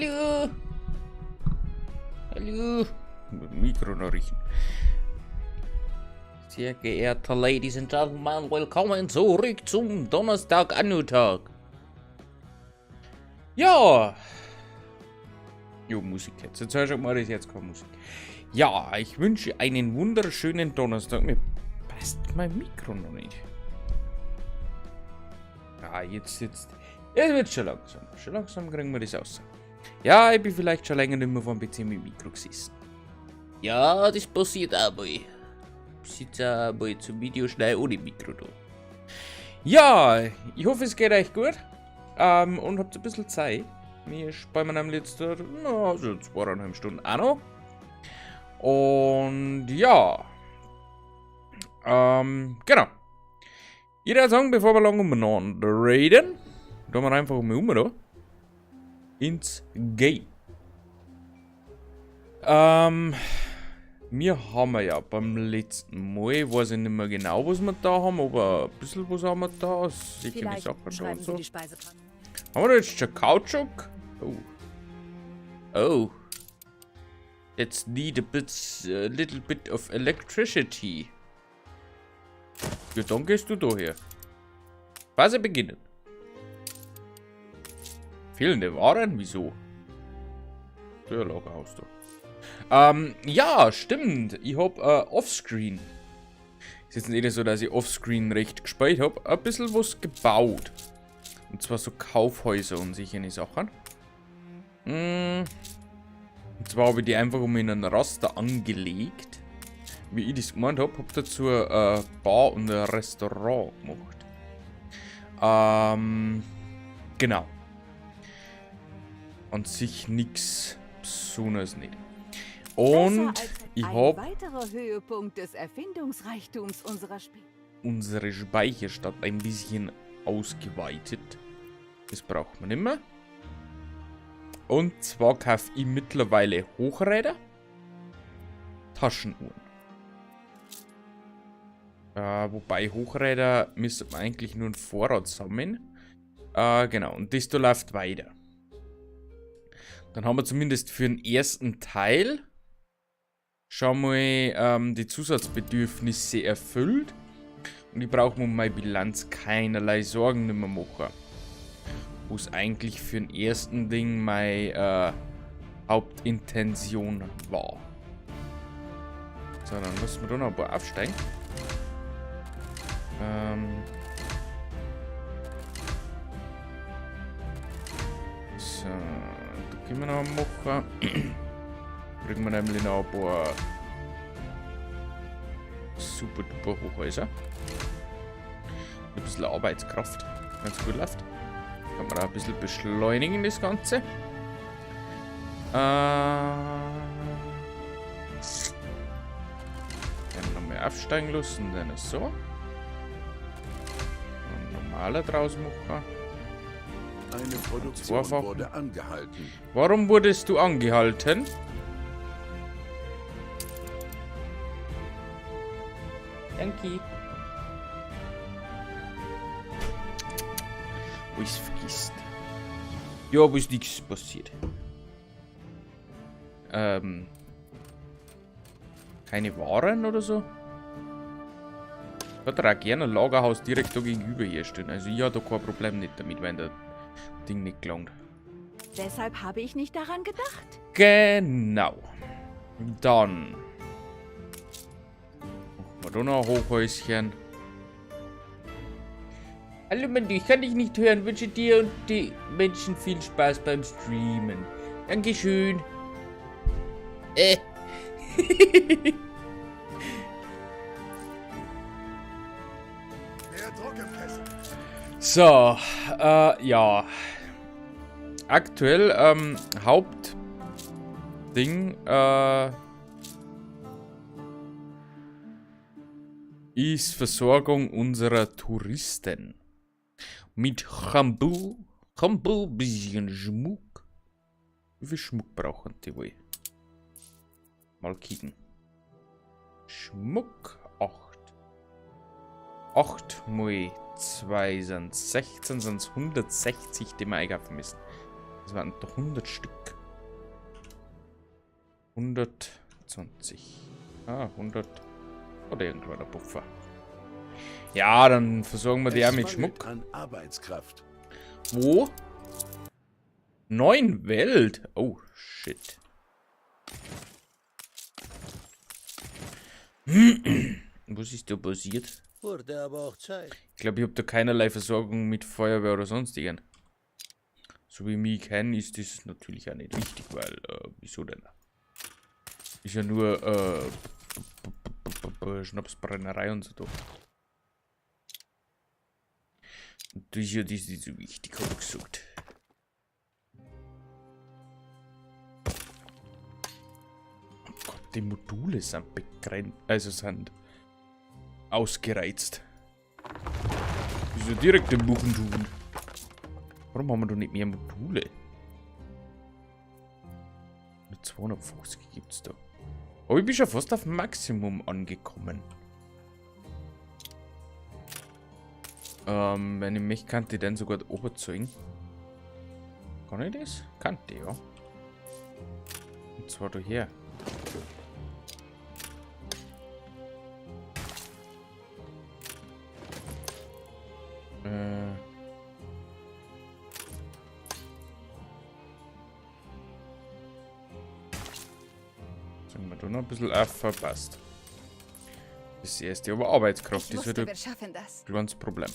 Hallo. Hallo. Mikro noch riechen. Sehr geehrte Ladies and Gentlemen, willkommen zurück zum Donnerstag Anno-Tag. Ja. Jo, Musik jetzt. Jetzt hör schon mal, ist jetzt keine Musik. Ja, ich wünsche einen wunderschönen Donnerstag. Mir passt mein Mikro noch nicht. Ah, jetzt. Jetzt wird schon langsam. Schon langsam kriegen wir das raus. Ja, ich bin vielleicht schon länger nicht mehr vor dem PC mit dem Mikro gesessen. Ja, das passiert auch mal. Ich sitze auch mal zum Video schnell ohne Mikro da. Ja, ich hoffe, es geht euch gut. Und habt ein bisschen Zeit. Wir spielen nämlich jetzt, na, so 2,5 Stunden auch noch. Und ja. Genau. Ich würde sagen, bevor wir lange umeinander reden, tun wir einfach mal um da. Ins Game. Wir haben ja beim letzten Mal, weiß ich nicht mehr genau, was wir da haben, aber ein bisschen was haben wir da. Sicher die Sachen da und so. Haben wir da jetzt schon Kautschuk? Oh. Oh. Let's need a little bit of electricity. Ja, dann gehst du da her. Phase beginnen. Fehlende Waren? Wieso? Der Lagerhaus da. Ja, stimmt. Ich hab Offscreen. Ist jetzt nicht so, dass ich Offscreen recht gespielt hab. Ein bisschen was gebaut. Und zwar so Kaufhäuser und solche Sachen. Und zwar habe ich die einfach um in einen Raster angelegt. Wie ich das gemeint hab, hab dazu ein Bar und ein Restaurant gemacht. Genau. An sich nix Besonderes nicht. Und ich hab weiterer Höhepunkt des Erfindungsreichtums unserer unsere Speicherstadt ein bisschen ausgeweitet. Das braucht man nicht mehr. Und zwar kaufe ich mittlerweile Hochräder, Taschenuhren. Wobei Hochräder müsste man eigentlich nur einen Vorrat sammeln. Genau, und das da läuft weiter. Dann haben wir zumindest für den ersten Teil schon mal die Zusatzbedürfnisse erfüllt. Und ich brauche mir um meine Bilanz keinerlei Sorgen nicht mehr machen. Wo es eigentlich für den ersten Ding meine Hauptintention war. So, dann lassen wir da noch ein paar aufsteigen. So, da können wir noch machen. Kriegen wir nämlich noch ein paar super duper Hochhäuser. Ein bisschen Arbeitskraft, wenn's gut läuft. Kann man auch ein bisschen beschleunigen, das Ganze. Dann nochmal aufsteigen lassen, dann so. Und normaler draus machen. Eine Produktion wurde angehalten. Warum wurdest du angehalten? Danke. Wo ist vergisst? Ja, aber ist nichts passiert. Keine Waren oder so? Ich würde auch gerne ein Lagerhaus direkt da gegenüber herstellen. Also ich habe da kein Problem nicht damit, wenn das Ding nicht gelangt. Deshalb habe ich nicht daran gedacht. Genau. Dann machen wir da noch ein Hochhäuschen. Hallo Mandy, ich kann dich nicht hören. Wünsche dir und die Menschen viel Spaß beim Streamen. Dankeschön. So, ja. Aktuell, Hauptding, ist Versorgung unserer Touristen. Mit Shampoo, bisschen Schmuck. Wie viel Schmuck brauchen die wohl? Mal kicken. Schmuck 8. 8 mal 2 sind 16, sind 160, die wir einkaufen müssen. Das waren doch 100 Stück. 120. Ah, 100. Oder irgendwann der Puffer. Ja, dann versorgen wir die auch mit Schmuck. An Arbeitskraft. Wo? 9 Welt. Oh, shit. Was ist da passiert? Wurde aber auch Zeit. Ich glaube, ich habe da keinerlei Versorgung mit Feuerwehr oder sonstigen. So wie mich kenne, ist das natürlich auch nicht wichtig, weil, wieso denn? Ist ja nur, Schnapsbrennerei und so da. Und das ist ja das nicht so wichtig, hab ich gesagt. Oh Gott, die Module sind begrenzt, also sind ausgereizt. Ist ja direkt im Buchentuchen. Warum haben wir da nicht mehr Module? Nur 250 gibt's da. Aber ich bin schon fast auf Maximum angekommen. Wenn ich mich kann, ich den sogar oberzeugen. Kann ich das? Kann ich, ja. Und zwar da her. Sagen wir da noch ein bisschen auf, verpasst. Das erste, aber Arbeitskraft Ich ist halt wusste, ein wir schaffen das. kleines Problem.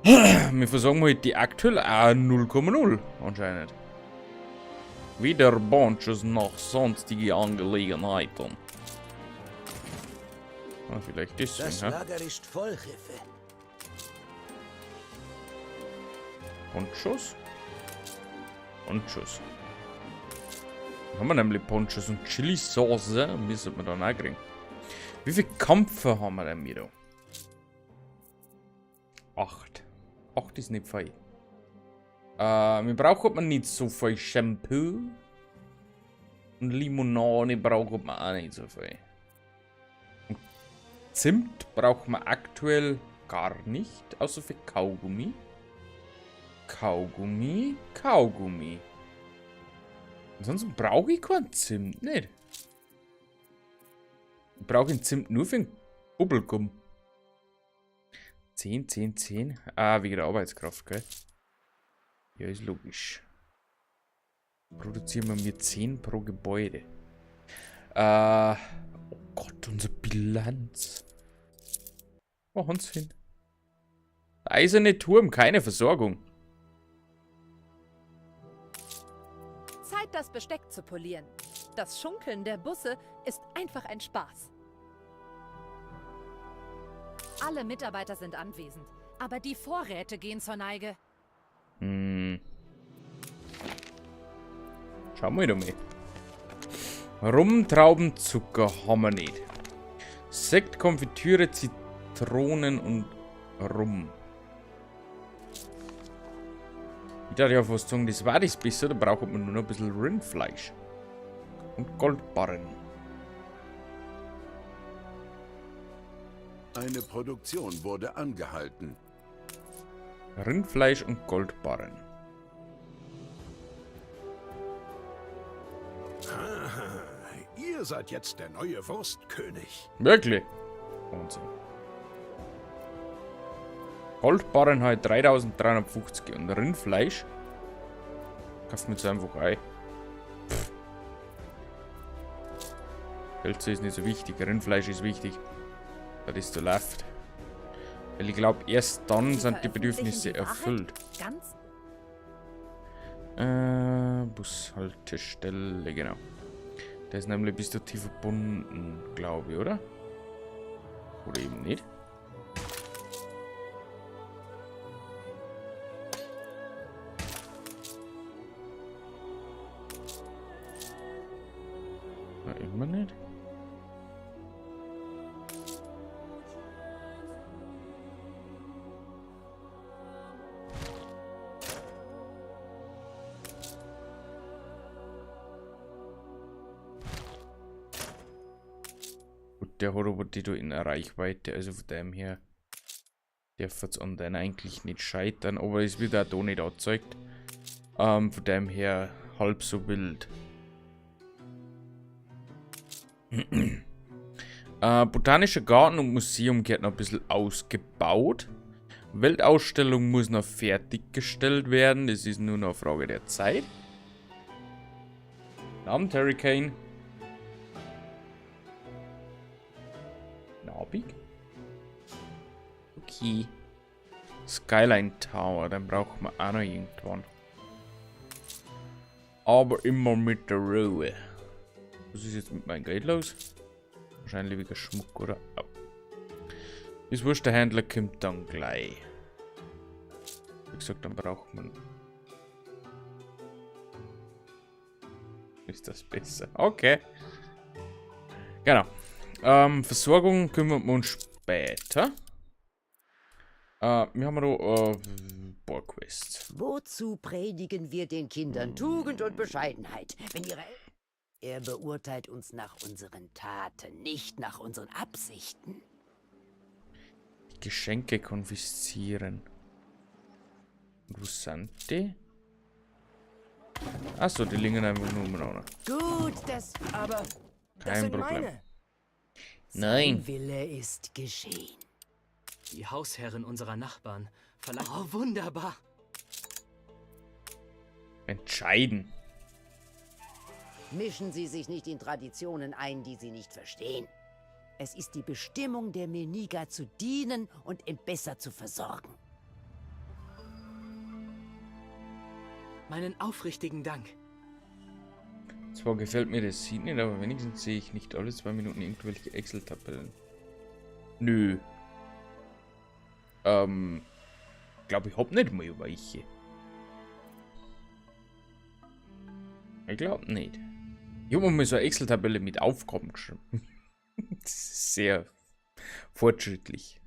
Wir versorgen halt die aktuell auch 0,0 anscheinend. Weder Bonches noch sonstige Angelegenheiten. Ah, vielleicht deswegen, Das hä? Lager ist voll, Jefe. Ponchos? Ponchos. Dann haben wir nämlich Ponchos und Chili-Sauce. Müssen wir dann auch kriegen. Wie viel Kampfer haben wir denn wieder? 8. 8 ist nicht viel. Wir brauchen man nicht so viel Shampoo. Und Limonade braucht man auch nicht so viel. Und Zimt braucht man aktuell gar nicht, außer für Kaugummi. Kaugummi, Kaugummi. Ansonsten brauche ich keinen Zimt, nicht? Ich brauche den Zimt nur für den Bubblegum. 10, 10, 10. Ah, wegen der Arbeitskraft, gell? Ja, ist logisch. Produzieren wir mir 10 pro Gebäude. Oh Gott, unsere Bilanz. Wo haben's hin? Der eiserne Turm, keine Versorgung. Zeit, das Besteck zu polieren. Das Schunkeln der Busse ist einfach ein Spaß. Alle Mitarbeiter sind anwesend, aber die Vorräte gehen zur Neige. Schauen wir doch mal. Rumtraubenzucker haben wir nicht. Sekt, Konfitüre, Zitronen und Rum. Ich dachte ja fast sagen, das war das besser, da braucht man nur noch ein bisschen Rindfleisch. Und Goldbarren. Eine Produktion wurde angehalten. Rindfleisch und Goldbarren. Aha, ihr seid jetzt der neue Wurstkönig. Wirklich? Wahnsinn. Goldbarren halt 3350 und Rindfleisch kaufen wir jetzt einfach ein. Pff. Geld ist nicht so wichtig, Rindfleisch ist wichtig. Das ist so läuft. Weil ich glaub, erst dann Sie sind die veröffentlichen Bedürfnisse die Wahrheit? erfüllt. Ganz? Bushaltestelle, genau. Der ist nämlich bis dorthin verbunden, glaub ich, oder? Oder eben nicht. Na, immer nicht. Gut, der hat aber die da in Reichweite, also von dem her darf es an den eigentlich nicht scheitern, aber es wird auch da nicht angezeigt. Von dem her halb so wild. Botanischer Garten und Museum gehört noch ein bisschen ausgebaut. Weltausstellung muss noch fertiggestellt werden. Das ist nur noch eine Frage der Zeit. Abend, Hurricane. Nabig? Okay. Skyline Tower, den brauchen wir auch noch irgendwann. Aber immer mit der Ruhe. Was ist jetzt mit meinem Geld los? Wahrscheinlich wegen Schmuck, oder? Oh. Ist wurscht, der Händler kommt dann gleich. Wie gesagt, dann braucht man... Ist das besser? Okay. Genau. Versorgung kümmern wir uns später. Wir haben noch paar Quests. Wozu predigen wir den Kindern Tugend und Bescheidenheit, wenn ihre Er beurteilt uns nach unseren Taten, nicht nach unseren Absichten. Geschenke konfiszieren. Und wo sind die? Achso, die liegen einfach nur umeinander. Gut, das Aber das Kein sind Problem. meine. Nein. Sein Wille ist geschehen. Die Hausherren unserer Nachbarn verlangen. Oh, wunderbar. Entscheiden. Mischen Sie sich nicht in Traditionen ein, die Sie nicht verstehen. Es ist die Bestimmung der Meniga zu dienen und besser zu versorgen. Meinen aufrichtigen Dank. Zwar gefällt mir das Sieht nicht, aber wenigstens sehe ich nicht alle 2 Minuten irgendwelche Excel-Tabellen. Nö. Glaub, ich hab nicht mal welche. Ich glaub nicht. Ich hab mir mal so eine Excel-Tabelle mit Aufgaben geschrieben. Das ist sehr fortschrittlich.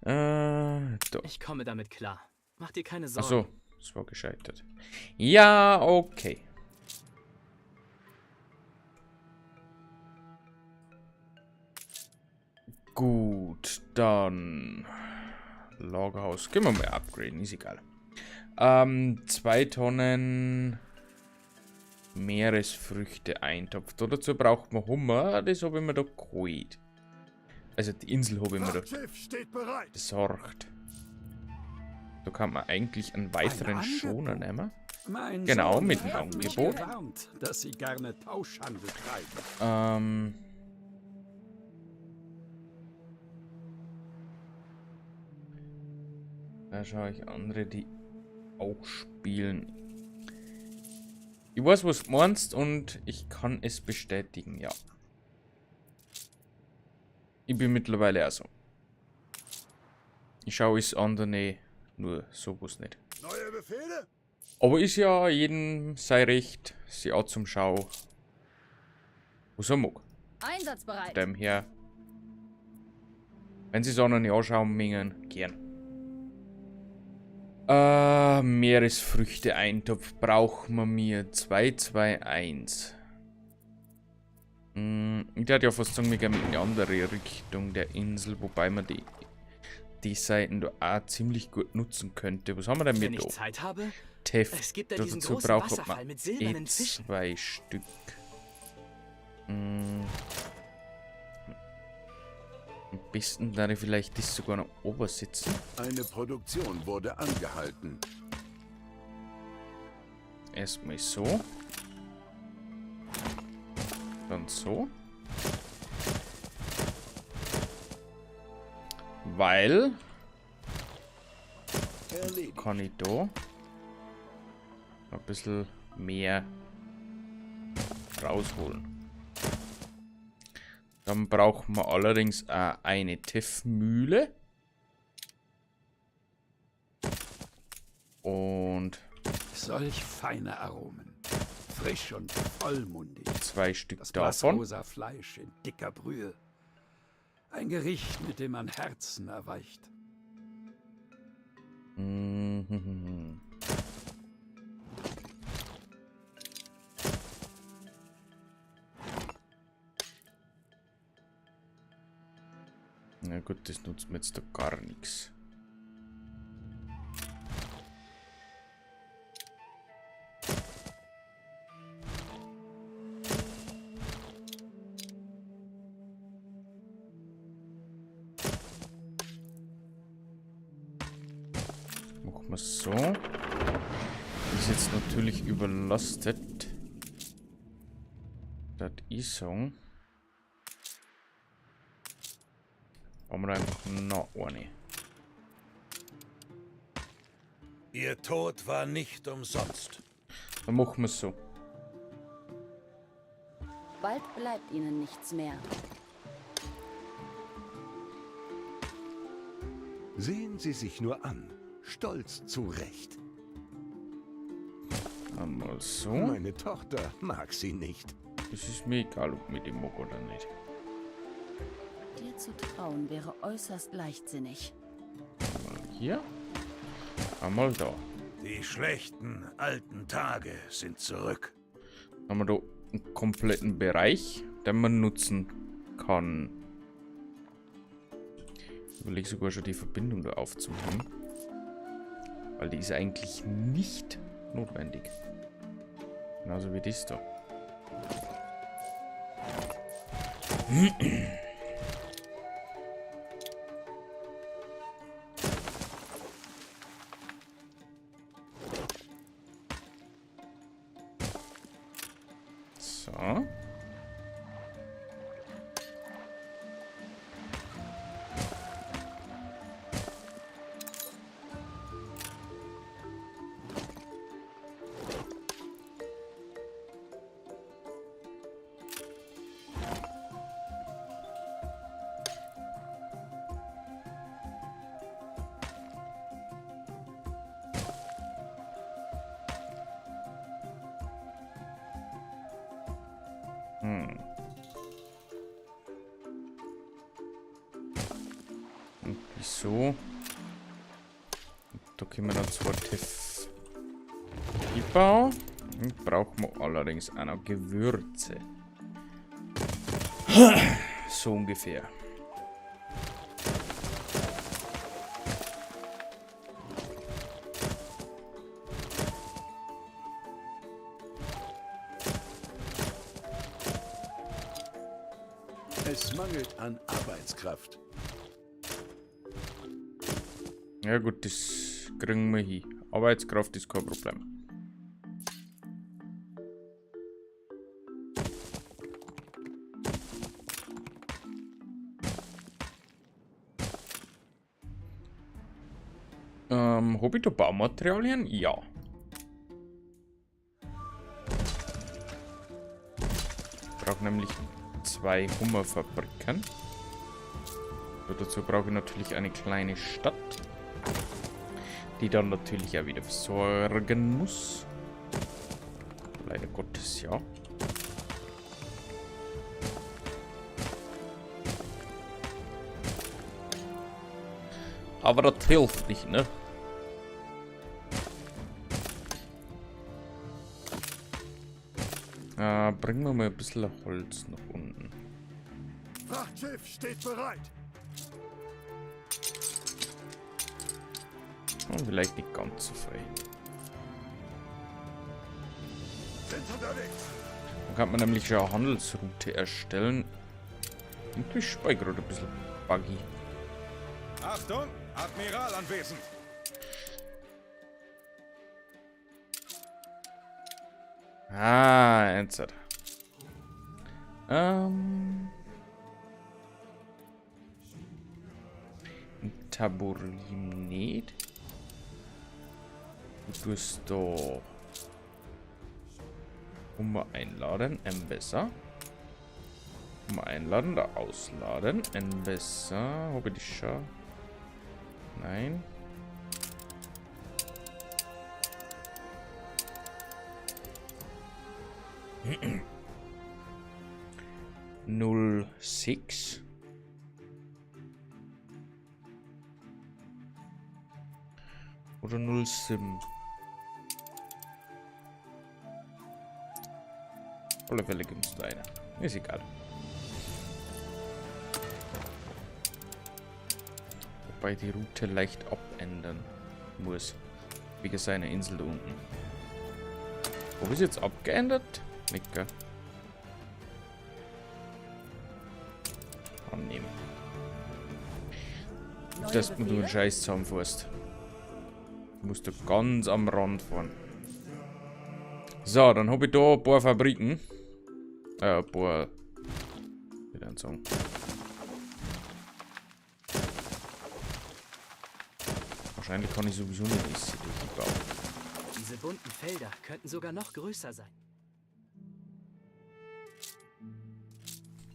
Da. Ich komme damit klar. Mach dir keine Sorgen. Ach so, es war gescheitert. Ja, okay. Gut, dann Lagerhaus. Können wir mal upgraden, ist egal. 2 Tonnen Meeresfrüchte Eintopf. Da dazu braucht man Hummer, das habe ich mir da geholt. Also die Insel habe ich mir da Frachtschiff steht bereit. besorgt. Da kann man eigentlich einen weiteren Ein Schoner Angebot. nehmen. Mein Genau, Sohn mit dem hat mich Angebot. gewarnt, dass Sie gerne Tauschhandel treiben. Da schaue ich andere, die auch spielen. Ich weiß, was du meinst und ich kann es bestätigen, ja. Ich bin mittlerweile auch so. Ich schaue es andere nur sowas nicht. Neue Befehle? Aber ist ja jedem sein Recht, sie auch zum Schau. Was er mag. Einsatzbereit. Von dem her. Wenn sie es auch noch nicht anschauen mögen, gern. Meeresfrüchte-Eintopf brauchen wir mir. 2, 2, 1. Ich würde ja fast sagen, wir gehen in die andere Richtung der Insel, wobei man die Seiten da auch ziemlich gut nutzen könnte. Was haben wir denn Wenn mit ich da? Zeit habe, Tef. es gibt da diesen Dazu großen braucht Wasserfall man mit silbernen eh Fischen. 2 Stück. Am besten da ich vielleicht das sogar noch oben sitzen. Eine Produktion wurde angehalten. Erstmal so. Dann so. Weil Erledigt. kann ich da ein bisschen mehr rausholen. Dann brauchen wir allerdings auch eine Teffmühle. Und solch feine Aromen. Frisch und vollmundig. 2 Stück Das davon. blassrosa Fleisch in dicker Brühe. Ein Gericht, mit dem man Herzen erweicht. Na gut, das nutzt mir jetzt da gar nichts. Machen wir so. Ist jetzt natürlich überlastet. Das ist so. Haben wir einfach noch eine. Ihr Tod war nicht umsonst. Dann machen wir es so. Bald bleibt ihnen nichts mehr. Sehen Sie sich nur an. Stolz zurecht. Einmal so. Meine Tochter mag sie nicht. Es ist mir egal, ob mir die mag oder nicht. Dir zu trauen wäre äußerst leichtsinnig. Einmal hier. Einmal da. Die schlechten alten Tage sind zurück. Dann haben wir da einen kompletten Bereich, den man nutzen kann. Ich überlege sogar schon, die Verbindung da aufzumachen. Weil die ist eigentlich nicht notwendig. Genauso wie das da. So. Und wieso? Da können wir noch zwei Tiff bauen. Brauchen wir allerdings auch noch Gewürze. So ungefähr. Es mangelt an Arbeitskraft. Ja gut, das kriegen wir hin. Arbeitskraft ist kein Problem. Hab ich da Baumaterialien? Ja. Ich brauche nämlich 2 Hummerfabriken. So, dazu brauche ich natürlich eine kleine Stadt, die dann natürlich auch wieder versorgen muss. Leider Gottes, ja. Aber das hilft nicht, ne? Bringen wir mal ein bisschen Holz nach unten. Frachtschiff steht bereit. Oh, vielleicht nicht ganz so viel. Sind unterwegs. Dann kann man nämlich schon eine Handelsroute erstellen. Und ich speichere gerade ein bisschen buggy. Achtung, Admiral anwesend. Ah, jetzt. Taburim nicht. Du tust da Hummer einladen, Embesser. Hummer einladen, da ausladen, Embesser. Hab ich das schon? Nein. Null sechs. Oder 0,7. Auf alle Fälle gibt's da eine. Ist egal. Wobei die Route leicht abändern muss. Wegen seiner Insel da unten. Ob ist jetzt abgeändert? Nicht, gell? Annehmen. Neue Dass du einen Befehle? Scheiß zusammenfährst. Ich muss da ganz am Rand fahren. So, dann habe ich da ein paar Fabriken. Ein paar. Wie dann sagen. Wahrscheinlich kann ich sowieso nicht alles durchbauen. Diese bunten Felder könnten sogar noch größer sein.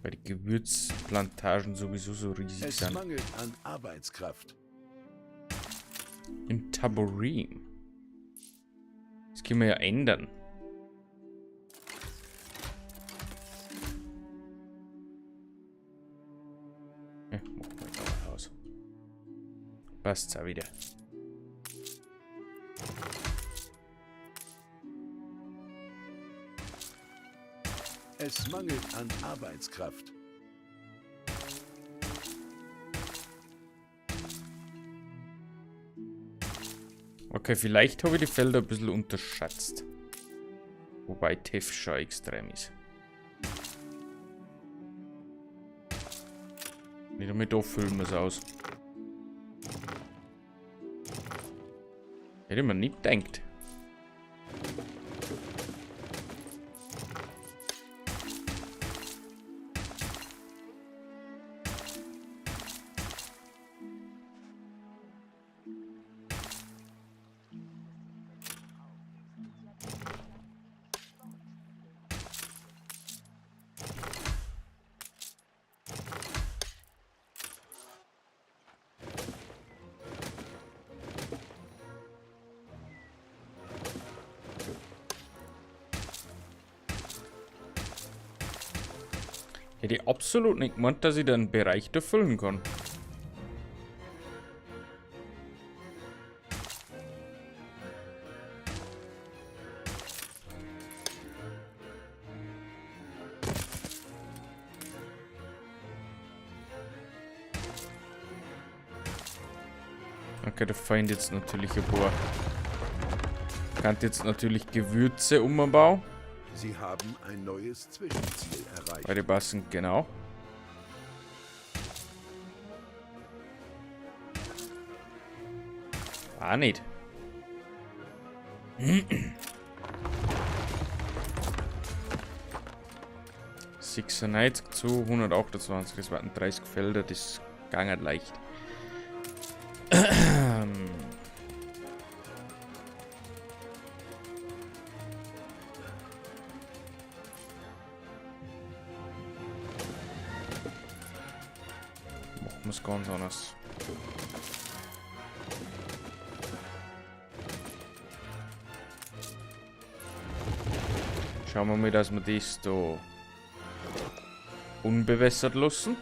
Weil die Gewürzplantagen sowieso so riesig Es sind. mangelt an Arbeitskraft. In Taborim. Das können wir ja ändern. Ja, machen wir da ein Haus. Passt's auch wieder. Es mangelt an Arbeitskraft. Okay, vielleicht habe ich die Felder ein bisschen unterschätzt. Wobei Teff schon extrem ist. Nicht einmal da füllen wir es aus. Hätte man nicht gedacht. Hätte ich absolut nicht gemeint, dass ich da einen Bereich da füllen kann. Okay, da fehlen jetzt natürlich ein paar. Kann jetzt natürlich Gewürze umbauen. Sie haben ein neues Zwischenziel erreicht. Weil die passen genau. Ah, nicht. 96 zu 128, das waren 30 Felder, das ging halt leicht. Machen wir es ganz anders. Schauen wir mal, dass wir das da unbewässert lassen.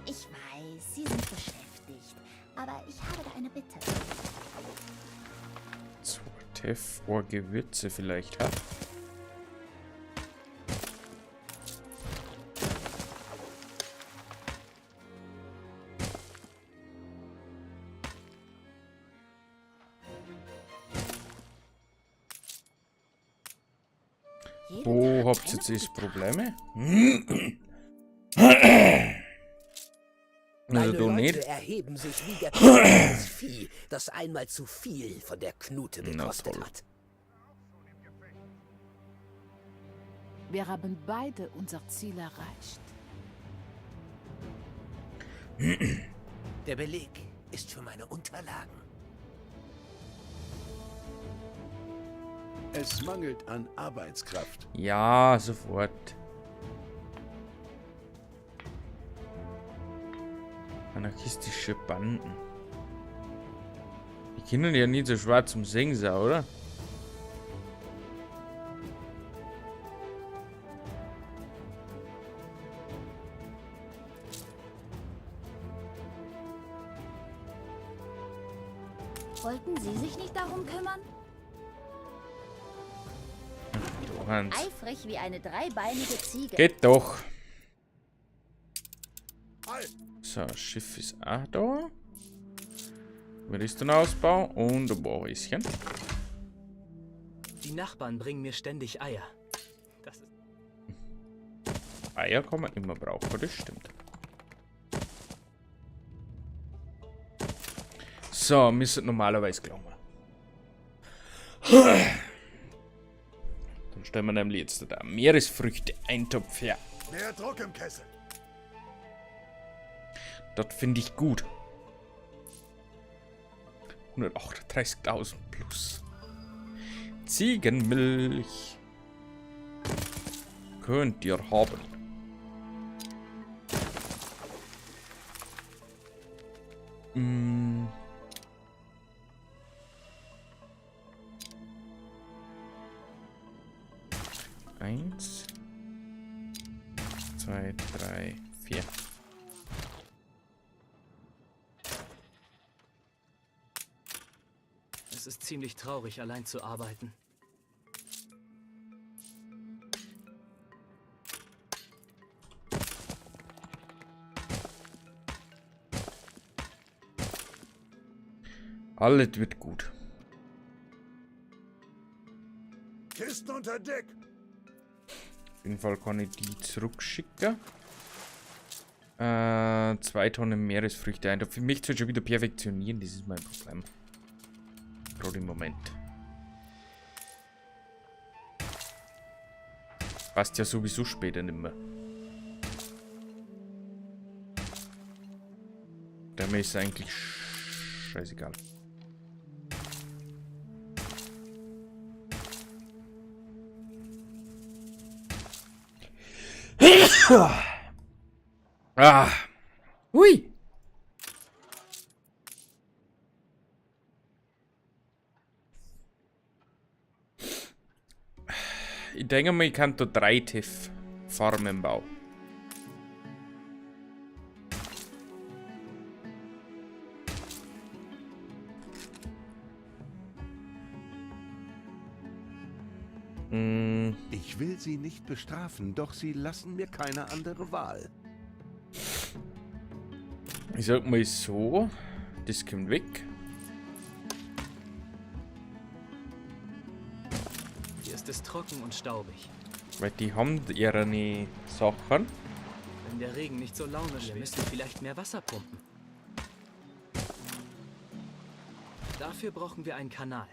Ich weiß, Sie sind beschäftigt, aber ich habe da eine Bitte. 2 Teff oder Gewürze vielleicht, ha? Jeden Wo Tag habt ihr eine jetzt das gute Tat. Probleme? Also Meine du Leute nicht. erheben sich wie gequältes Vieh, das einmal zu viel von der Knute Na gekostet toll. hat. Wir haben beide unser Ziel erreicht. Der Beleg ist für meine Unterlagen. Es mangelt an Arbeitskraft. Ja, sofort. Anarchistische Banden. Die können ja nicht so schwer zum Singen sein, oder? Wollten Sie sich nicht darum kümmern? Du, Hans. Eifrig wie eine dreibeinige Ziege. Geht doch. So, Schiff ist auch da. Redstone-Ausbau und ein paar Häuschen. Die Nachbarn bringen mir ständig Eier. Das ist Eier kann man immer brauchen, das stimmt. So, müsste normalerweise glauben. Dann stellen wir nämlich jetzt da Meeresfrüchte-Eintopf her. Mehr Druck im Kessel. Das finde ich gut. 138.000 plus. Ziegenmilch. Könnt ihr haben. Mm. Eins. 2, 3, 4. Es ist ziemlich traurig, allein zu arbeiten. Alles wird gut. Kisten unter Deck. Auf jeden Fall kann ich die zurückschicken. 2 Tonnen Meeresfrüchte ein. Für mich soll schon wieder perfektionieren, das ist mein Problem. Gerade im Moment. Passt ja sowieso später nicht mehr. Der mir ist eigentlich scheißegal. Ah. Hui. Ich denke mal, ich kann da 3 Teff-Farmen bauen. Ich will sie nicht bestrafen, doch sie lassen mir keine andere Wahl. Ich sag mal so, das kommt weg. Hier ist es trocken und staubig. Weil die haben ihre Sachen. Wenn der Regen nicht so launisch wäre, wir müssen vielleicht mehr Wasser pumpen. Dafür brauchen wir einen Kanal.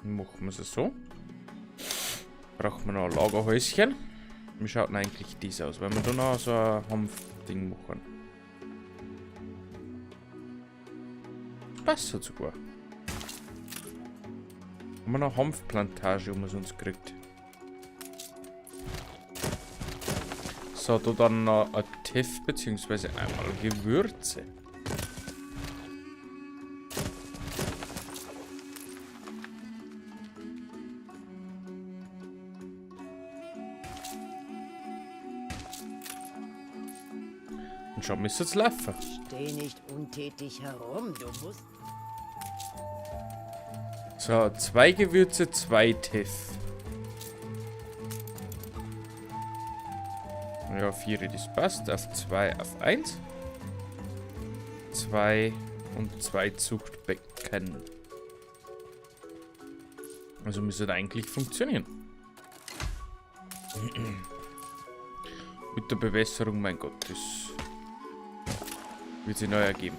Machen wir es so. Brauchen wir noch ein Lagerhäuschen. Wie schaut denn eigentlich das aus? Weil wir da noch so ein Hanfding machen. Passt halt sogar. Haben wir noch Hanfplantage umsonst gekriegt. So, da dann noch ein Teff, beziehungsweise einmal Gewürze. Und schon müsste es laufen. Steh nicht untätig herum, du musst... So, 2 Gewürze, 2 Teff. Ja, 4, das passt. Auf 2, auf 1. 2 und 2 Zuchtbecken. Also müsste das eigentlich funktionieren. Mit der Bewässerung, mein Gott, das wird sich neu ergeben.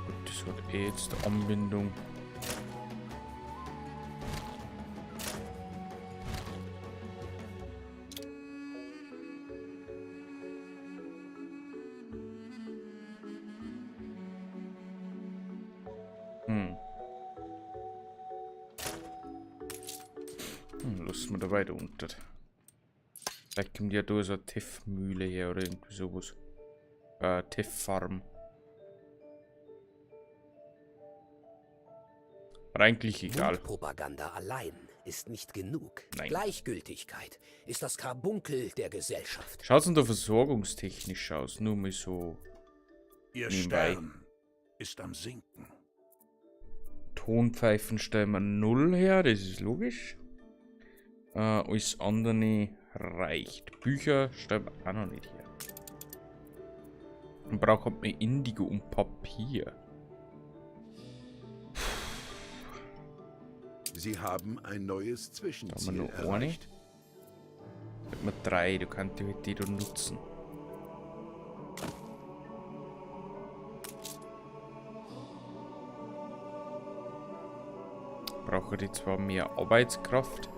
Gut, das hat eh jetzt die Anbindung. Lassen wir da weiter unter. Vielleicht kommt ja da so eine Teffmühle her oder irgendwie sowas. Teffarm. Aber eigentlich egal. Mundpropaganda allein ist nicht genug. Nein. Gleichgültigkeit ist das Karbunkel der Gesellschaft. Schaut's denn da versorgungstechnisch aus? Nur mal so Ihr nebenbei. Stern ist am Sinken. Tonpfeifen stellen wir 0 her, das ist logisch. Alles andere reicht. Bücher stellen wir auch noch nicht her. Dann braucht man Indigo und Papier. Sie haben ein neues Da haben wir Zwischenziel noch eine. erreicht. Da haben wir 3, du kannst die halt die da nutzen. Brauche ich zwar mehr Arbeitskraft,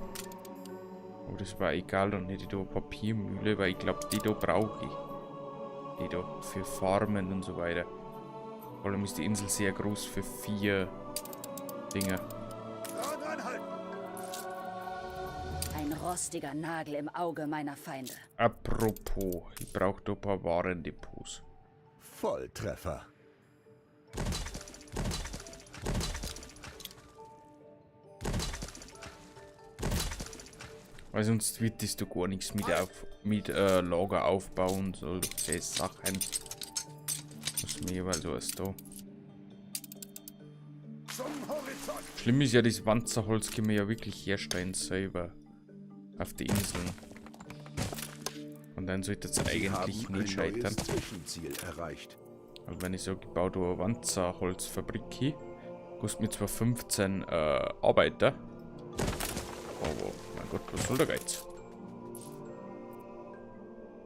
aber das war egal, dann hätte ich da eine Papiermühle, weil ich glaub, die da brauche ich. Die da für Farmen und so weiter. Vor allem ist die Insel sehr groß für 4 Dinger. Ein rostiger Nagel im Auge meiner Feinde. Apropos, ich brauche da ein paar Warendepots. Volltreffer. Weil sonst wird das da gar nichts mit Lager aufbauen und so Sachen. Muss mir jeweils sowas da. Schlimm ist ja, das Wanzerholz können wir ja wirklich herstellen selber. Auf die Inseln. Und dann sollte es Sie eigentlich haben nicht ein neues scheitern. Zwischenziel erreicht. Also wenn ich sage, ich baue da eine Wanzerholzfabrik hin, kostet mir zwar 15 Arbeiter, aber mein Gott, was soll der Geiz?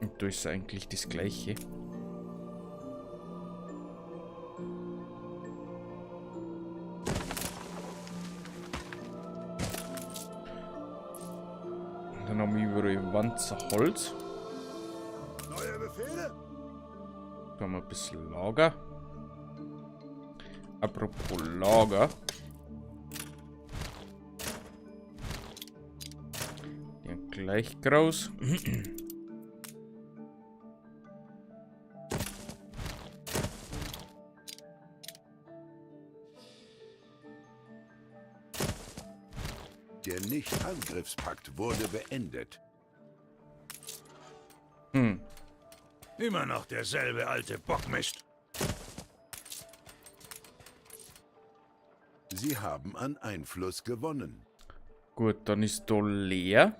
Und da ist eigentlich das Gleiche. Und dann haben wir überall Wanzerholz. Neue Befehle? Da haben wir ein bisschen Lager. Apropos Lager. Ja, gleich groß. Der Nicht-Angriffspakt wurde beendet. Immer noch derselbe alte Bockmist. Sie haben an Einfluss gewonnen. Gut, dann ist da leer.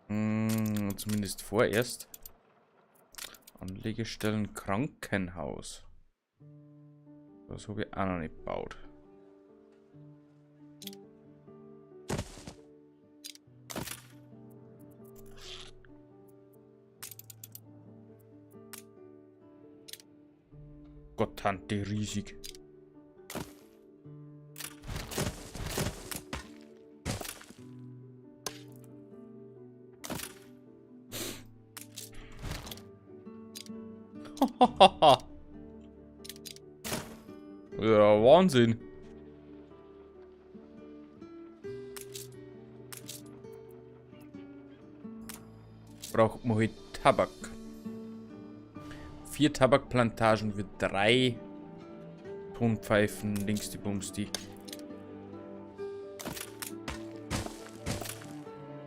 Zumindest vorerst. Anlegestellen Krankenhaus. Das habe ich auch noch nicht gebaut. Gott, Tante, riesig. Ja, Wahnsinn. Braucht man halt Tabak. 4 Tabakplantagen für 3 Tonpfeifen, links die Bums, die.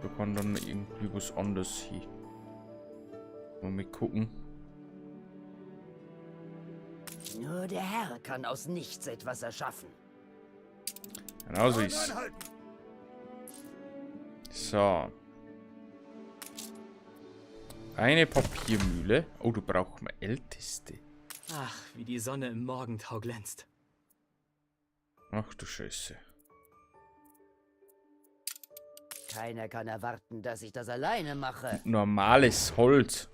Da kann dann irgendwie was anderes hin. Mal gucken. Nur der Herr kann aus nichts etwas erschaffen. Genau so ist's. So. Eine Papiermühle. Oh, du brauchst mal Älteste. Ach, wie die Sonne im Morgentau glänzt. Ach du Scheiße. Keiner kann erwarten, dass ich das alleine mache. Normales Holz.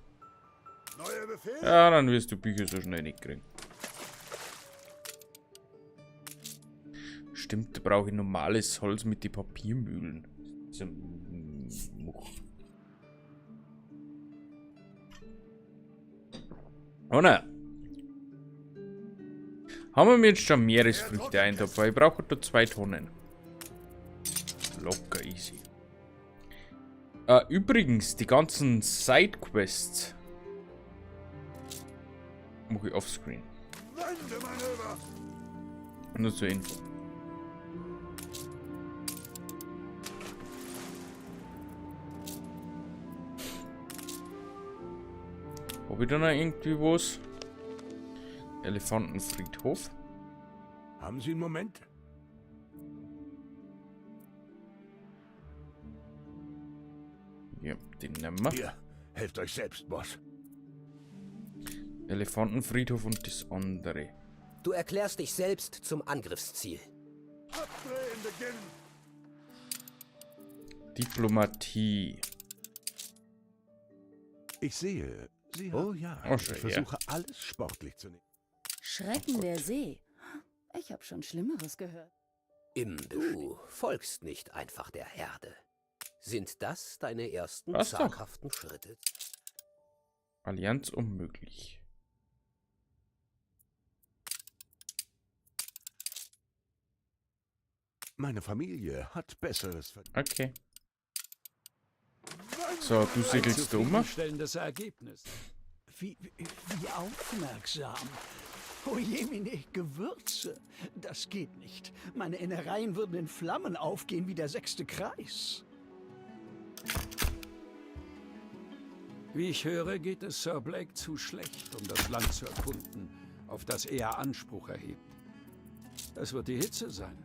Neue Befehle? Ja, dann wirst du Bücher so schnell nicht kriegen. Stimmt, da brauche ich normales Holz mit den Papiermühlen. So, Much. Oh nein. Haben wir jetzt schon Meeresfrüchte eintopfen? Weil ich brauche da 2 Tonnen. Locker easy. Übrigens, die ganzen Sidequests mache ich offscreen. Nur zur Info. Hab ich da noch irgendwie was? Elefantenfriedhof. Haben Sie einen Moment? Ja, den nehmen wir. Hier, helft euch selbst, Boss. Elefantenfriedhof und das andere. Du erklärst dich selbst zum Angriffsziel. Abdrehen beginnen! Diplomatie. Ich sehe, Sie Oh ja, Oh, ich schön, ja. versuche alles sportlich zu nehmen. Schrecken der See. Ich habe schon Schlimmeres gehört. Im Du folgst nicht einfach der Herde. Sind das deine ersten Passt doch. zaghaften Schritte? Allianz unmöglich. Meine Familie hat Besseres verdient. Okay. So, du Ein segelst um. zufriedenstellendes Ergebnis. Wie aufmerksam. Oh jemine, Gewürze. Das geht nicht. Meine Innereien würden in Flammen aufgehen wie der sechste Kreis. Wie ich höre, geht es Sir Blake zu schlecht, um das Land zu erkunden, auf das er Anspruch erhebt. Es wird die Hitze sein.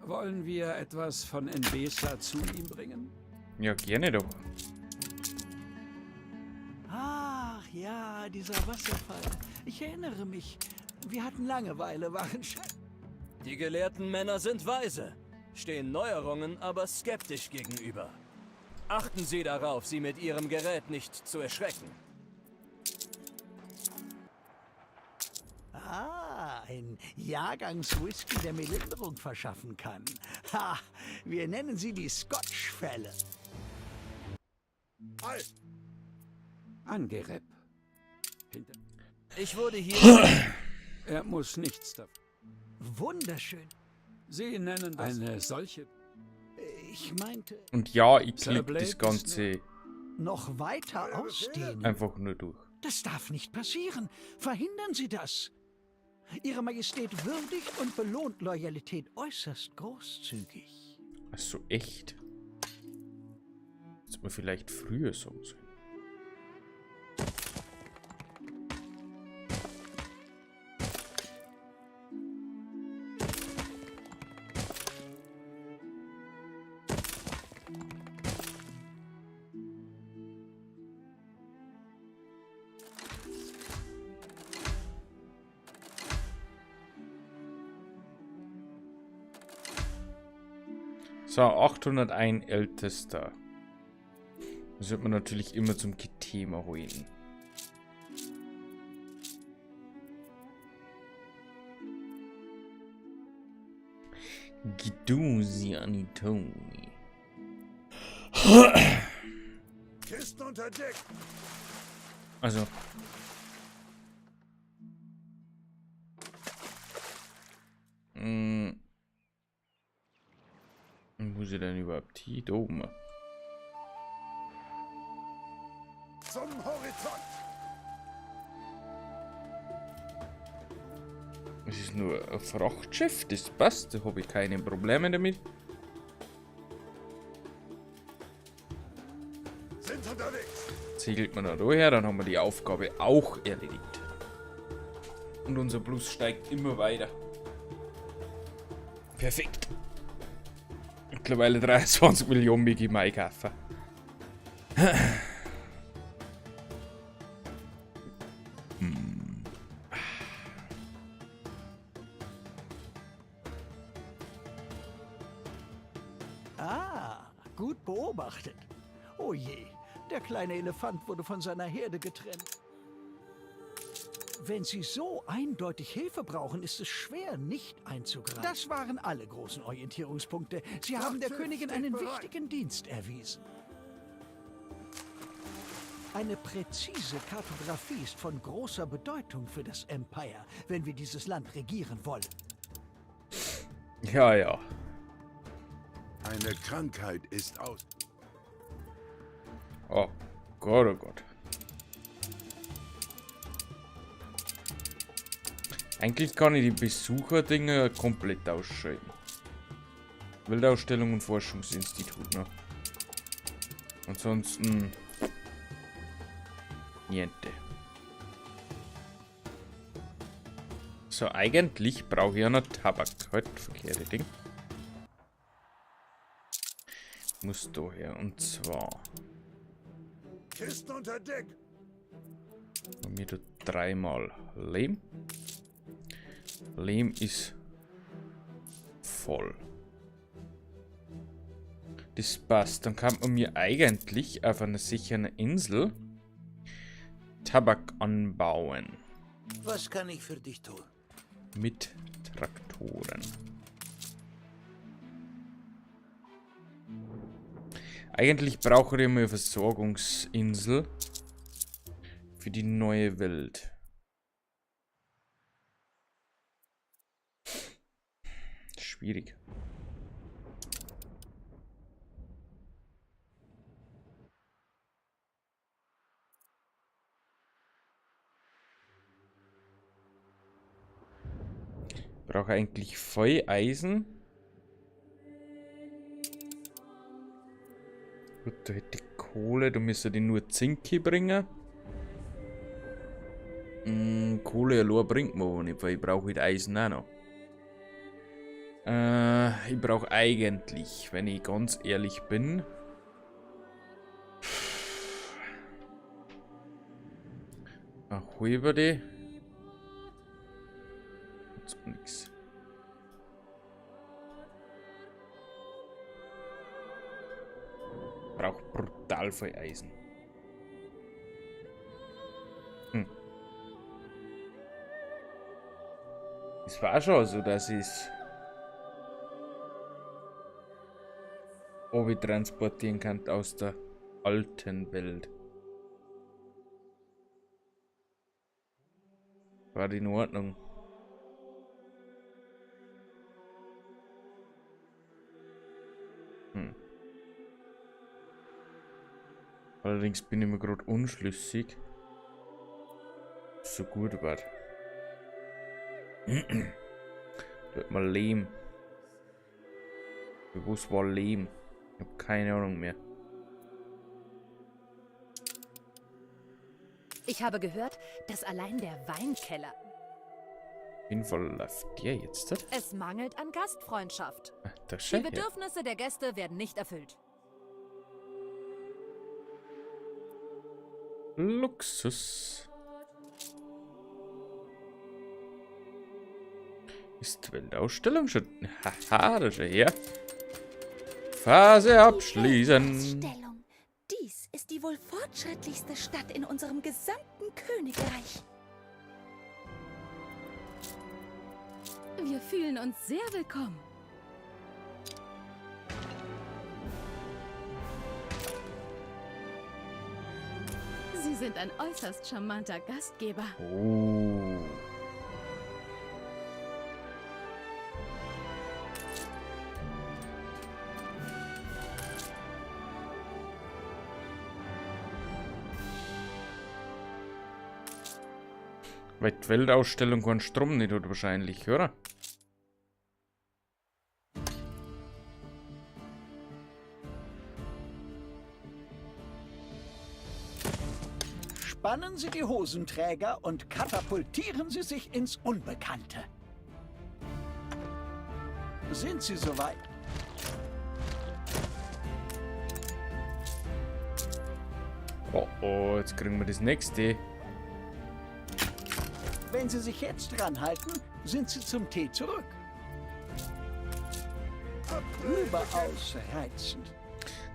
Wollen wir etwas von Enbesa zu ihm bringen? Ja, gerne doch. Ach ja, dieser Wasserfall. Ich erinnere mich. Wir hatten Langeweile, waren Die gelehrten Männer sind weise, stehen Neuerungen aber skeptisch gegenüber. Achten Sie darauf, sie mit Ihrem Gerät nicht zu erschrecken. Ah, ein Jahrgangswhisky, der mir Linderung verschaffen kann. Ha, wir nennen sie die Scotch-Fälle. Angereb. Ich wurde hier... Er muss nichts davon. Wunderschön. Sie nennen das eine solche... Ich meinte, Und ja, ich Sir klicke Blake das ist Ganze noch weiter ausdehnen. einfach nur durch. Das darf nicht passieren. Verhindern Sie das. Ihre Majestät würdigt und belohnt Loyalität äußerst großzügig. Ach so, echt? Hätte man vielleicht früher sagen sollen. So, 801 Ältester. Das wird man natürlich immer zum Thema holen. Gidusi Anitoni. Kisten unter Deck! Also. Wo ist sie denn überhaupt? Hier da oben. Zum Horizont! Es ist nur ein Frachtschiff, das passt, da habe ich keine Probleme damit. Sind unterwegs! Segelt man da her, dann haben wir die Aufgabe auch erledigt. Und unser Plus steigt immer weiter. Perfekt. Mittlerweile 23 Millionen Mickey einkaufen. Ah, gut beobachtet. Oh je, der kleine Elefant wurde von seiner Herde getrennt. Wenn Sie so eindeutig Hilfe brauchen, ist es schwer, nicht einzugreifen. Das waren alle großen Orientierungspunkte. Sie haben der Königin einen wichtigen Dienst erwiesen. Eine präzise Kartografie ist von großer Bedeutung für das Empire, wenn wir dieses Land regieren wollen. Ja, ja. Eine Krankheit ist aus. Oh Gott, oh Gott. Eigentlich kann ich die Besucherdinger komplett ausschalten. Weltausstellung und Forschungsinstitut noch. Ansonsten niente. So, eigentlich brauche ich ja noch Tabak. Halt, verkehrte Ding. Muss da her. Und zwar. Kisten unter Deck. Bei mir da dreimal Lehm. Lehm ist voll. Das passt. Dann kann man mir eigentlich auf einer sicheren Insel Tabak anbauen. Was kann ich für dich tun? Mit Traktoren. Eigentlich brauche ich mal eine Versorgungsinsel für die neue Welt. Schwierig. Brauche eigentlich voll Eisen. Gut, da hätte ich Kohle, da müsste ich nur Zink bringen. Kohle allein bringt mir aber nicht, weil ich brauche halt Eisen auch noch. Ich brauche eigentlich, wenn ich ganz ehrlich bin, eine halbe. Jetzt nix. Braucht brutal viel Eisen. Es war schon so, dass ich's Obi transportieren kann aus der alten Welt. War in Ordnung. Allerdings bin ich mir gerade unschlüssig, ob es so gut war. Da hat man Lehm. Was war Lehm? Ich hab keine Ahnung mehr. Ich habe gehört, dass allein der Weinkeller. Auf jeden Fall läuft der jetzt. Es mangelt an Gastfreundschaft. Ach, das Die scheint ja. Bedürfnisse der Gäste werden nicht erfüllt. Luxus. Ist die Weltausstellung schon? Haha, da schau her. Phase abschließen. Weltausstellung. Dies ist die wohl fortschrittlichste Stadt in unserem gesamten Königreich. Wir fühlen uns sehr willkommen. Sie sind ein äußerst charmanter Gastgeber. Oh. Weil die Weltausstellung keinen Strom nicht hat wahrscheinlich, oder? Spannen Sie die Hosenträger und katapultieren Sie sich ins Unbekannte. Sind Sie soweit? Oh, oh, jetzt kriegen wir das nächste. Wenn Sie sich jetzt dran halten, sind Sie zum Tee zurück. Überaus reizend.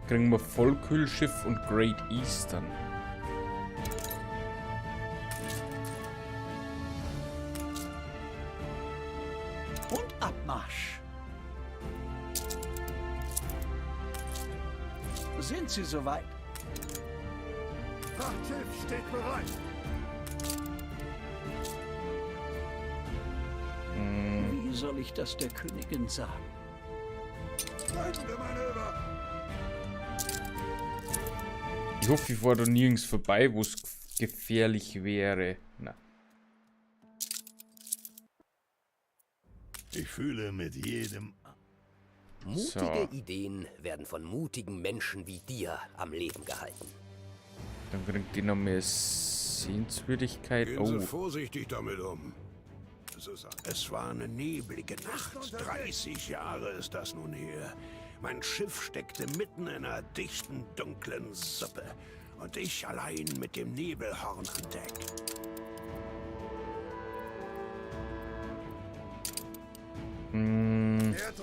Kriegen wir Vollkühlschiff und Great Eastern. Und Abmarsch. Sind Sie soweit? Frachtschiff steht bereit. Wie soll ich das der Königin sagen? Ich hoffe, ich fahre da nirgends vorbei, wo es gefährlich wäre. Na. Ich fühle mit jedem... Mutige Ideen werden von mutigen Menschen wie dir am Leben gehalten. Dann kriegt die noch mehr Sehenswürdigkeit. Gehen Sie Oh. vorsichtig damit um. So sagen. Es war eine neblige Nacht. 30 Jahre ist das nun her. Mein Schiff steckte mitten in einer dichten, dunklen Suppe. Und ich allein mit dem Nebelhorn an Deck.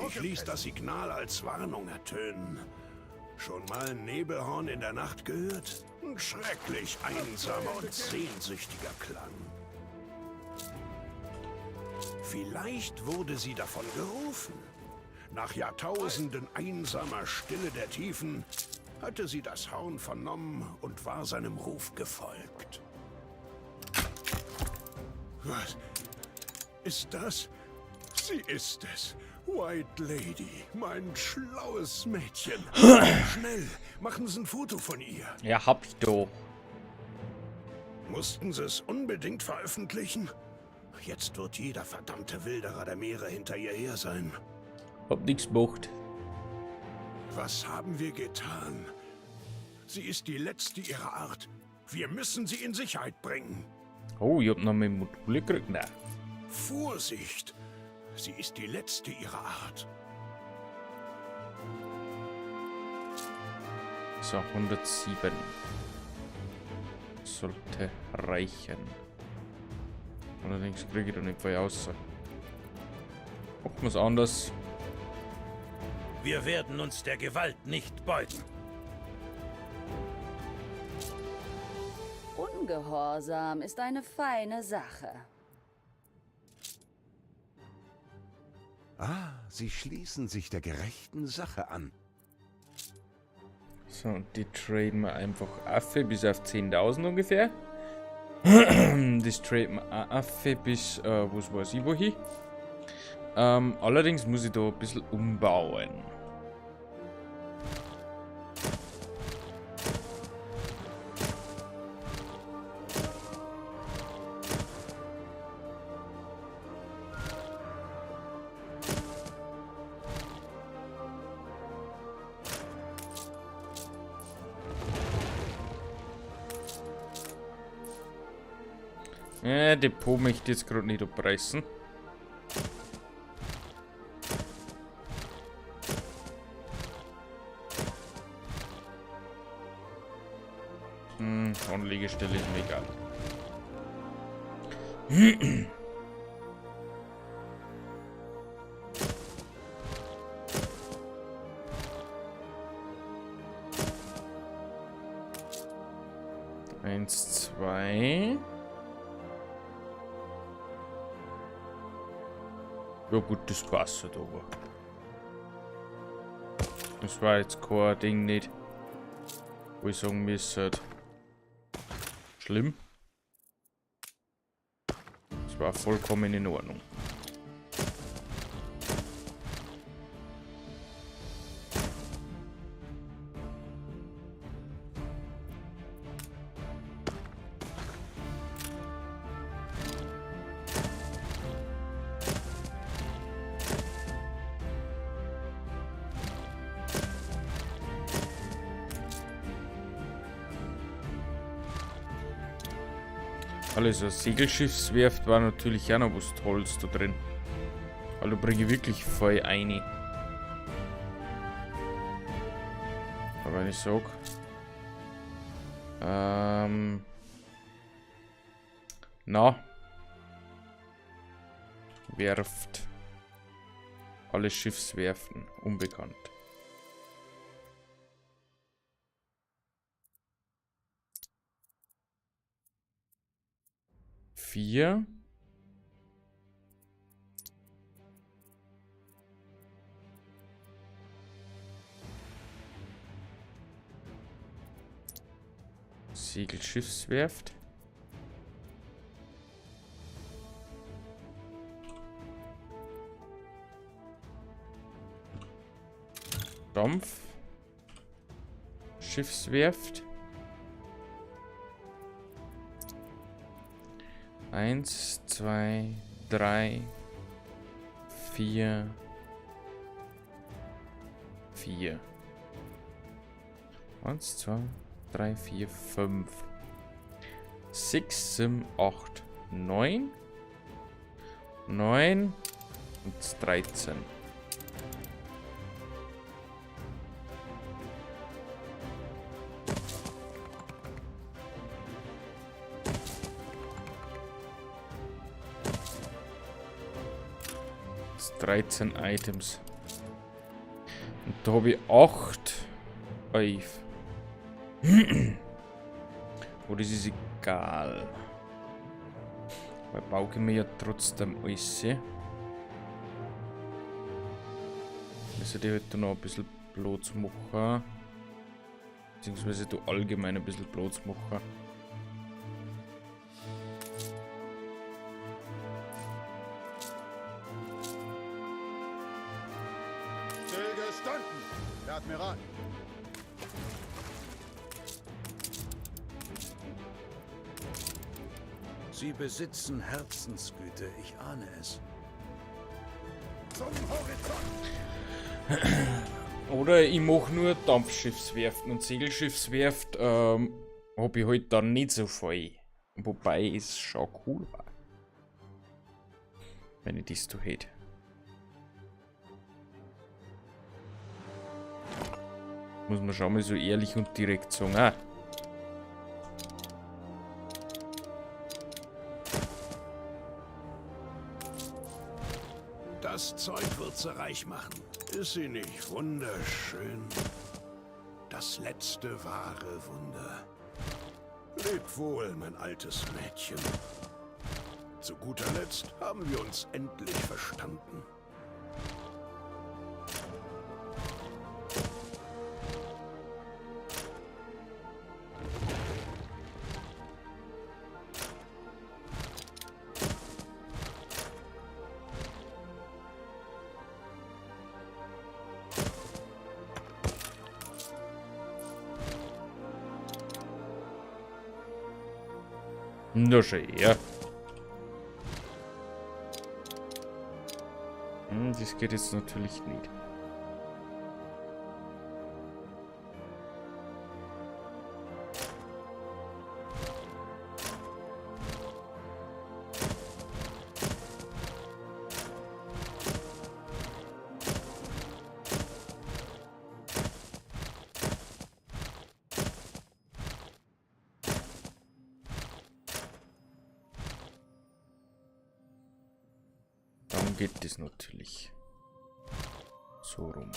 Ich ließ das Signal als Warnung ertönen. Schon mal ein Nebelhorn in der Nacht gehört? Ein schrecklich einsamer und sehnsüchtiger Klang. Vielleicht wurde sie davon gerufen. Nach Jahrtausenden einsamer Stille der Tiefen hatte sie das Horn vernommen und war seinem Ruf gefolgt. Was ist das? Sie ist es. White Lady, mein schlaues Mädchen. Schnell, machen Sie ein Foto von ihr. Ja, hab ich doch. Mussten Sie es unbedingt veröffentlichen? Jetzt wird jeder verdammte Wilderer der Meere hinter ihr her sein. Hab nichts gemacht. Was haben wir getan? Sie ist die letzte ihrer Art. Wir müssen sie in Sicherheit bringen. Oh, ich hab noch mehr Module gekriegt. Nein. Vorsicht! Sie ist die letzte ihrer Art. So, 107. Sollte reichen. Allerdings kriege ich da nicht viel raus. Machen wir's anders. Wir werden uns der Gewalt nicht beugen. Ungehorsam ist eine feine Sache. Ah, sie schließen sich der gerechten Sache an. So, und die traden wir einfach Affe bis auf 10.000 ungefähr. Das traden wir auch Affe bis, was weiß ich wohin. Allerdings muss ich da ein bisschen umbauen. Depot möchte ich jetzt gerade nicht abreißen. Anlegestelle ist mir egal. 1, 2. Ja gut, das passt halt aber. Das war jetzt kein Ding nicht, wo ich sagen müsste, halt schlimm. Das war vollkommen in Ordnung. Alles, so Segelschiffswerft war natürlich auch noch was Tolles da drin. Weil da bringe ich wirklich voll ein. Aber wenn ich sag. Na. Werft. Alle Schiffswerften. Unbekannt. 4. Segelschiffswerft. Dampf. Schiffswerft. 1, 2, 3, 4, 4. 1, 2, 3, 4, 5. 6, 7, 8, 9. 9 und 13. Das 13 Items. Und da habe ich 8. 11. Oh, das ist egal. Weil baue ich mir ja trotzdem alles. Müssen die halt noch ein bisschen Platz machen. Beziehungsweise du allgemein ein bisschen Platz machen. Stillgestanden, Herr Admiral. Sie besitzen Herzensgüte, ich ahne es. Zum Horizont! Oder ich mache nur Dampfschiffswerften und Segelschiffswerft habe ich halt dann nicht so viel. Wobei es schon cool war. Wenn ich das so hätte. Muss man schon mal so ehrlich und direkt sagen. Ah. Das Zeug wird sie reich machen. Ist sie nicht wunderschön? Das letzte wahre Wunder. Leb wohl, mein altes Mädchen. Zu guter Letzt haben wir uns endlich verstanden. Na schön, ja. Das geht jetzt natürlich nicht. Dann geht das natürlich so rum.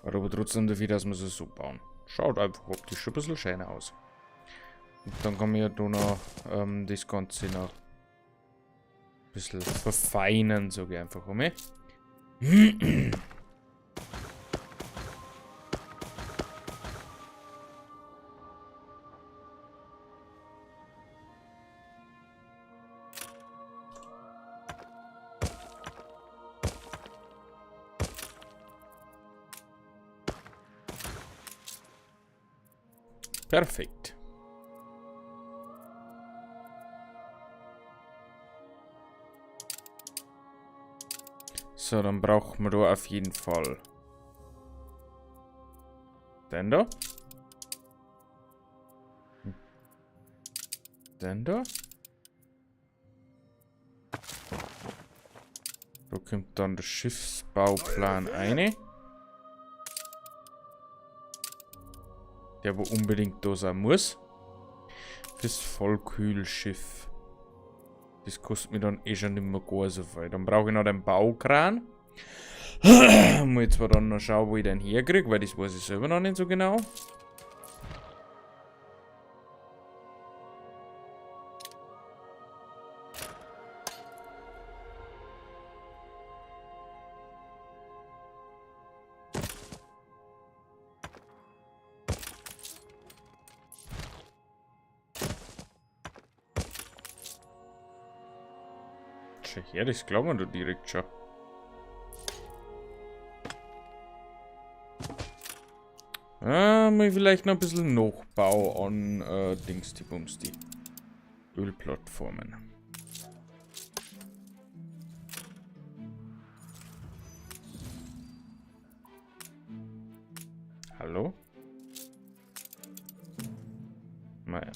Aber trotzdem dafür, dass wir es so bauen. Schaut einfach optisch schon ein bisschen schöner aus. Und dann kann man ja da noch das Ganze noch ein bisschen verfeinern, sage ich einfach einmal. Perfekt. So, dann brauchen wir da auf jeden Fall den da. Den da. Da kommt dann der Schiffsbauplan rein. Der wo unbedingt da sein muss. Fürs Vollkühlschiff. Das kostet mir dann eh schon nicht mehr gar so viel. Dann brauche ich noch den Baukran. Muss ich zwar dann noch schauen, wo ich den herkriege, weil das weiß ich selber noch nicht so genau. Ja, das glauben wir doch direkt schon. Ah, mal vielleicht noch ein bisschen Nachbau an Dings, die Bums, die Ölplattformen. Hallo? Naja.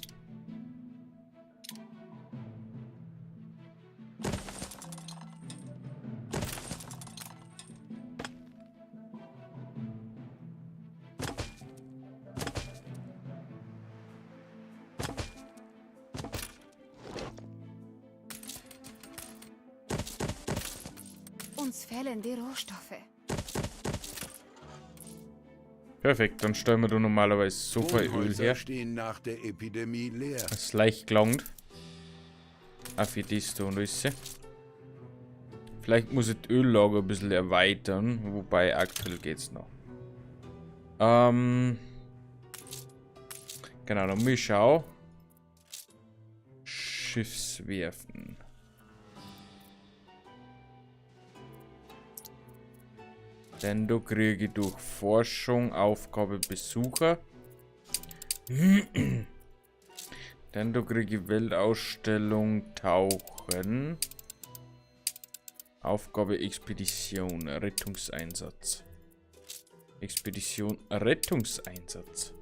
fehlen die Rohstoffe. Perfekt, dann stellen wir da normalerweise so viel Öl Wohnhäuser her. stehen nach der Epidemie leer. Das ist leicht gelangt. Auch für das da und alles. Vielleicht muss ich das Öllager ein bisschen erweitern. Wobei, aktuell geht's noch. Genau, dann muss ich schauen. Schiffswerfen. Denn da kriege ich durch Forschung, Aufgabe, Besucher. Denn da kriege ich Weltausstellung, Tauchen. Aufgabe, Expedition, Rettungseinsatz. Expedition, Rettungseinsatz.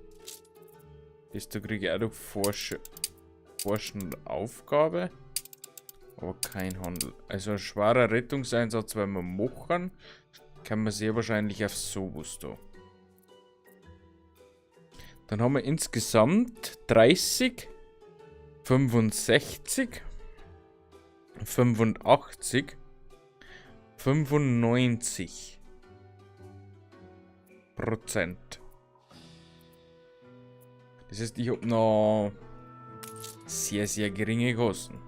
Das da kriege ich auch durch Forschen und Aufgabe. Aber kein Handel. Also ein schwerer Rettungseinsatz, weil wir machen, kann man sehr wahrscheinlich auf sowas da. Dann haben wir insgesamt 30, 65, 85, 95%. Das heißt, ich hab noch sehr, sehr geringe Kosten.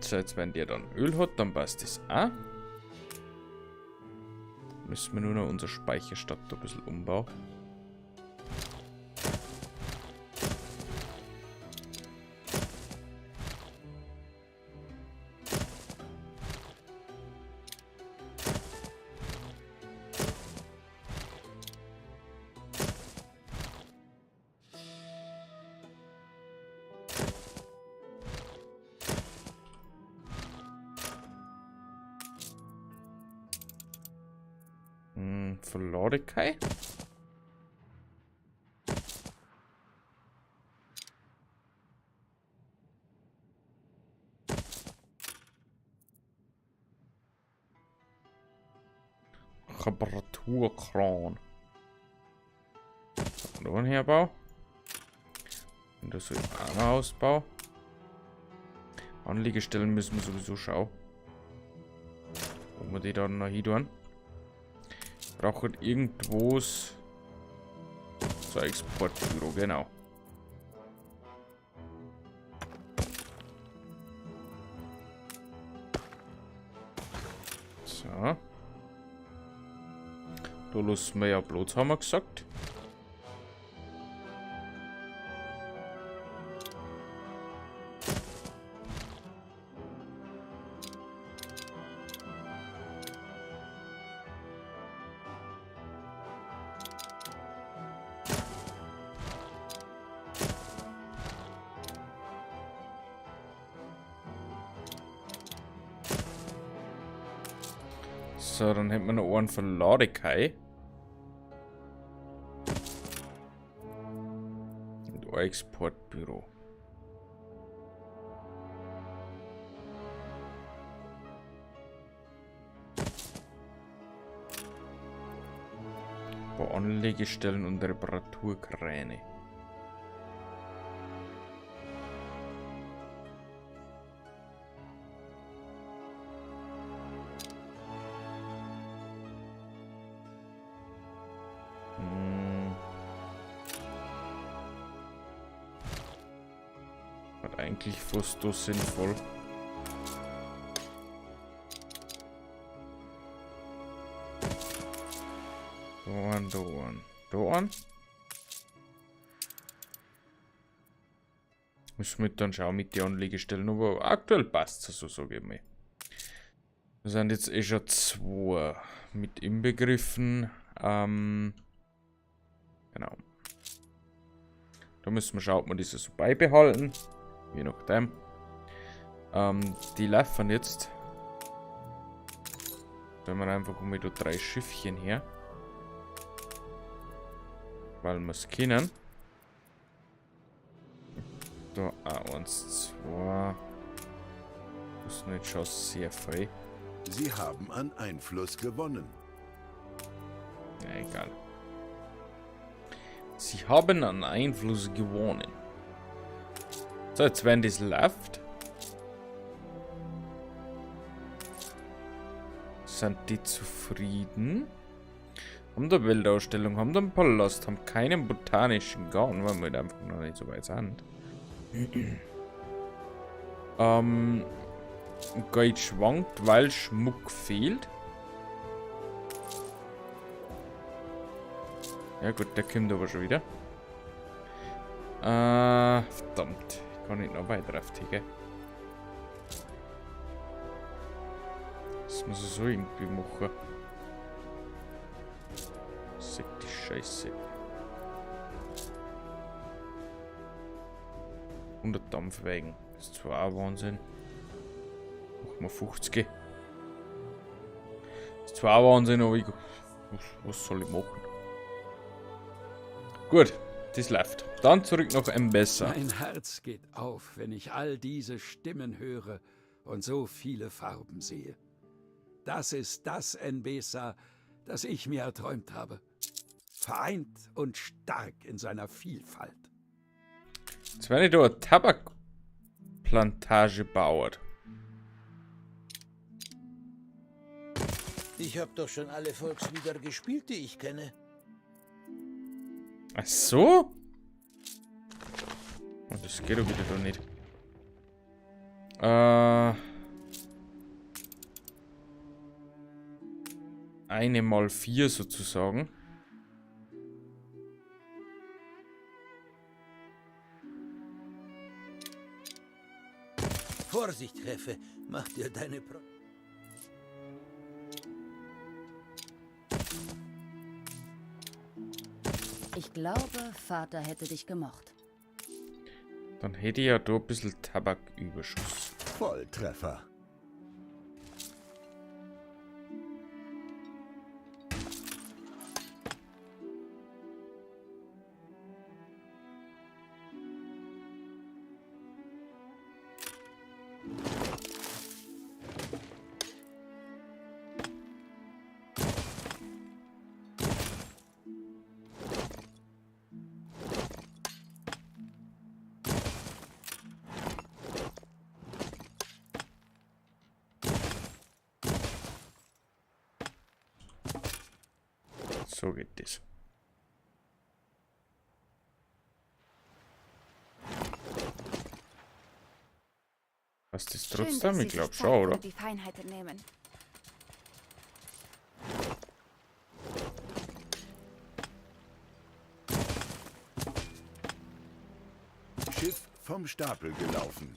So, jetzt wenn der dann Öl hat, dann passt das auch. Müssen wir nur noch unser Speicherstadt da ein bisschen umbauen. Verladekai? Reparaturkran. Noch ein Herbau. Und das soll ich auch noch ausbauen. Anliegestellen müssen wir sowieso schauen. Wo wir die dann noch hin tun. Brauchen irgendwo so ein Exportbüro, genau. So. Da lassen wir ja Platz, haben wir gesagt. So, dann hätten wir noch einen von Ladekai. Und ein Exportbüro. Ein paar Anlegestellen und Reparaturkräne. Eigentlich fast so sinnvoll. Da an, da an, da an. Müssen wir dann schauen mit den Anlegestellen, aber aktuell passt es so, sag ich mal. Wir sind jetzt eh schon 2 mit inbegriffen. Genau. Da müssen wir schauen, ob wir das so beibehalten. Je nachdem. Die laufen jetzt. Da haben wir einfach mal da 3 Schiffchen her. Weil wir's können. Da auch 1, 2. Das ist nicht schon sehr viel. Sie haben an Einfluss gewonnen. Ja, egal. Sie haben an Einfluss gewonnen. So, jetzt wenn das läuft. Sind die zufrieden? Haben da Weltausstellung, haben da einen Palast, haben keinen botanischen Garten, weil wir halt einfach noch nicht so weit sind. Geld schwankt, weil Schmuck fehlt. Ja gut, der kommt aber schon wieder. Verdammt, ich kann nicht noch weiter auf die, gell? Das muss ich so irgendwie machen. Die Scheiße. 100 Dampfwägen. Das ist zwar auch Wahnsinn. Machen wir 50. Das ist zwar auch Wahnsinn, aber ich, was soll ich machen? Gut, das läuft. Dann zurück nach Enbesa. Mein Herz geht auf, wenn ich all diese Stimmen höre und so viele Farben sehe. Das ist das Enbesa, das ich mir erträumt habe. Vereint und stark in seiner Vielfalt. Jetzt werde ich da eine Tabakplantage bauen. Ich hab doch schon alle Volkslieder gespielt, die ich kenne. Ach so? Oh, das geht doch wieder doch nicht. Eine mal 4 sozusagen. Vorsicht, Hefe, mach dir deine Pro. Ich glaube, Vater hätte dich gemocht. Dann hätte ich ja da ein bisschen Tabaküberschuss. Volltreffer. So geht das. Was ist Schön, trotzdem? dass Ich Sie sich glaub Zeit schon, oder? für die Feinheiten nehmen. Schiff vom Stapel gelaufen.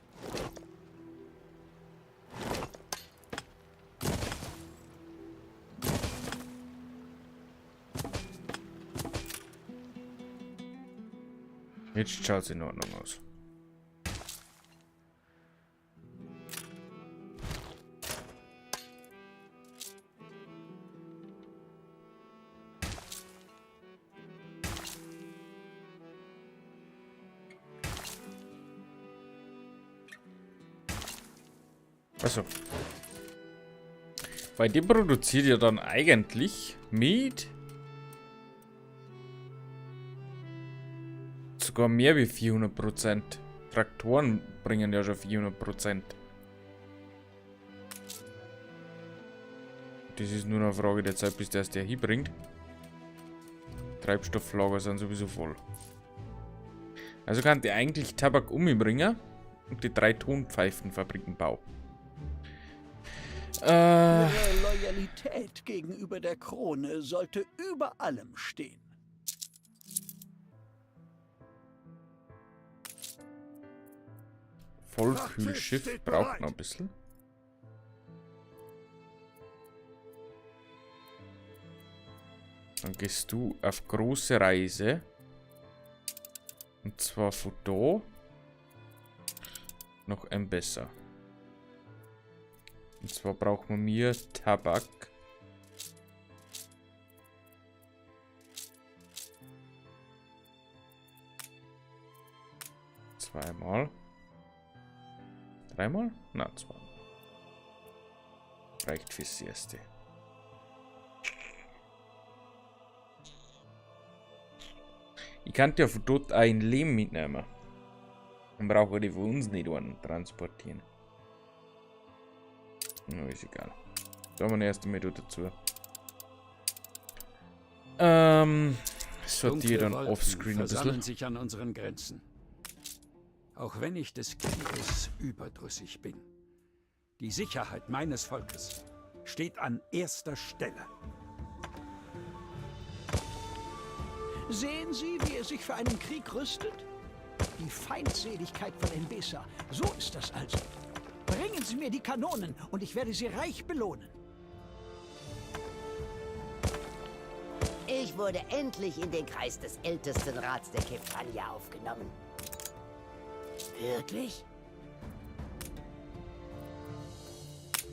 Jetzt schaut's in Ordnung aus. Also. Weil die produziert ja dann eigentlich mit sogar mehr wie 400%. Traktoren bringen ja schon 400%. Das ist nur noch eine Frage der Zeit, bis der es der hinbringt. Treibstofflager sind sowieso voll. Also kann die eigentlich Tabak umbringen und die 3 Tonpfeifenfabriken bauen. Ihre Loyalität gegenüber der Krone sollte über allem stehen. Vollkühlschiff braucht noch ein bisschen. Dann gehst du auf große Reise. Und zwar von da noch ein besser. Und zwar brauchen wir mehr Tabak. Zweimal. Dreimal? Na, zweimal. Reicht fürs Erste. Ich kann ja von dort ein Lehm mitnehmen. Dann brauche ich die von uns nicht einen transportieren. Na, ist egal. Da haben wir erst einmal dazu. Sortiere dann Dunkle Wolken offscreen ein versammeln bisschen. sich an unseren Grenzen. Auch wenn ich des Krieges überdrüssig bin. Die Sicherheit meines Volkes steht an erster Stelle. Sehen Sie, wie er sich für einen Krieg rüstet? Die Feindseligkeit von Enbesa. So ist das also. Bringen Sie mir die Kanonen und ich werde Sie reich belohnen. Ich wurde endlich in den Kreis des ältesten Rats der Kefranja aufgenommen. Wirklich?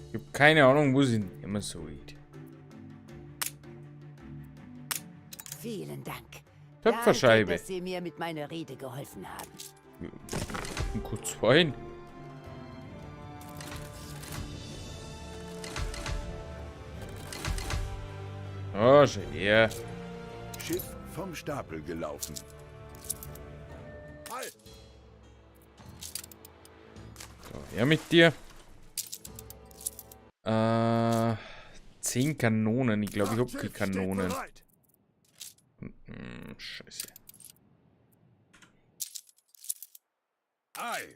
Ich hab keine Ahnung, wo sie immer so geht. Vielen Dank. Töpferscheibe. Danke, dass Sie mir mit meiner Rede geholfen haben. Und kurz vorhin. Oh, schau her. Schiff vom Stapel gelaufen. Halt! So, her mit dir. 10 Kanonen. Ich glaube, ich hab keine Kanonen. Scheiße. Ei.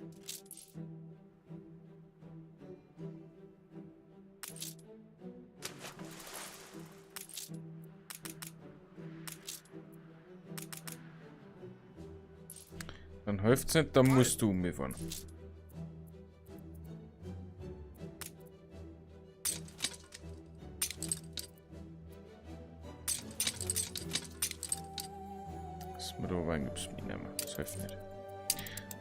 Dann hilft's nicht, dann musst du mitfahren. Das mir da rein gibt's mir nicht mehr. Das hilft nicht.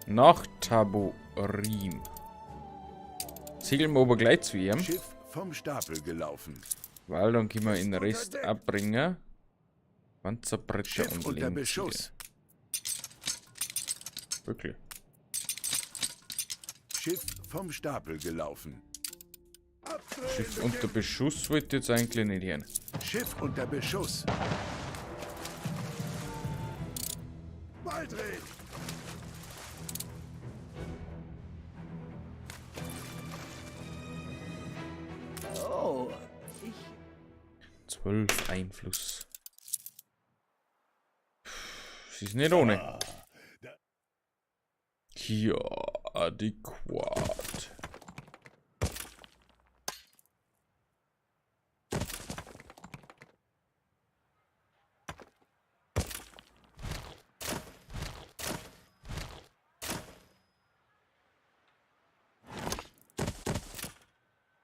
Nach Taborim. Segeln wir aber gleich zu ihm. Schiff vom Stapel gelaufen. Weil dann können wir den Rest abbringen. Panzerbretter Schiff und unter Lehmziegel. Beschuss. Wirklich. Schiff vom Stapel gelaufen. Schiff unter Beschuss wollte jetzt eigentlich nicht hin. Schiff unter Beschuss. Baldrin! Oh, ich... 12 Einfluss. Das ist nicht ohne. Ja, adäquat.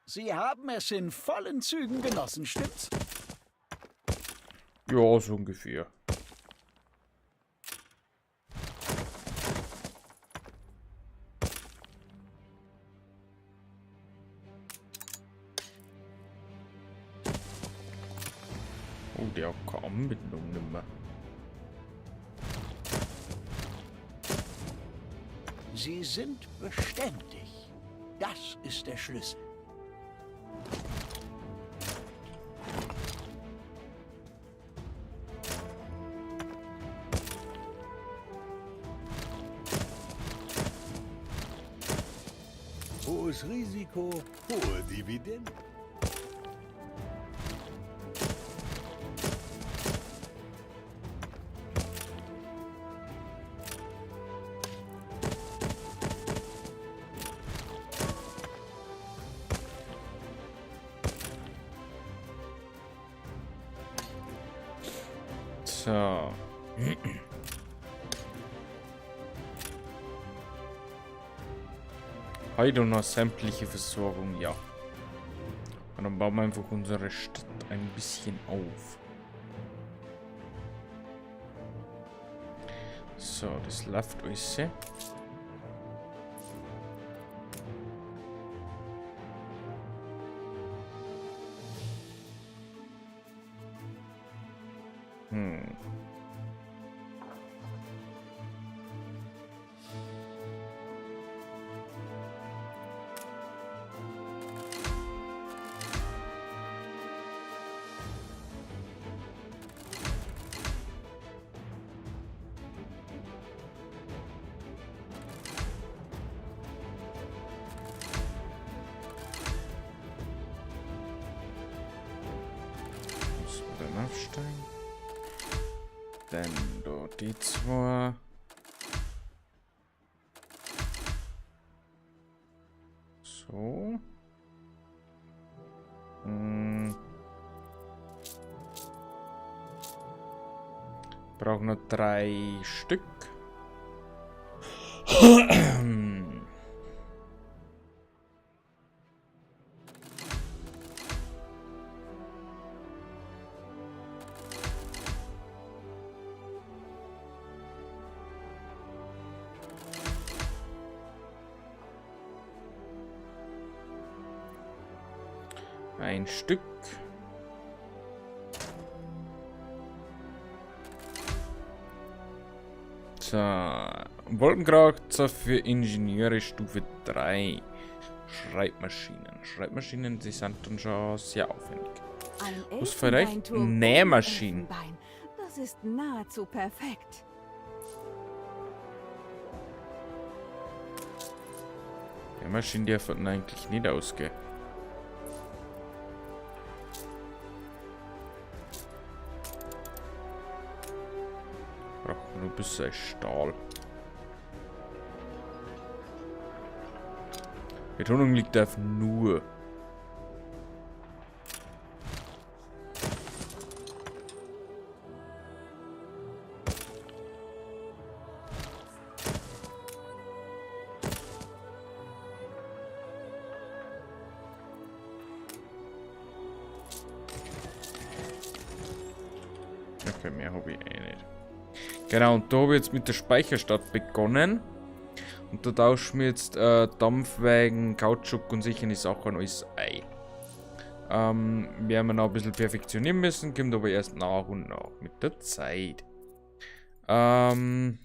Sie haben es in vollen Zügen genossen, stimmt's? Ja, so ungefähr. Oh, der hat keine Anbindung nicht mehr. Sie sind beständig. Das ist der Schlüssel. Hohes Risiko, hohe Dividenden. So. Heute noch sämtliche Versorgung, ja. Und dann bauen wir einfach unsere Stadt ein bisschen auf. So, das läuft alles. Beim Aufsteigen. Dann da die zwei. So. Hm. Brauchen noch 3 Stück. Ein Stück. So, Wolkenkratzer für Ingenieure Stufe 3. Schreibmaschinen. Schreibmaschinen, die sind dann schon sehr aufwendig. Ein Was vielleicht? Elfenbeinturm ohne Nähmaschinen. Elfenbein. Das ist nahezu perfekt. Nähmaschinen dürfen eigentlich nicht ausgehen. Brauchen wir nur ein bisschen Stahl. Betonung liegt auf nur. Okay, mehr hab ich eh nicht. Genau, und da hab ich jetzt mit der Speicherstadt begonnen. Und da tauschen wir jetzt Dampfwagen, Kautschuk und solche Sachen alles ein. Werden wir noch ein bisschen perfektionieren müssen, kommt aber erst nach und nach mit der Zeit. Wir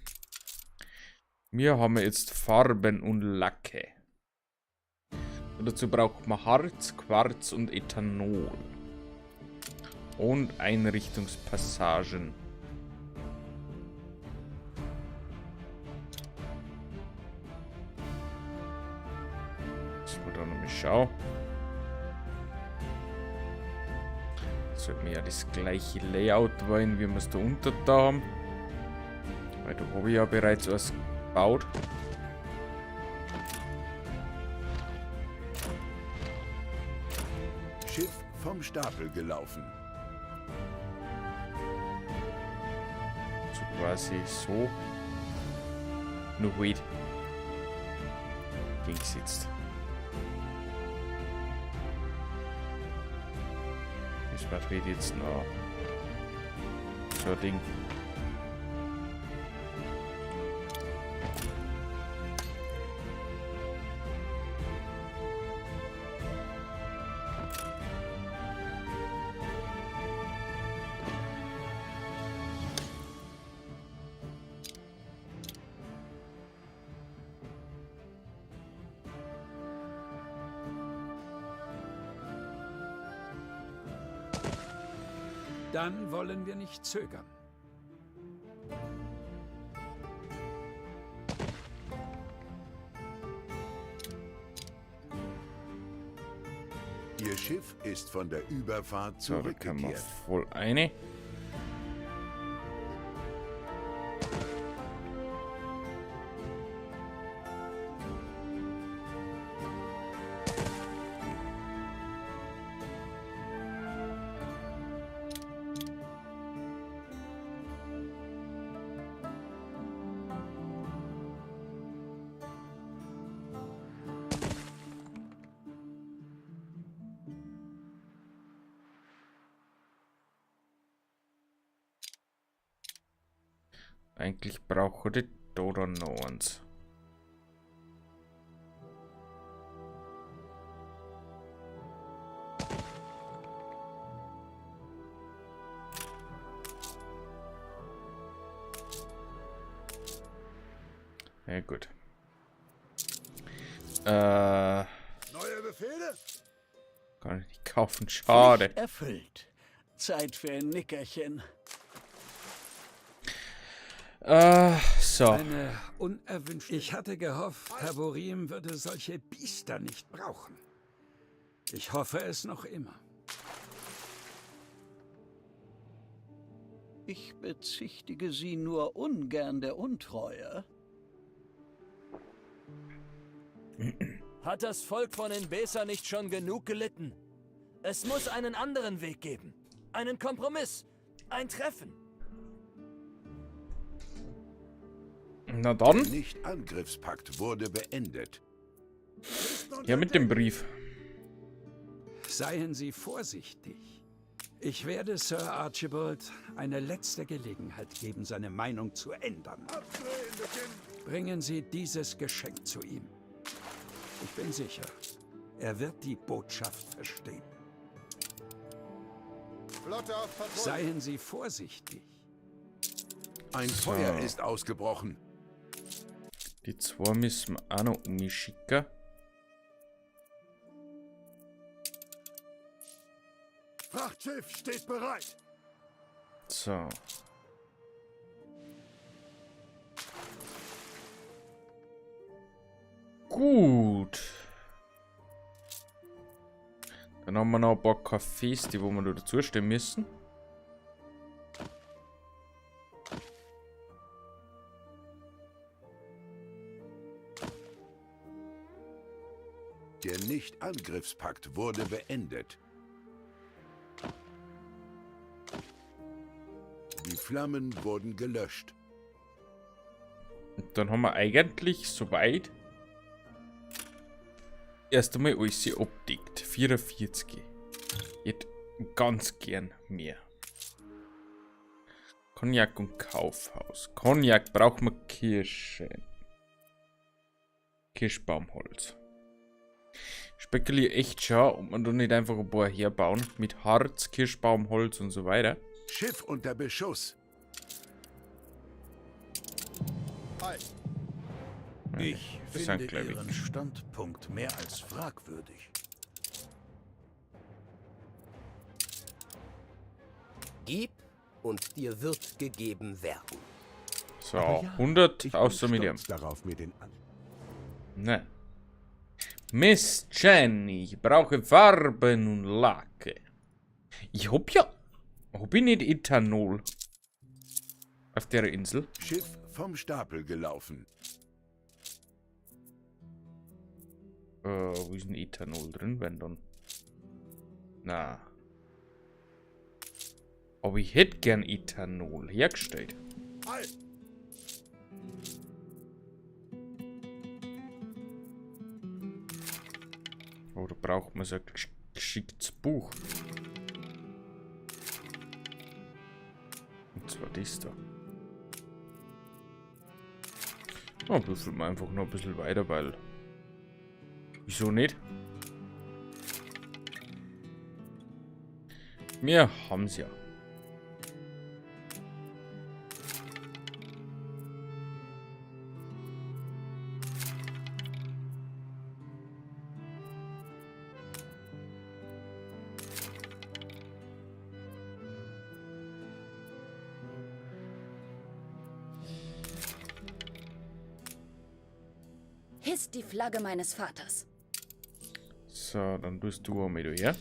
haben jetzt Farben und Lacke. Und dazu braucht man Harz, Quarz und Ethanol. Und Einrichtungspassagen. Da noch mal schauen. Sollten wir ja das gleiche Layout wollen, wie wir es da unten da haben. Weil da habe ich ja bereits was gebaut. Schiff vom Stapel gelaufen. So quasi so. Nur halt. Ging's jetzt. Das war halt jetzt noch so ein Ding. Dann wollen wir nicht zögern. Ihr Schiff ist von der Überfahrt So, da können wir zurückgekehrt. voll eine. Eigentlich brauche ich da dann noch eins. Ja, gut. Neue Befehle? Kann ich nicht kaufen, schade. Pflicht erfüllt. Zeit für ein Nickerchen. So. Eine unerwünschte. Ich hatte gehofft, Herr Borim würde solche Biester nicht brauchen. Ich hoffe es noch immer. Ich bezichtige Sie nur ungern der Untreue. Hat das Volk von Enbesa nicht schon genug gelitten? Es muss einen anderen Weg geben. Einen Kompromiss. Ein Treffen. Na dann. Der Nicht-Angriffspakt wurde beendet. Ja, mit dem Brief. Seien Sie vorsichtig. Ich werde Sir Archibald eine letzte Gelegenheit geben, seine Meinung zu ändern. Bringen Sie dieses Geschenk zu ihm. Ich bin sicher, er wird die Botschaft verstehen. Flotte auf Patrouille. Seien Sie vorsichtig. Ein Feuer ist ausgebrochen. Die zwei müssen wir auch noch umschicken. Frachtschiff steht bereit. So. Gut. Dann haben wir noch ein paar Cafés, die wo wir noch dazustehen müssen. Der Nicht-Angriffspakt wurde beendet. Die Flammen wurden gelöscht. Und dann haben wir eigentlich soweit erst einmal alles abdeckt. 44. Ich hätte ganz gern mehr. Cognac und Kaufhaus. Cognac braucht man Kirsche. Kirschbaumholz. Spekuliere echt schon, ob man da nicht einfach ein paar herbauen. Mit Harz, Kirschbaumholz und so weiter. Schiff unter Beschuss. Ich Das sind, finde glaub ich. Ihren Standpunkt mehr als fragwürdig. Gib und dir wird gegeben werden. So, Aber ja, 100 ich bin außer mit dem. stolz darauf, mir den An Ne. Miss Jenny, ich brauche Farben und Lacke. Ich hab ja... Hab ich nicht Ethanol? Auf der Insel? Schiff vom Stapel gelaufen. Wo ist denn Ethanol drin, wenn dann? Na. Aber ich hätte gern Ethanol hergestellt. Oder braucht man so ein geschicktes Buch? Und zwar das da. Oh, büffeln wir einfach noch ein bisschen weiter, weil... Wieso nicht? Wir haben's ja. Hisst die Flagge meines Vaters. So, dann tust du auch mit her.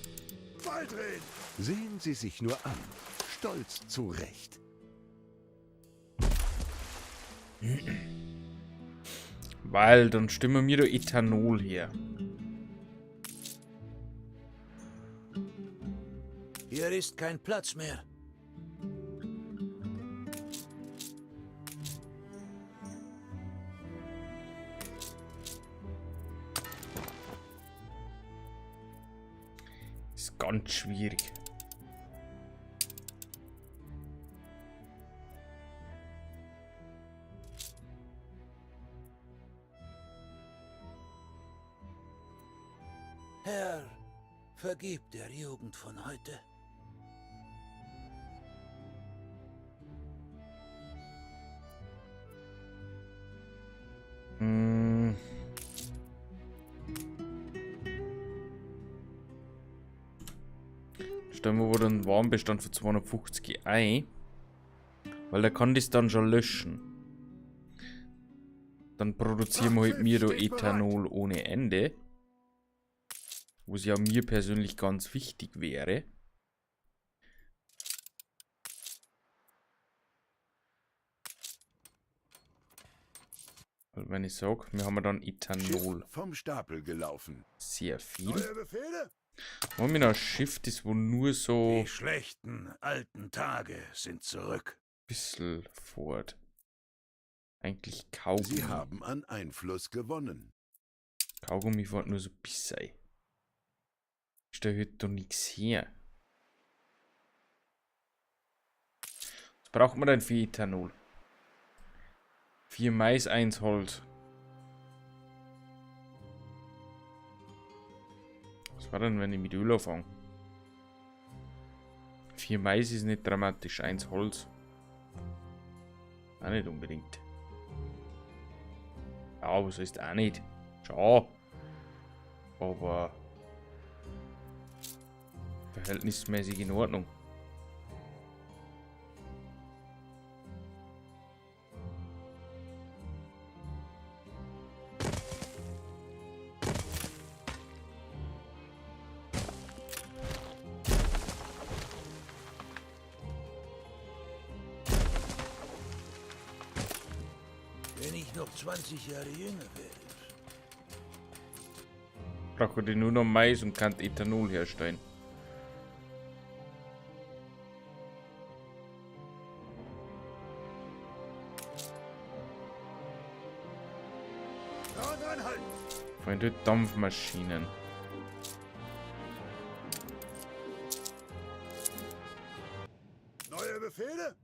Baldrin! Sehen Sie sich nur an. Stolz zurecht. Weil, dann stimmen wir da Ethanol her. Hier ist kein Platz mehr. Ist ganz schwierig. Herr, vergib der Jugend von heute. Stellen wir wohl einen Warenbestand für 250 ein. Weil der kann das dann schon löschen. Dann produzieren wir halt mir da Ethanol ohne Ende. Was ja mir persönlich ganz wichtig wäre. Also wenn ich sage, wir haben dann Ethanol. Schiff vom Stapel gelaufen. Sehr viel. Neue Befehle? Wollen wir noch ein Schiff, das wo nur so Die schlechten alten Tage sind zurück. bisschen fort. Eigentlich Kaugummi. Sie haben an Einfluss gewonnen. Kaugummi fährt nur so ein bisschen. Ist da heute doch nichts her. Was braucht man denn für Ethanol? 4 Mais, 1 Holz. Was war denn, wenn ich mit Öl anfange? 4 Mais ist nicht dramatisch, 1 Holz. Auch nicht unbedingt. Ja, was heißt auch nicht? Schau. Aber verhältnismäßig in Ordnung. Wenn ich noch 20 Jahre jünger wäre. Brauche ich nur noch Mais und kann Ethanol herstellen. Kran anhalten! Freunde, Dampfmaschinen. Neue Befehle?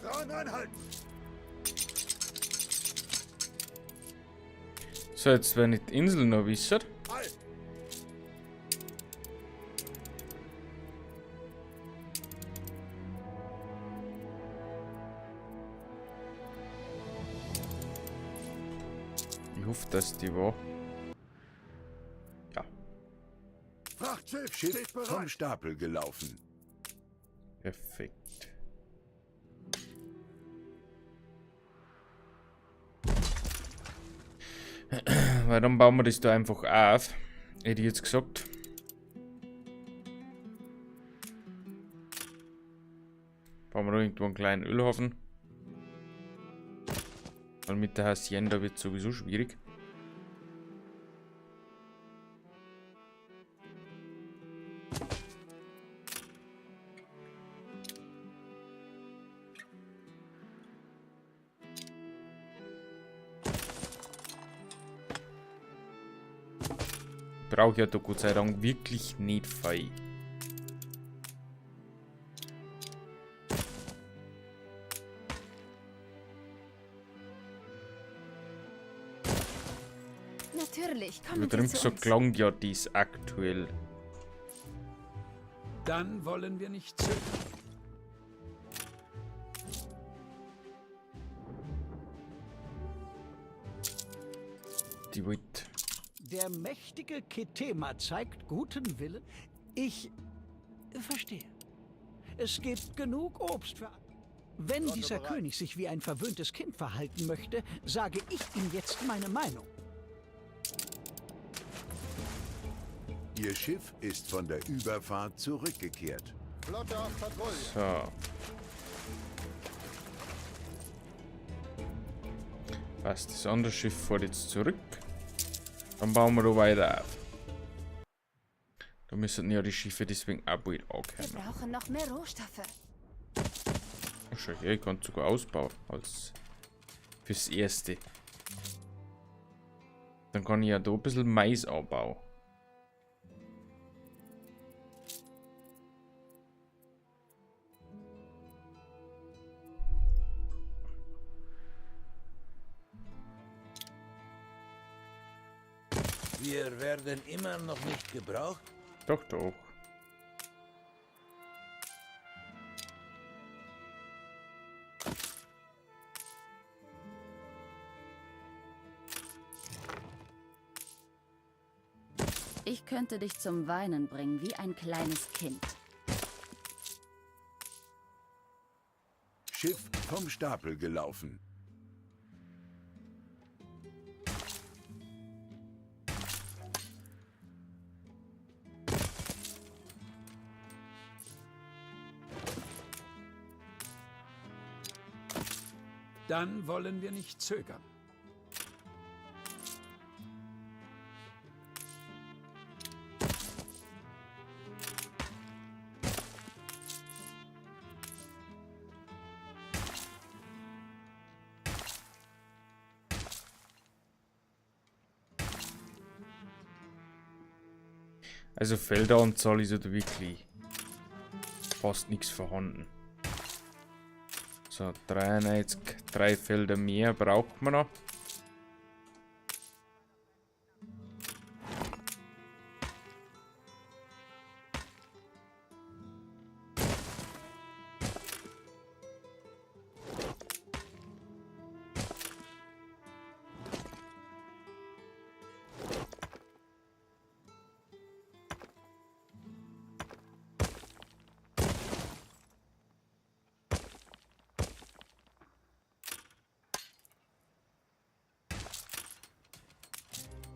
Kran anhalten! So, jetzt wenn ich die Insel noch wissen. Halt! Ich hoffe, dass die war. Ja, Frachtschiff Schiff steht vom bereit! Stapel gelaufen. perfekt. Weil dann bauen wir das da einfach auf. Hätte ich jetzt gesagt. Bauen wir da irgendwo einen kleinen Ölhafen. Weil mit der Hacienda wird sowieso schwierig. Brauche ja da Gott sei Dank wirklich nicht viel. Natürlich, kommen Übertrieben Sie zu gesagt uns. klang ja dies aktuell. Dann wollen wir nicht zögern. Die wollt. Der mächtige Ketema zeigt guten Willen. Ich verstehe. Es gibt genug Obst für. Wenn dieser König sich wie ein verwöhntes Kind verhalten möchte, sage ich ihm jetzt meine Meinung. Ihr Schiff ist von der Überfahrt zurückgekehrt. Flotte auf Patrouille! So. Passt, das andere Schiff fährt jetzt zurück. Dann bauen wir da weiter auf. Da müssen ja die Schiffe deswegen auch bald Wir ankommen. brauchen noch mehr Rohstoffe. Oh, schau her, ich kann sogar ausbauen als fürs Erste. Dann kann ich ja da ein bisschen Mais anbauen. Wir werden immer noch nicht gebraucht. Doch, doch. Ich könnte dich zum Weinen bringen, wie ein kleines Kind. Schiff vom Stapel gelaufen. Dann wollen wir nicht zögern. Also Felderanzahl ist ja wirklich fast nichts vorhanden. So, 93, 3 Felder mehr braucht man noch.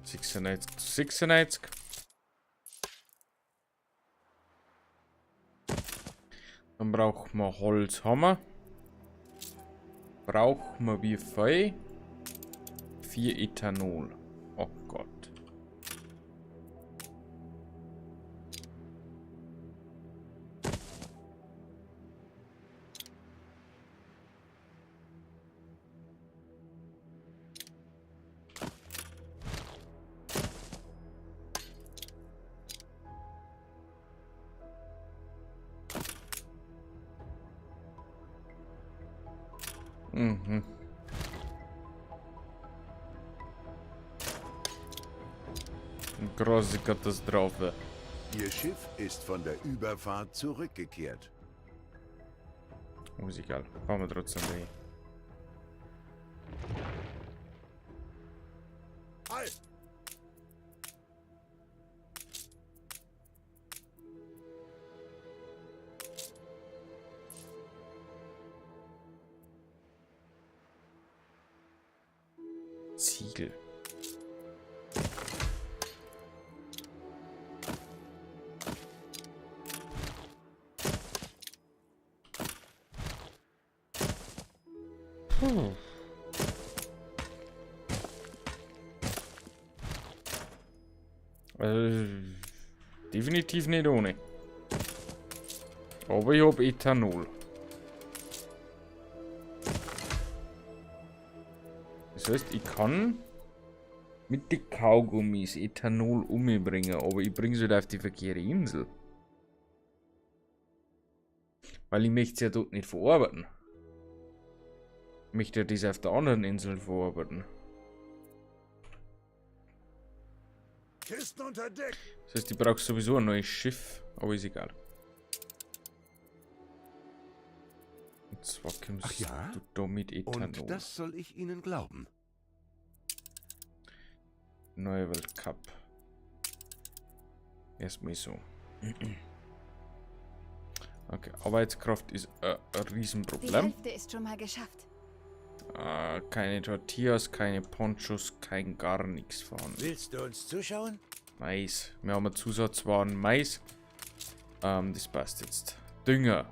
Sechsundneunzig zu 96. Dann brauchen wir Holzhammer. Brauchen wir wie viel? 4 Ethanol. Oh Gott. Mhm. Große Katastrophe. Ihr Schiff ist von der Überfahrt zurückgekehrt. Oh, ist egal. Fahren wir trotzdem dahin. Halt! Ziegel. Puh. Also, definitiv nicht ohne. Aber ich hab Ethanol. Das heißt, ich kann mit den Kaugummis Ethanol umbringen, aber ich bringe es halt auf die verkehrte Insel. Weil ich möchte es ja dort nicht verarbeiten. Ich möchte ja das auf der anderen Insel verarbeiten. Kisten unter Deck. Das heißt, ich brauche sowieso ein neues Schiff, aber ist egal. Und zwar kommst Ach ja? du da mit Ethanol. Und das soll ich Ihnen glauben. Neue Weltcup. Erstmal so. Okay, Arbeitskraft ist ein Riesenproblem. Die Hälfte ist schon mal geschafft. Keine Tortillas, keine Ponchos, kein gar nichts vorhanden. Willst du uns zuschauen? Mais. Wir haben Zusatzwaren Mais. Das passt jetzt. Dünger.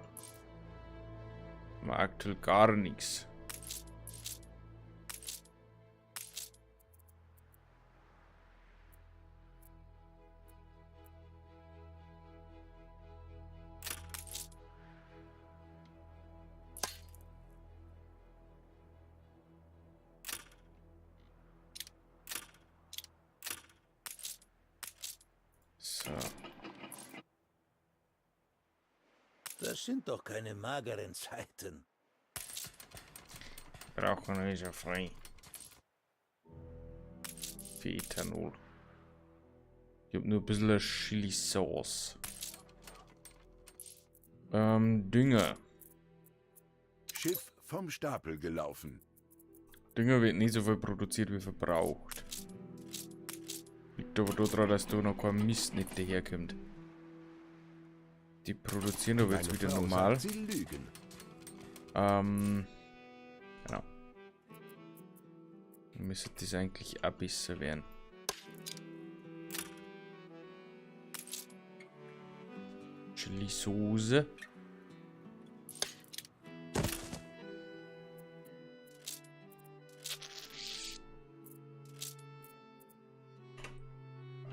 Haben wir aktuell gar nichts. So. Das sind doch keine mageren Zeiten. Brauchen wir ja frei. Für Ethanol. Ich hab nur ein bisschen Chili-Sauce. Dünger. Schiff vom Stapel gelaufen. Dünger wird nicht so viel produziert wie verbraucht. Liegt aber daran, dass da noch kein Mist nicht daherkommt. Die produzieren aber jetzt Meine wieder Frau normal. sagt, sie lügen. Genau. Müsste das eigentlich auch besser werden. Chili-Soße.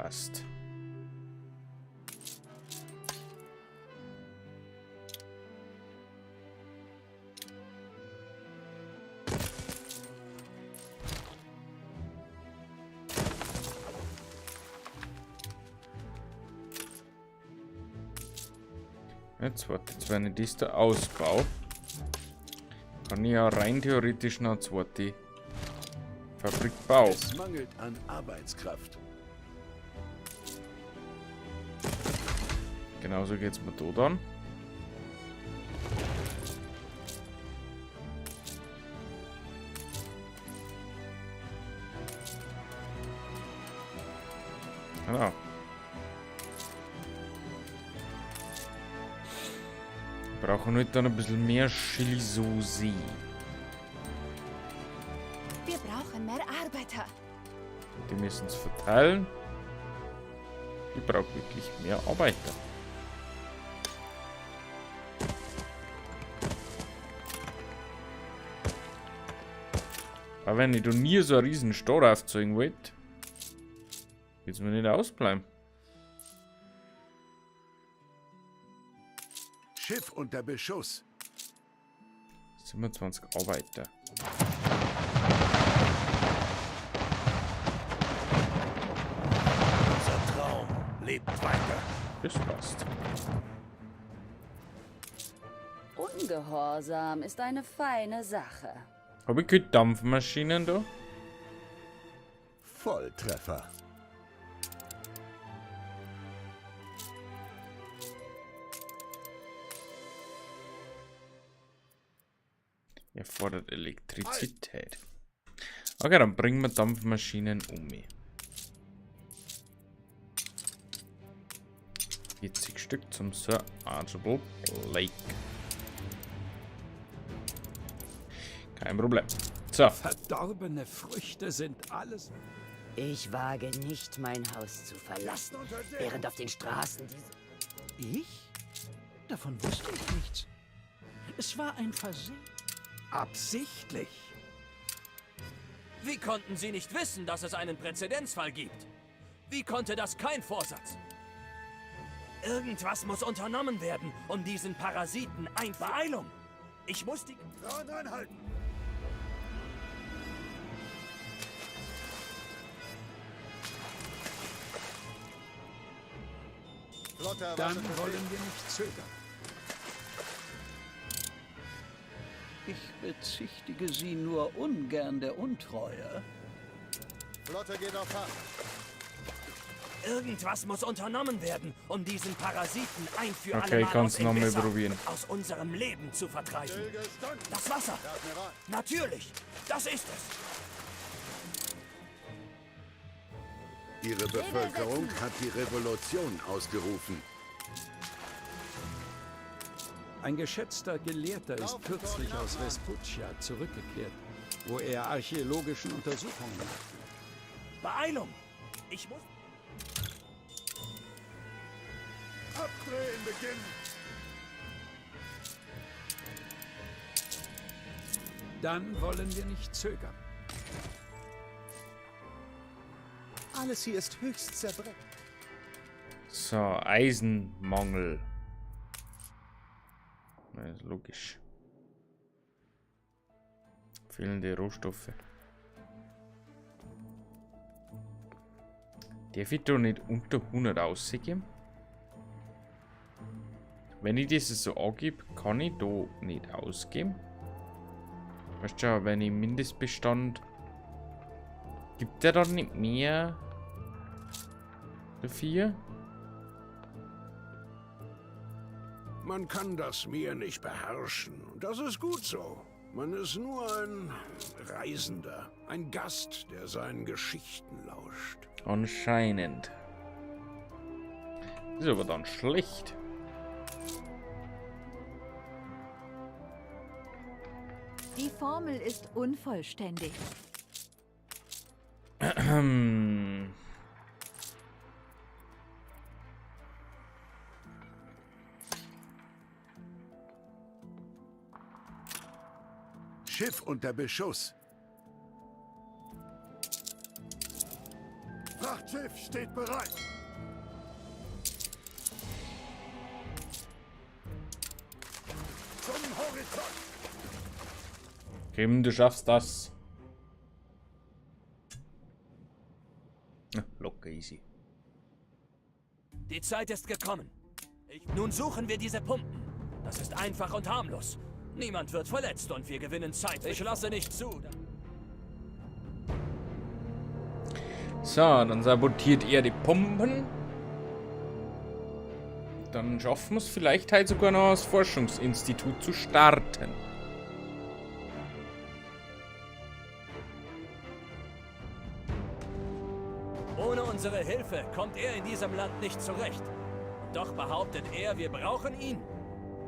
Passt. Jetzt warte, jetzt wenn ich das da ausbaue, kann ich ja rein theoretisch noch eine zweite Fabrik bauen. Es mangelt an Arbeitskraft. Genauso geht's mir da dann. Genau. Brauchen heute dann ein bisschen mehr Chili-Soße. Wir brauchen mehr Arbeiter. Die müssen es verteilen. Ich brauche wirklich mehr Arbeiter. Aber wenn ich da nie so einen riesen Stadt aufzeigen wollte, wird's mir nicht ausbleiben. Schiff unter Beschuss. 27 Arbeiter. Unser Traum lebt weiter. Das passt. Ungehorsam ist eine feine Sache. Habe ich keine Dampfmaschinen da? Volltreffer. Erfordert Elektrizität. Okay, dann bringen wir Dampfmaschinen um. 40 Stück zum Sir Archibald Blake. Kein Problem. So. Verdorbene Früchte sind alles. Ich wage nicht, mein Haus zu verlassen, während auf den Straßen diese... Ich? Davon wusste ich nichts. Es war ein Versehen. Absichtlich. Wie konnten Sie nicht wissen, dass es einen Präzedenzfall gibt? Wie konnte das kein Vorsatz? Irgendwas muss unternommen werden, um diesen Parasiten ein... Beeilung! Ich muss die... Frauen anhalten! Flotte Dann erwartet wollen wir nicht zögern. Ich bezichtige Sie nur ungern der Untreue. Flotte geht auf Fahrt. Irgendwas muss unternommen werden, um diesen Parasiten ein für Okay, alle ich Mal kann's aus noch mal Enbesa probieren. und aus unserem Leben zu vertreiben. Stillgestanden. Das Wasser! Herr Admiral. Natürlich! Das ist es! Ihre Bevölkerung hat die Revolution ausgerufen. Ein geschätzter Gelehrter ist kürzlich aus Vespuccia zurückgekehrt, wo er archäologischen Untersuchungen nachging. Beeilung! Ich muss... Abdrehen beginnen. Dann wollen wir nicht zögern. Alles hier ist höchst zerbrechlich. So, Eisenmangel. Na, ist logisch. Fehlende Rohstoffe. Darf ich da nicht unter 100 ausgeben? Wenn ich das so angebe, kann ich da nicht ausgeben. Weißt du, wenn ich Mindestbestand... Gibt der dann nicht mehr dafür? Man kann das Meer nicht beherrschen. Und das ist gut so. Man ist nur ein Reisender, ein Gast, der seinen Geschichten lauscht. Anscheinend. Ist aber dann schlecht. Die Formel ist unvollständig. Schiff unter Beschuss. Frachtschiff steht bereit. Zum Horizont. Kim, du schaffst das. Na, locker easy. Die Zeit ist gekommen. Nun suchen wir diese Pumpen. Das ist einfach und harmlos. Niemand wird verletzt und wir gewinnen Zeit. Ich lasse nicht zu. So, dann sabotiert er die Pumpen. Dann schaffen wir es vielleicht heute sogar noch, das Forschungsinstitut zu starten. Ohne unsere Hilfe kommt er in diesem Land nicht zurecht. Und doch behauptet er, wir brauchen ihn.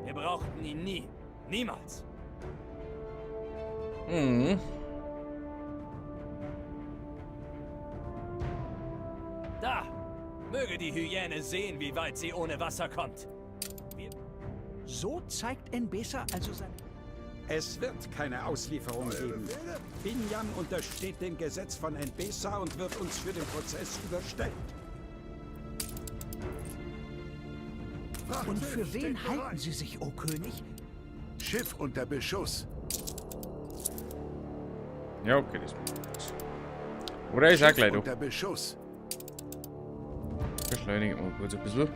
Wir brauchten ihn nie. Niemals. Mhm. Da! Möge die Hyäne sehen, wie weit sie ohne Wasser kommt. So zeigt Enbesa also seine... Es wird keine Auslieferung geben. Binyan untersteht dem Gesetz von Enbesa und wird uns für den Prozess überstellt. Und für wen halten Sie sich, o König? Schiff unter Beschuss. Ja, okay, das macht nichts. Oder ist auch gleich da. Unter Beschuss. Beschleunigen wir mal kurz ein bisschen.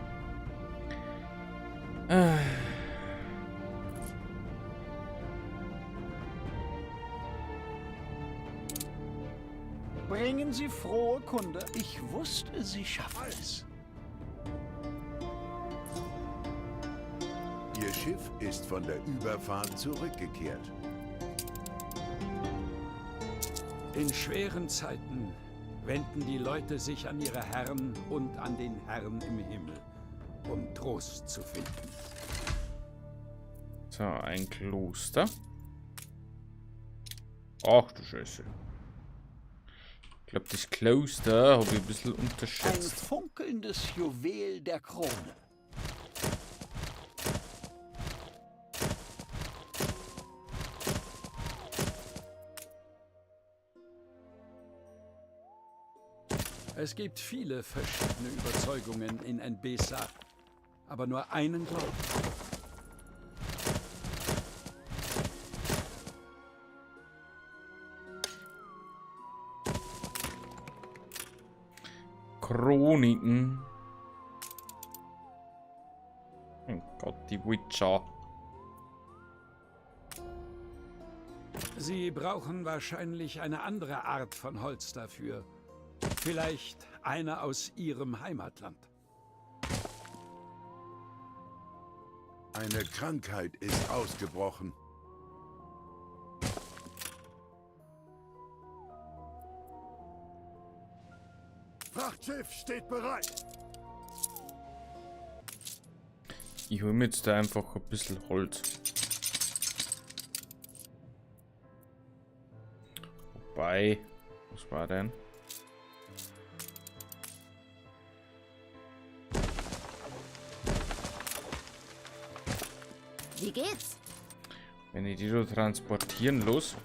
Bringen Sie frohe Kunde. Ich wusste, Sie schaffen es. Ihr Schiff ist von der Überfahrt zurückgekehrt. In schweren Zeiten wenden die Leute sich an ihre Herren und an den Herrn im Himmel, um Trost zu finden. So, ein Kloster. Ach du Scheiße. Ich glaube, das Kloster habe ich ein bisschen unterschätzt. Ein funkelndes Juwel der Krone. Es gibt viele verschiedene Überzeugungen in Enbesa, aber nur einen Glauben. Chroniken. Oh Gott, die Witcher. Sie brauchen wahrscheinlich eine andere Art von Holz dafür. Vielleicht eine aus Ihrem Heimatland. Eine Krankheit ist ausgebrochen. Frachtschiff steht bereit. Ich hole mir jetzt da einfach ein bisschen Holz. Wobei, was war denn? Wie geht's? Wenn ich die so transportieren los.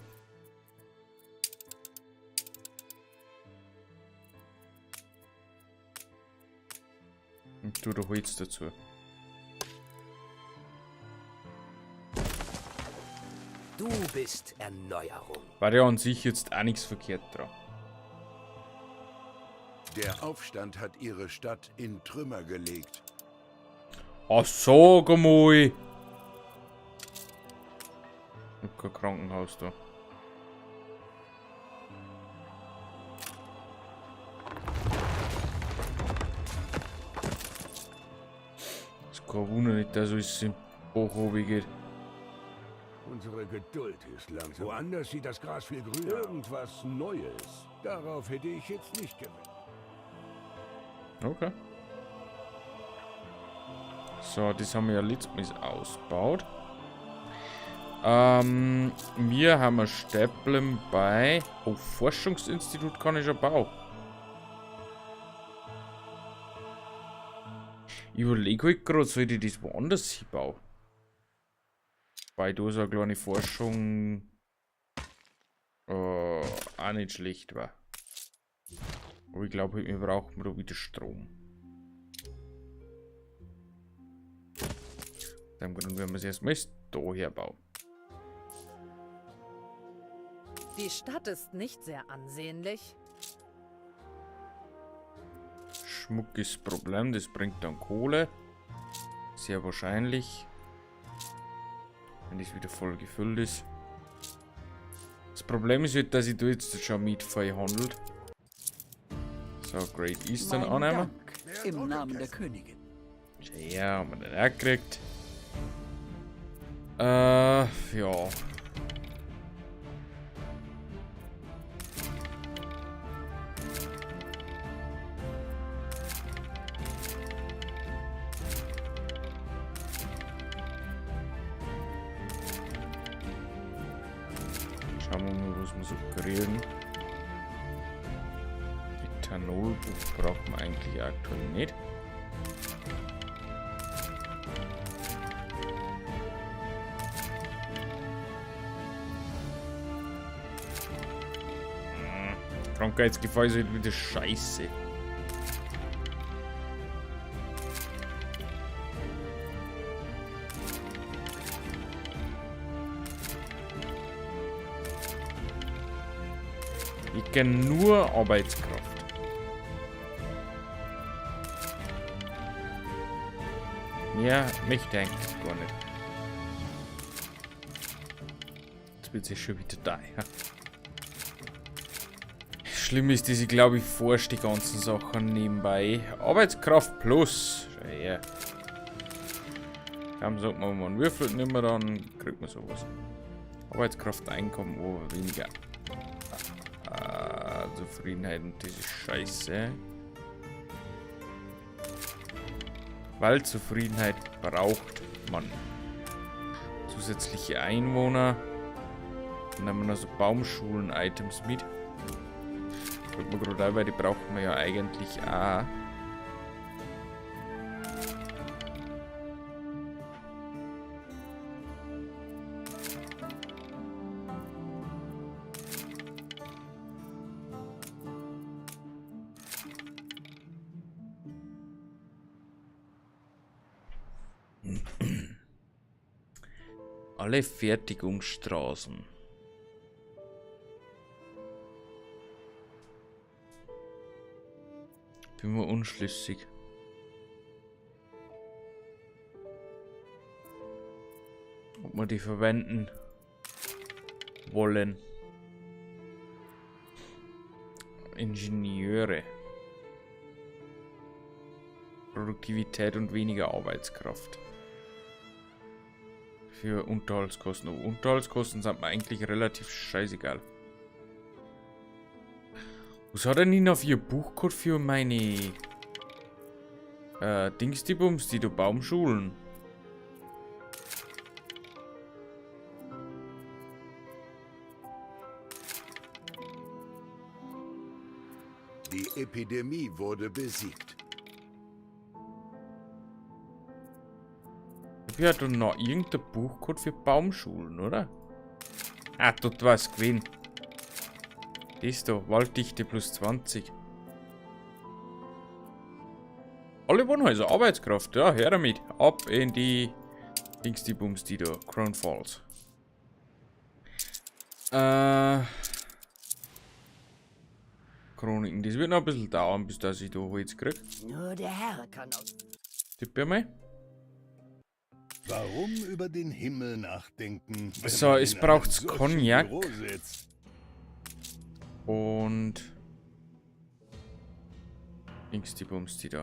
Und du Holz dazu. Du bist Erneuerung. War ja an sich jetzt auch nichts verkehrt dran. Der Aufstand hat ihre Stadt in Trümmer gelegt. Ach so, mal. Kein Krankenhaus da. Das ist kein Wunder nicht, dass alles im Bach runtergeht. Unsere Geduld ist langsam. Woanders sieht das Gras viel grüner. Irgendwas Neues. Darauf hätte ich jetzt nicht gewettet. Okay. So, das haben wir ja letztes Mal ausgebaut. Wir haben ein Stäbchen bei... Oh, Forschungsinstitut kann ich schon bauen. Ich überlege halt gerade, soll ich das woanders hinbauen? Weil da so eine kleine Forschung auch nicht schlecht war. Aber ich glaube, wir brauchen da wieder Strom. Aus dem Grund werden wir es erstmal da herbauen. Die Stadt ist nicht sehr ansehnlich. Schmuck ist Problem, das bringt dann Kohle. Sehr wahrscheinlich. Wenn das wieder voll gefüllt ist. Das Problem ist halt, dass ich da jetzt schon mit verhandelt. So, Great Eastern Mein annehmen. Dank im Namen der Königin. Ja, haben wir den auch gekriegt. Ja. Schauen wir mal, was wir so kriegen. Ethanolbuch braucht man eigentlich aktuell nicht. Krankheitsgefahr ist halt wieder scheiße. Ich kenne nur Arbeitskraft. Mehr möchte ich eigentlich gar nicht. Jetzt wird sie schon wieder da. Ja. Schlimm ist, dass ich glaube, ich forsche die ganzen Sachen nebenbei. Arbeitskraft plus. Schau her. Kaum sagt man, man würfelt nicht mehr, dann kriegt man sowas. Arbeitskraft, Einkommen, oh, weniger. Zufriedenheit und diese Scheiße. Weil Zufriedenheit braucht man. Zusätzliche Einwohner. Dann haben wir noch so Baumschulen-Items mit. Fällt mir gerade ein, weil die brauchen wir ja eigentlich auch. Alle Fertigungsstraßen. Bin mir unschlüssig. Ob wir die verwenden wollen. Ingenieure. Produktivität und weniger Arbeitskraft. Für Unterhaltskosten. Oh, Unterhaltskosten sind mir eigentlich relativ scheißegal. Was hat denn Nina für ihr Buchcode für meine Dings, die Bums, die du Baumschulen? Die Epidemie wurde besiegt. Ich hab ja noch irgendein Buchcode für Baumschulen, oder? Ah, dort war's gewesen. Das da, Walddichte plus 20. Alle Wohnhäuser, Arbeitskraft, ja, her damit. Ab in die Dings, die Bums, die da, Crown Falls. Chroniken, das wird noch ein bisschen dauern, bis dass ich da Holz krieg. Nur der Herr kann aus. Tipp ja mal. Warum über den Himmel nachdenken, wenn So, man es in braucht einem solchen Cognac. Büro sitzt? Und Dings, die Bums, die da.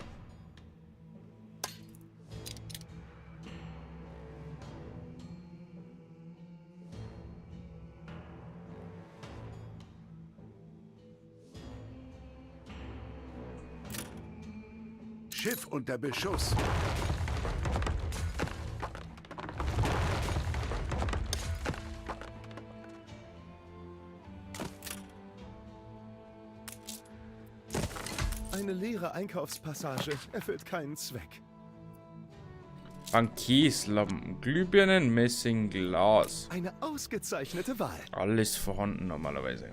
Schiff unter Beschuss. Eine leere Einkaufspassage erfüllt keinen Zweck. Bankierslampen, Glühbirnen, Messing, Glas. Eine ausgezeichnete Wahl. Alles vorhanden normalerweise.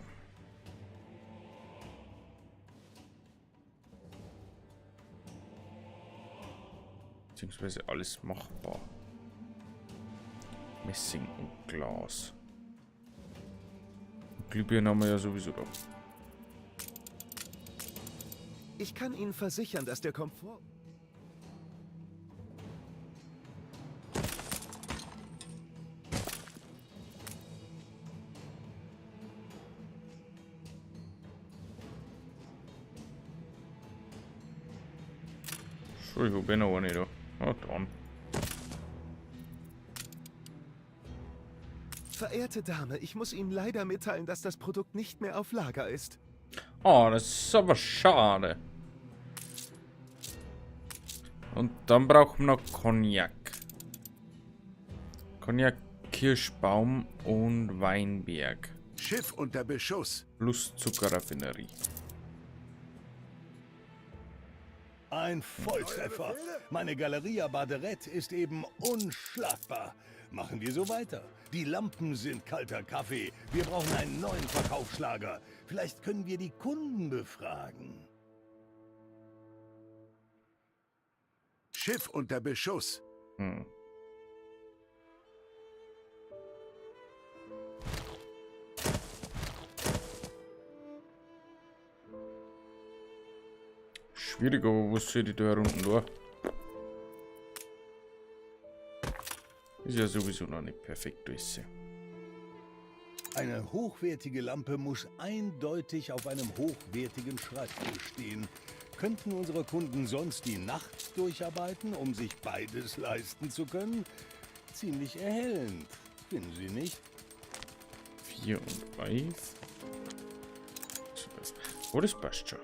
Beziehungsweise alles machbar. Messing und Glas. Und Glühbirnen haben wir ja sowieso da. Ich kann Ihnen versichern, dass der Komfort... So, ich hab eh noch eine da. Ah, dran. Verehrte Dame, ich muss Ihnen leider mitteilen, dass das Produkt nicht mehr auf Lager ist. Oh, das ist aber schade. Und dann brauchen wir noch Cognac. Cognac, Kirschbaum und Weinberg. Schiff unter Beschuss. Plus Zuckerraffinerie. Ein Volltreffer. Meine Galeria Baderet ist eben unschlagbar. Machen wir so weiter. Die Lampen sind kalter Kaffee. Wir brauchen einen neuen Verkaufsschlager. Vielleicht können wir die Kunden befragen. Schiff unter Beschuss. Hm. Schwierig, aber was soll ich da unten da? Ist ja sowieso noch nicht perfekt, alles. Eine hochwertige Lampe muss eindeutig auf einem hochwertigen Schreibtisch stehen. Könnten unsere Kunden sonst die Nacht durcharbeiten, um sich beides leisten zu können? Ziemlich erhellend, finden Sie nicht? 4 und 5. Oh, das passt schon.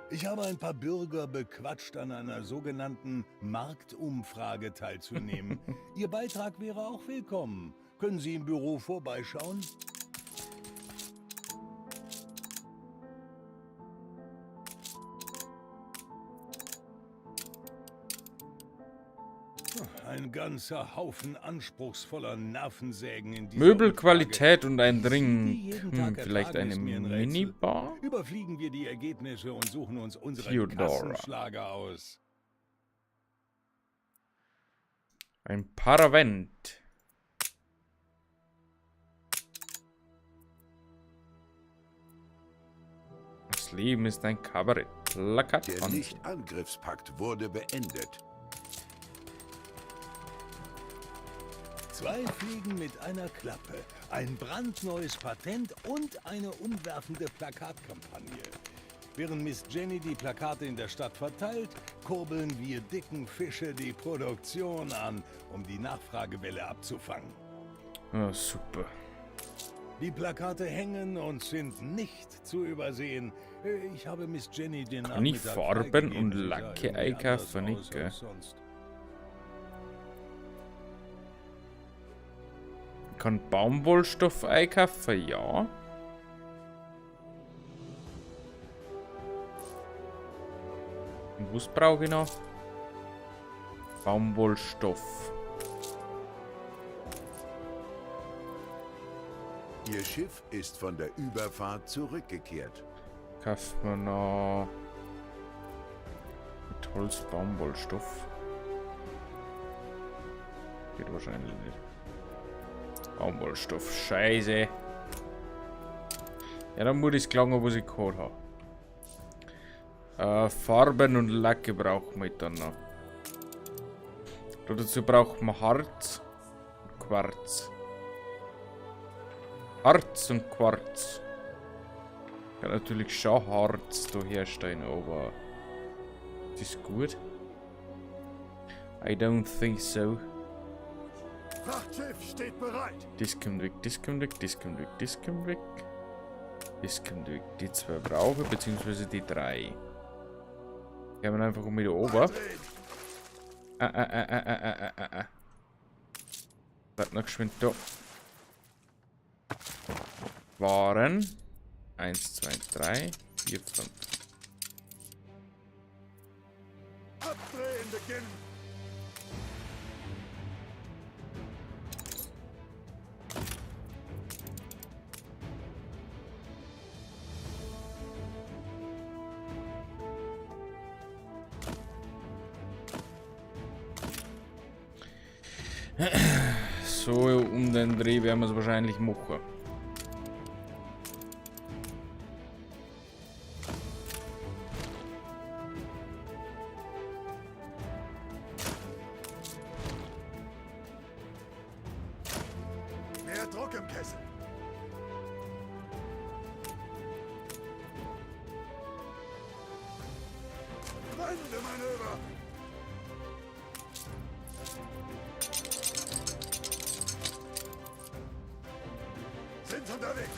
Ich habe ein paar Bürger bequatscht, an einer sogenannten Marktumfrage teilzunehmen. Ihr Beitrag wäre auch willkommen. Können Sie im Büro vorbeischauen? Ein ganzer Haufen anspruchsvoller Nervensägen in dieser Möbelqualität und ein Wie Drink. jeden Tag Vielleicht ertragen, eine ist mir ein Rätsel. Minibar? Überfliegen wir die Ergebnisse und suchen uns unsere Theodora. Kassenschlager aus. Ein Paravent. Das Leben ist ein Kabarett. Plakat. Der Nicht-Angriffspakt wurde beendet. Zwei Fliegen mit einer Klappe, ein brandneues Patent und eine umwerfende Plakatkampagne. Während Miss Jenny die Plakate in der Stadt verteilt, kurbeln wir dicken Fische die Produktion an, um die Nachfragewelle abzufangen. Ah, super. Die Plakate hängen und sind nicht zu übersehen. Ich habe Miss Jenny den Kann ich Nachmittag Farben freigegeben. und Sie sah Lacke irgendwie anders einkaufen, nicht, aus gell? als sonst. Ich kann Baumwollstoff einkaufen, ja. Und was brauche ich noch? Baumwollstoff. Ihr Schiff ist von der Überfahrt zurückgekehrt. Kauft man noch mit Holz Baumwollstoff. Geht wahrscheinlich nicht. Baumwollstoff, scheiße. Ja, dann muss ich gelangen, was ich gehabt habe. Farben und Lacke brauchen wir dann noch. Dazu braucht man Harz und Quarz. Harz und Quarz. Ich kann natürlich schon Harz da herstellen, aber das ist gut. I don't think so. Frachtschiff steht bereit. Das kommt weg, das kommt weg, das kommt weg, das kommt weg. Das kommt weg. Die zwei brauche ich, beziehungsweise die drei. Gehen wir einfach um wieder oben. Bleibt noch geschwind da. Waren 1, 2, 3, 4, 5. Abdrehen beginnen. So um den Dreh werden wir es wahrscheinlich machen. Mehr Druck im Kessel. Wendemanöver! Sind unterwegs!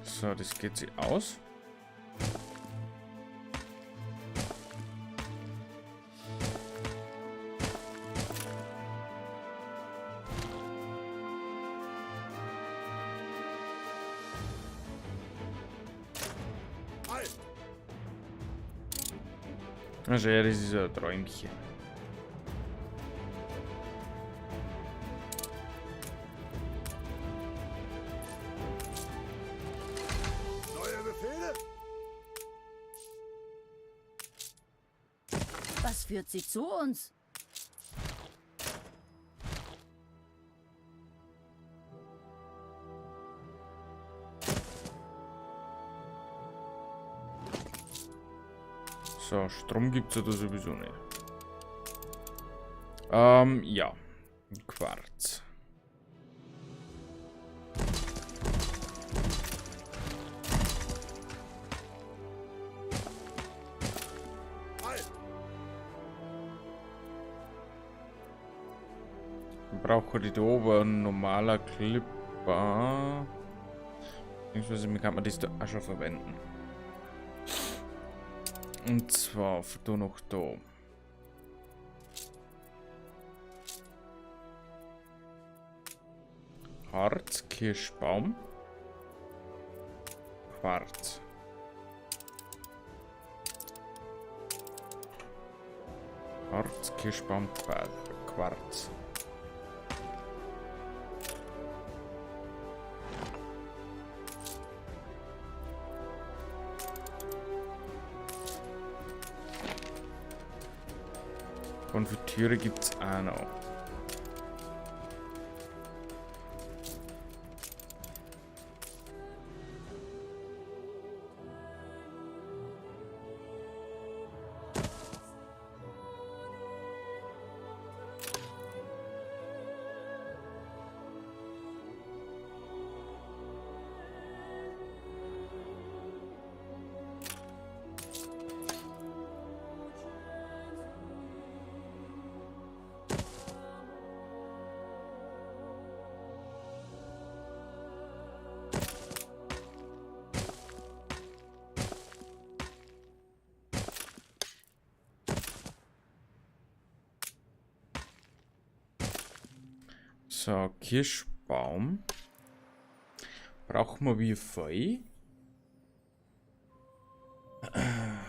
So, das geht sich aus. Also ja, das ist ein Träumchen. Neue Befehle? Was führt sie zu uns? So, Strom gibt es ja da sowieso nicht. Ja. Quarz. Brauche die da oben ein normaler Clipper. Beziehungsweise wie kann man das da auch schon verwenden. Und zwar von da noch da. Harz, Kirschbaum. Quarz. Harz, Kirschbaum, Quarz. Konfitüre gibt's auch noch. So, Kirschbaum. Brauchen wir wie viel?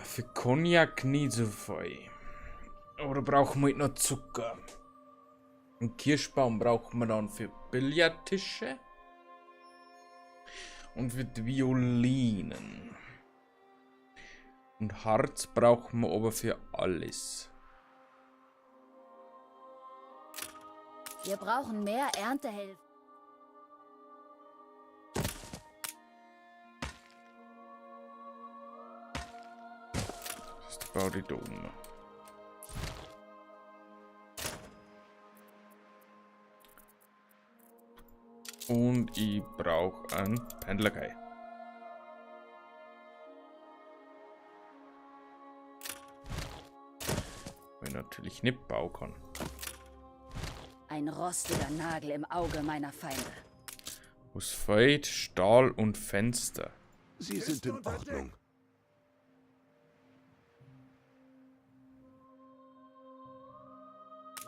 Für Cognac nicht so viel. Oder brauchen wir halt noch Zucker? Einen Kirschbaum brauchen wir dann für Billardtische. Und für die Violinen. Und Harz brauchen wir aber für alles. Wir brauchen mehr Erntehelfer. Das ist die Bau die da oben. Und ich brauche einen Pendlerkai. Weil ich natürlich nicht bauen kann. Ein rostiger Nagel im Auge meiner Feinde. Was fehlt? Stahl und Fenster. Sie sind in Ordnung.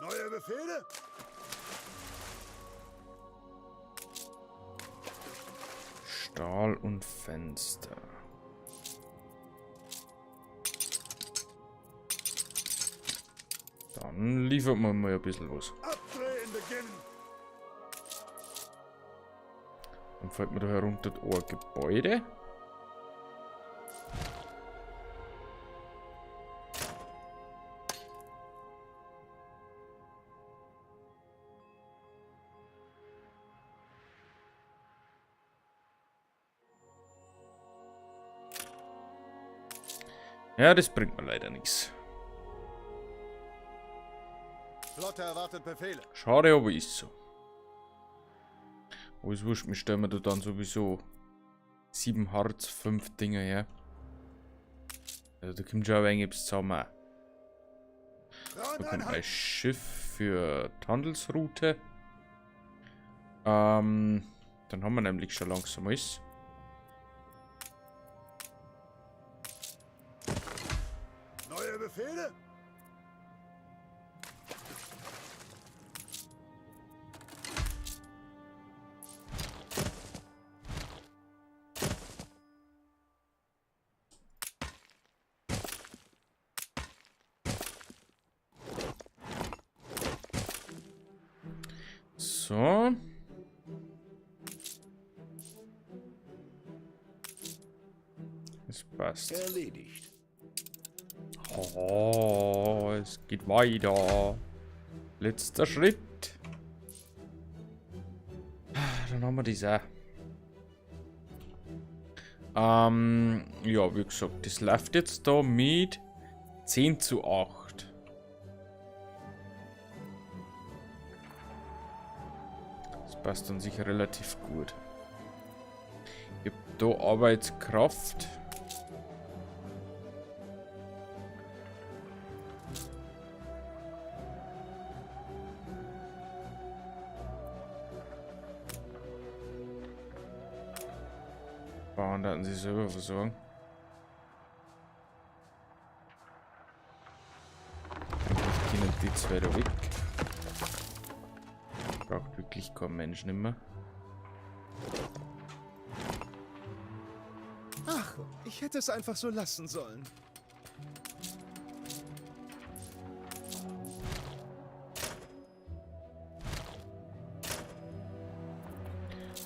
Neue Befehle? Stahl und Fenster. Dann liefert man mal ein bisschen was. Abdrehen beginnen. Dann fällt mir da herunter ein Gebäude. Ja, das bringt mir leider nichts. Flotte erwartet Befehle. Schade, aber ist so. Aber ist wurscht, wir stellen da dann sowieso 7 Harz, 5 Dinger her. Also da kommt schon ein wenig zusammen. Da kommt ein Schiff für die Handelsroute. Dann haben wir nämlich schon langsam alles. Neue Befehle? So. Das passt. Erledigt. Oh, es geht weiter. Letzter Schritt. Dann haben wir das auch. Ja, wie gesagt, das läuft jetzt da mit 10:8. Das passt dann sicher relativ gut. Ich hab da Arbeitskraft. Bauern da sie selber versorgen. Eigentlich können die zwei da weg. Braucht wirklich kein Mensch nimmer. Ach, ich hätte es einfach so lassen sollen.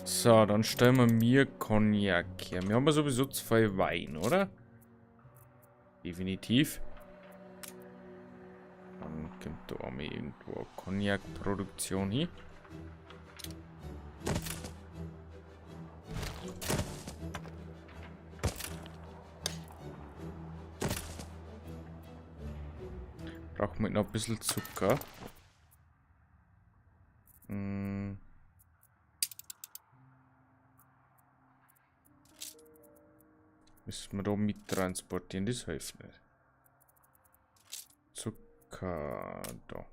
So, dann stellen wir mir Cognac her. Wir haben ja sowieso 2 Wein, oder? Definitiv. Dann kommt da einmal irgendwo eine Cognac-Produktion hin. Brauchen wir noch ein bisschen Zucker. Müssen wir da mittransportieren, das hilft nicht. Zucker, da.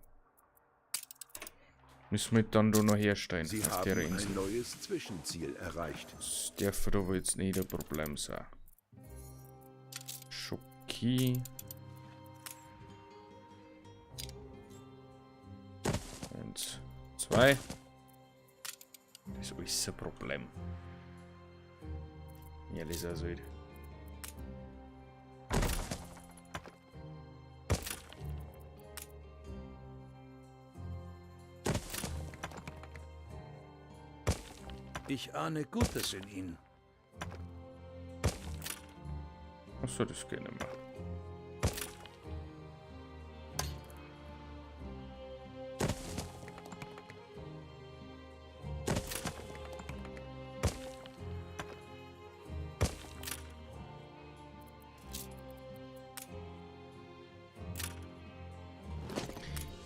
Müssen wir dann da noch herstellen. Sie auf haben der ein Insel. neues Zwischenziel erreicht. Das darf aber jetzt nicht ein Problem sein. Schoki. 1, 2. Das ist alles ein Problem. Ja, das ist also nicht. Ich ahne Gutes in Ihnen. Achso, das geht nicht mehr.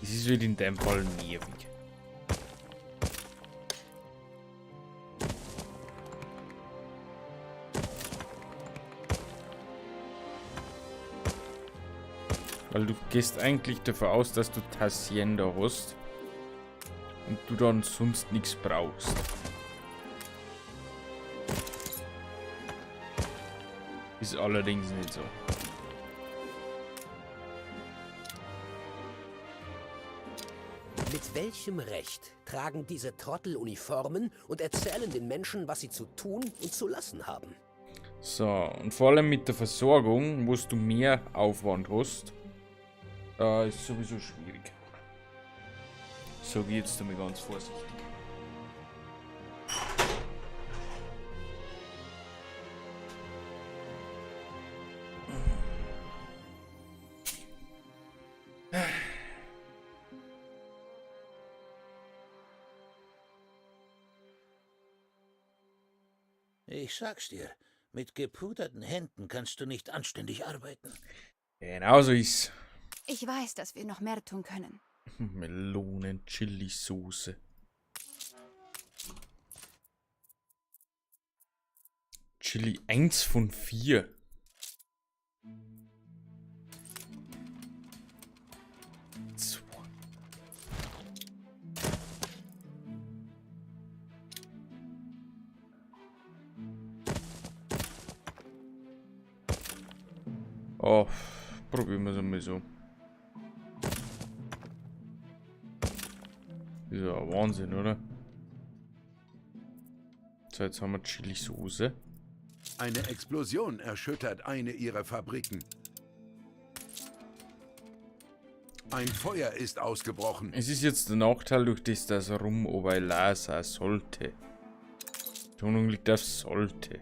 Das ist wieder in deinem Fall nervig. Weil du gehst eigentlich davon aus, dass du Hacienda hast und du dann sonst nichts brauchst. Ist allerdings nicht so. Mit welchem Recht tragen diese Trottel Uniformen und erzählen den Menschen, was sie zu tun und zu lassen haben? Und vor allem mit der Versorgung, wo du mehr Aufwand hast, Ist sowieso schwierig. So geht's jetzt einmal ganz vorsichtig. Ich sag's dir, mit gepuderten Händen kannst du nicht anständig arbeiten. Genau so ist's. Ich weiß, dass wir noch mehr tun können. Melonen, Chili-Soße. Chili 1 von 4. 2. Oh, probieren wir es einmal so. Ist ja Wahnsinn, oder? So, jetzt haben wir Chili-Soße. Eine Explosion erschüttert eine ihrer Fabriken. Ein Feuer ist ausgebrochen. Es ist jetzt der Nachteil durch das, dass Rum oberla sein sollte. Betonung liegt auf sollte.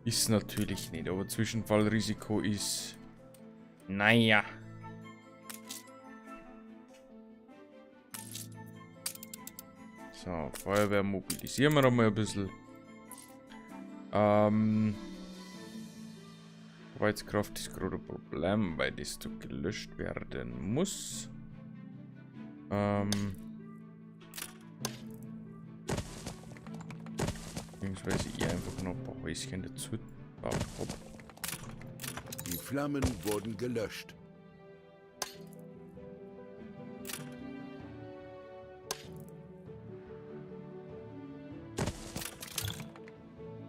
Ist natürlich nicht, aber Zwischenfallrisiko ist... Naja. So, Feuerwehr mobilisieren wir noch mal ein bisschen. Arbeitskraft ist gerade ein Problem, weil das da gelöscht werden muss. Beziehungsweise ich einfach noch ein paar Häuschen dazu gebaut hab. Die Flammen wurden gelöscht.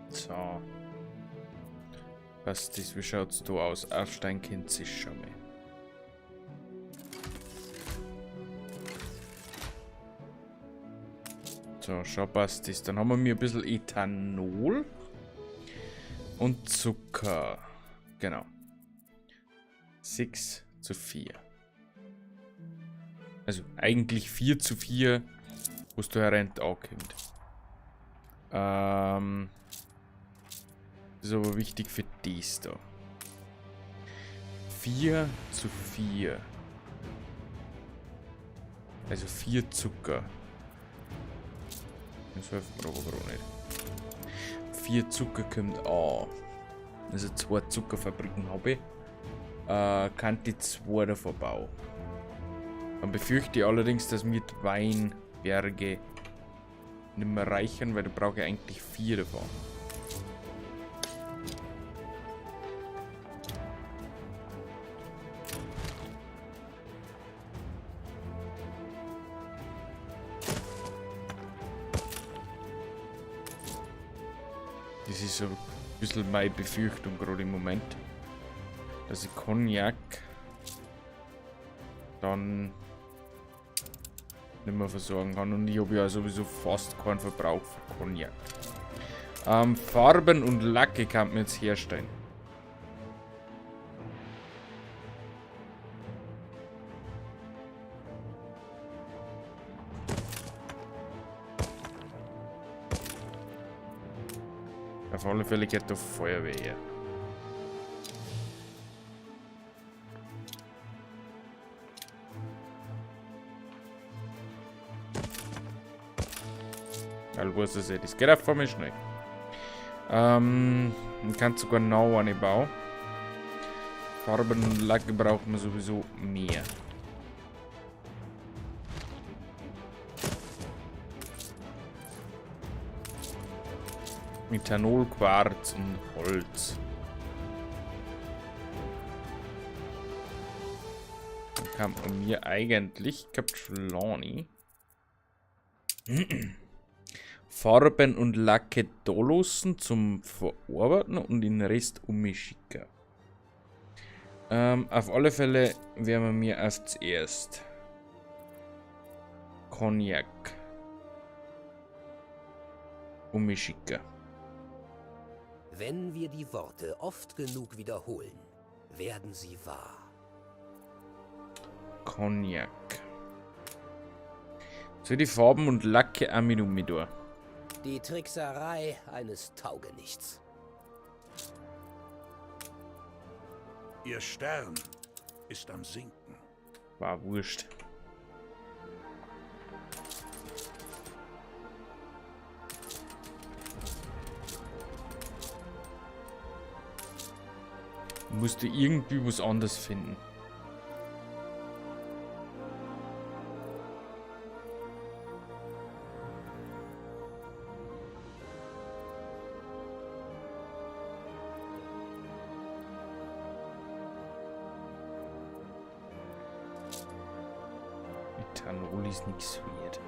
So. Was das, wie schaut's da aus? Aufsteigen kennt sich schon mal. So, schau, passt das. Dann haben wir mir ein bisschen Ethanol und Zucker. Genau. 6:4. Also eigentlich 4:4, wo es da herein ankommt. Das ist aber wichtig für das da. 4:4. Also 4 Zucker. Das helfen wir aber gerade nicht. 4 Zucker kommt an. Also 2 Zuckerfabriken habe ich. Kann die 2 davon bauen. Dann befürchte ich allerdings, dass mir die Weinberge nicht mehr reichen, weil da brauche ich eigentlich 4 davon. Das ist so ein bisschen meine Befürchtung gerade im Moment, dass ich Cognac dann nicht mehr versorgen kann und ich habe ja sowieso fast keinen Verbrauch für Cognac. Farben und Lacke kann man jetzt herstellen. Auf alle Fälle geht da Feuerwehr her. Weil wo ist das? Das geht auch vor mir schnell. Man kann sogar noch eine bauen. Farben und Lacke braucht man sowieso mehr. Methanol, Quarz und Holz. Dann kann man mir eigentlich Captrolani Farben und Lacke dolossen zum Verarbeiten und den Rest umschicken. Auf alle Fälle werden wir mir erst zuerst Cognac umschicken. Wenn wir die Worte oft genug wiederholen, werden sie wahr. Cognac. So, die Farben und Lacke auch mit um mich da. Die Trickserei eines Taugenichts. Ihr Stern ist am Sinken. War wurscht. Musste irgendwie was anderes finden. Ethanol ist nichts wert.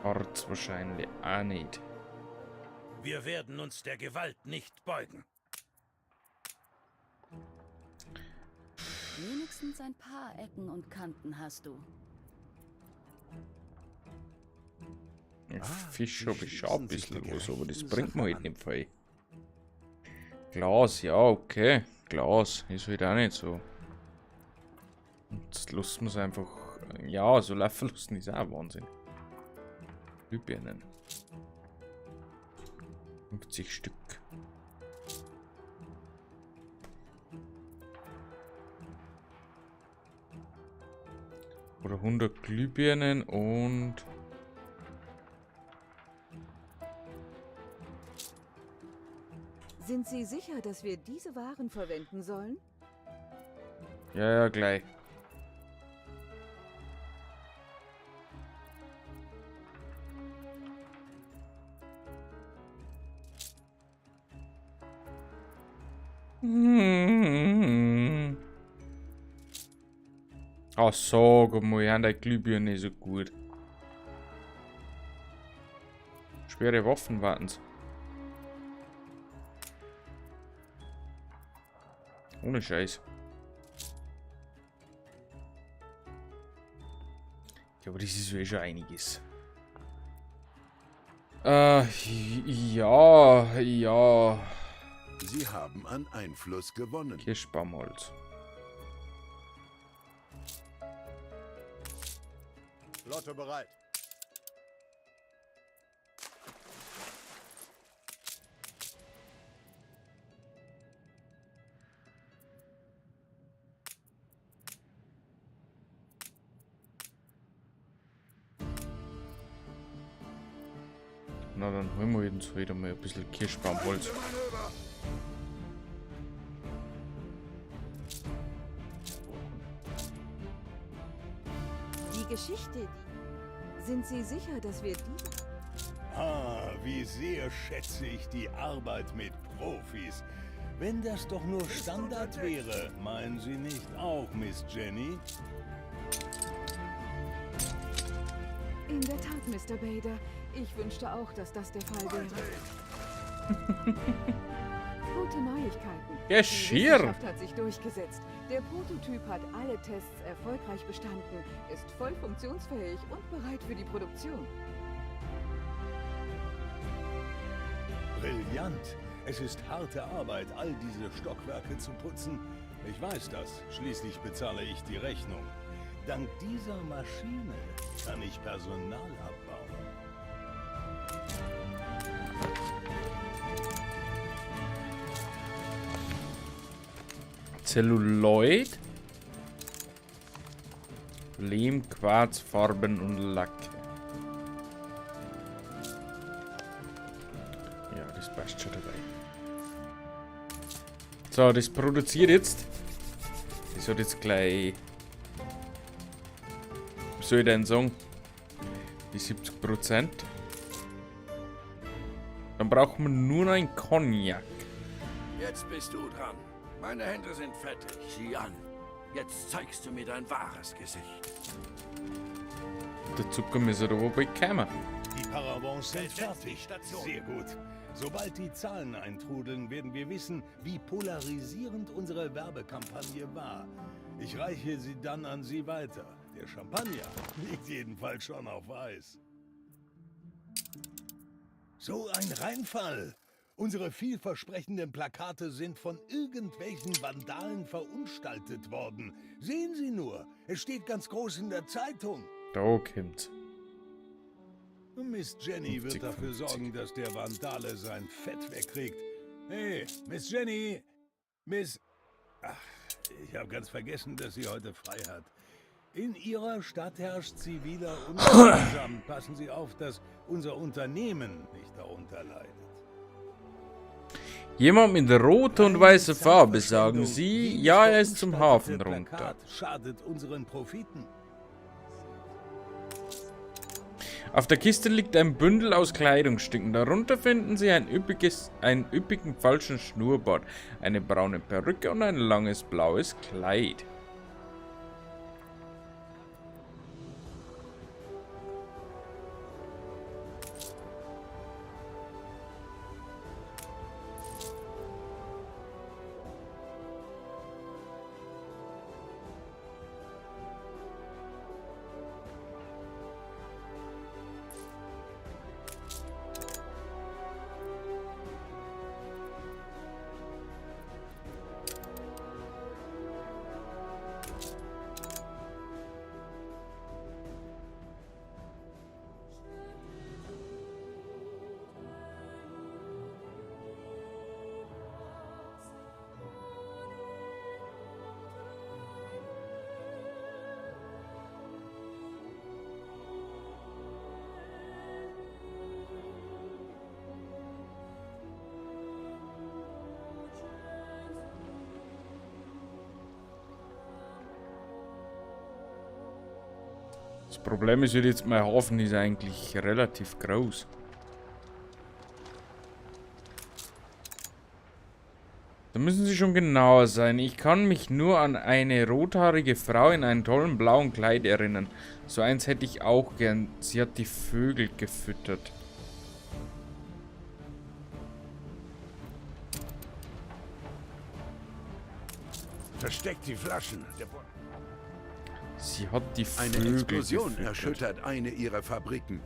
Harz wahrscheinlich auch nicht. Wir werden uns der Gewalt nicht beugen. Wenigstens ein paar Ecken und Kanten hast du. Ja, Fisch habe ich schon ein bisschen was, aber das bringt mir halt nicht viel. Glas, ja, okay. Glas ist halt auch nicht so. Jetzt lassen wir es einfach. Ja, so laufen lassen ist auch Wahnsinn. Glühbirnen. 50 Stück. Oder 100 Glühbirnen und... Sind Sie sicher, dass wir diese Waren verwenden sollen? Ja, ja, gleich. Ach, sag mal, haben die Glühbirne so gut. Schwere Waffen warten's. Ohne Scheiß. Ja, aber das ist eh schon einiges. Ja, ja. Sie haben an Einfluss gewonnen. Kirschbaumholz. Flotte bereit. Na, dann holen wir uns wieder mal ein bisschen Kirschbaumholz. Die Geschichte, die... Sind Sie sicher, dass wir diese... Ah, wie sehr schätze ich die Arbeit mit Profis. Wenn das doch nur Standard wäre, meinen Sie nicht auch, Miss Jenny? In der Tat, Mr. Bader. Ich wünschte auch, dass das der Fall wäre. Gute Neuigkeiten. Geschirr! Die Wissenschaft hat sich durchgesetzt. Der Prototyp hat alle Tests erfolgreich bestanden, ist voll funktionsfähig und bereit für die Produktion. Brillant! Es ist harte Arbeit, all diese Stockwerke zu putzen. Ich weiß das. Schließlich bezahle ich die Rechnung. Dank dieser Maschine kann ich Personal abbauen. Zelluloid, Lehm, Quarz, Farben und Lacke. Ja, das passt schon dabei. So, das produziert jetzt. Das hat jetzt gleich... Was soll ich denn sagen? Die 70%. Dann brauchen wir nur noch einen Cognac. Jetzt bist du dran. Meine Hände sind fettig. Sieh an. Jetzt zeigst du mir dein wahres Gesicht. Der Zucker müsste da wohl bald kommen. Die Paravents sind fertig. Sehr gut. Sobald die Zahlen eintrudeln, werden wir wissen, wie polarisierend unsere Werbekampagne war. Ich reiche sie dann an Sie weiter. Der Champagner liegt jedenfalls schon auf Eis. So ein Reinfall. Unsere vielversprechenden Plakate sind von irgendwelchen Vandalen verunstaltet worden. Sehen Sie nur, es steht ganz groß in der Zeitung. Da kommt's. Miss Jenny 50, wird dafür 50. sorgen, dass der Vandale sein Fett wegkriegt. Hey, Miss Jenny! Miss... Ach, ich habe ganz vergessen, dass sie heute frei hat. In Ihrer Stadt herrscht ziviler Ungehorsam. Passen Sie auf, dass unser Unternehmen nicht darunter leidet. Jemand mit roter und weißer Farbe, sagen Sie? Ja, er ist zum Hafen runter. Plakat schadet unseren Profiten. Auf der Kiste liegt ein Bündel aus Kleidungsstücken. Darunter finden Sie einen üppigen falschen Schnurrbart, eine braune Perücke und ein langes blaues Kleid. Das Problem ist jetzt, mein Hafen ist eigentlich relativ groß. Da müssen Sie schon genauer sein. Ich kann mich nur an eine rothaarige Frau in einem tollen blauen Kleid erinnern. So eins hätte ich auch gern. Sie hat die Vögel gefüttert. Versteckt die Flaschen. Sie hat die Eine Vögel Explosion gefüttert. erschüttert eine ihrer Fabriken.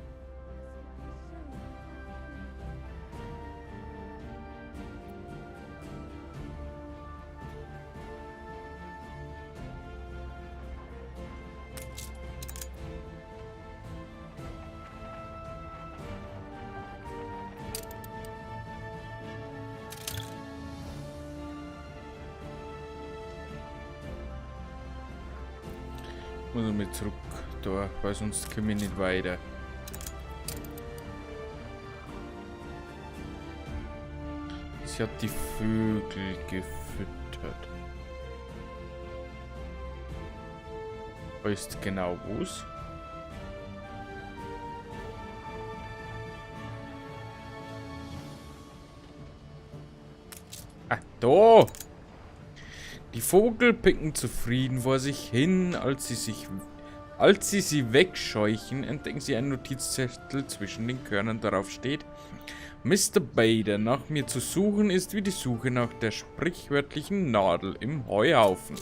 Muss ich mal zurück da, weil sonst komme ich nicht weiter. Sie hat die Vögel gefüttert. Weißt genau wo's? Ah, da! Die Vögel picken zufrieden vor sich hin, als sie sie wegscheuchen, entdecken sie einen Notizzettel zwischen den Körnern. Darauf steht: Mr. Bader, nach mir zu suchen ist wie die Suche nach der sprichwörtlichen Nadel im Heuhaufen.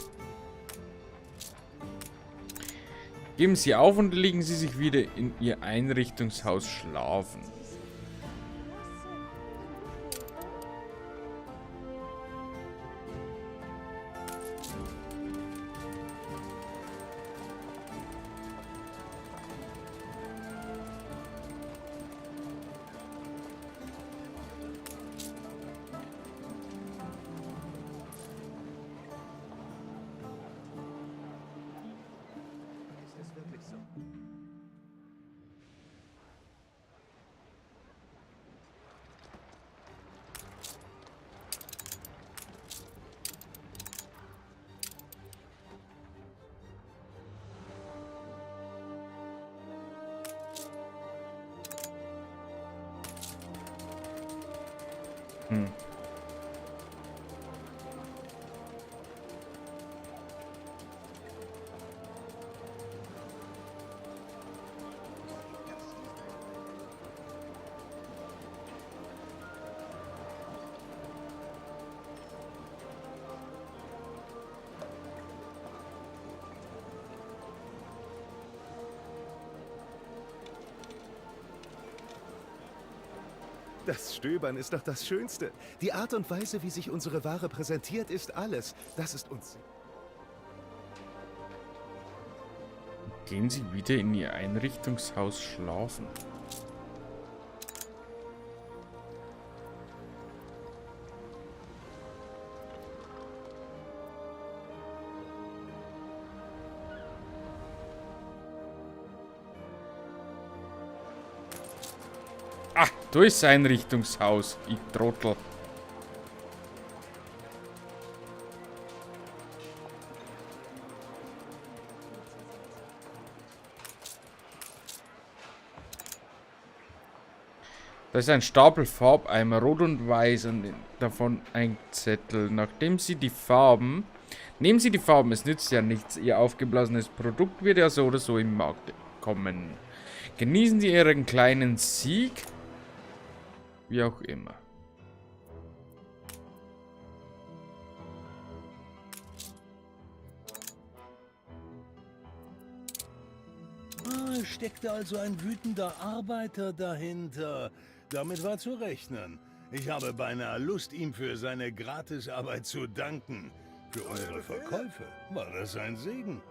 Geben Sie auf und legen Sie sich wieder in Ihr Einrichtungshaus schlafen. Das Stöbern ist doch das Schönste. Die Art und Weise, wie sich unsere Ware präsentiert, ist alles. Das ist uns. Gehen Sie wieder in Ihr Einrichtungshaus schlafen. Ah, da ist das Einrichtungshaus, ich Trottel. Da ist ein Stapel Farbeimer, rot und weiß, und davon ein Zettel. Nachdem Sie die Farben... Nehmen Sie die Farben, es nützt ja nichts. Ihr aufgeblasenes Produkt wird ja so oder so im Markt kommen. Genießen Sie Ihren kleinen Sieg. Wie auch immer. Ah, steckte also ein wütender Arbeiter dahinter. Damit war zu rechnen. Ich habe beinahe Lust, ihm für seine Gratisarbeit zu danken. Für unsere Verkäufe war das ein Segen.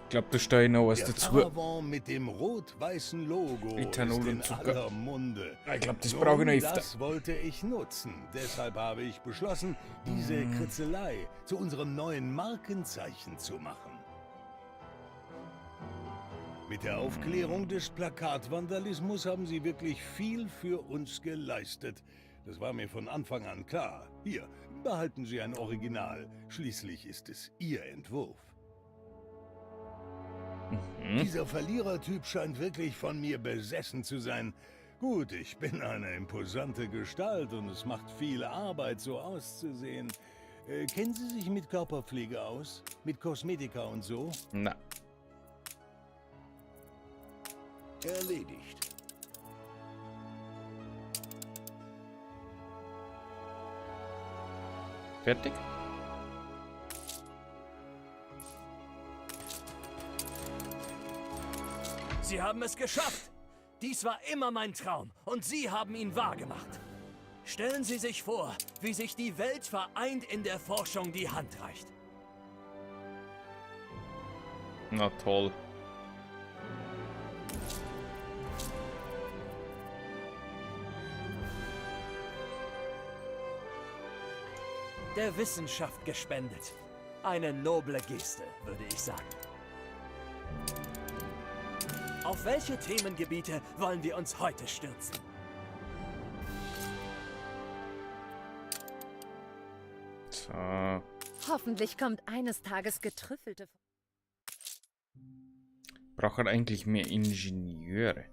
Ich glaube, da stehe ich noch was Der dazu. Paravent mit dem rot-weißen Logo Ethanol ist in und Zucker. aller Munde. Ich glaube, das brauche ich noch Nun, öfter. Das wollte ich nutzen. Deshalb habe ich beschlossen, diese Kritzelei zu unserem neuen Markenzeichen zu machen. Mit der Aufklärung des Plakatvandalismus haben Sie wirklich viel für uns geleistet. Das war mir von Anfang an klar. Hier, behalten Sie ein Original. Schließlich ist es Ihr Entwurf. Dieser Verlierertyp scheint wirklich von mir besessen zu sein. Gut, ich bin eine imposante Gestalt und es macht viel Arbeit, so auszusehen. Kennen Sie sich mit Körperpflege aus? Mit Kosmetika und so? Na. Erledigt. Fertig? Sie haben es geschafft! Dies war immer mein Traum und Sie haben ihn wahrgemacht. Stellen Sie sich vor, wie sich die Welt vereint in der Forschung die Hand reicht. Na toll. Der Wissenschaft gespendet. Eine noble Geste, würde ich sagen. Auf welche Themengebiete wollen wir uns heute stürzen? So. Hoffentlich kommt eines Tages getrüffelte... Braucht eigentlich mehr Ingenieure.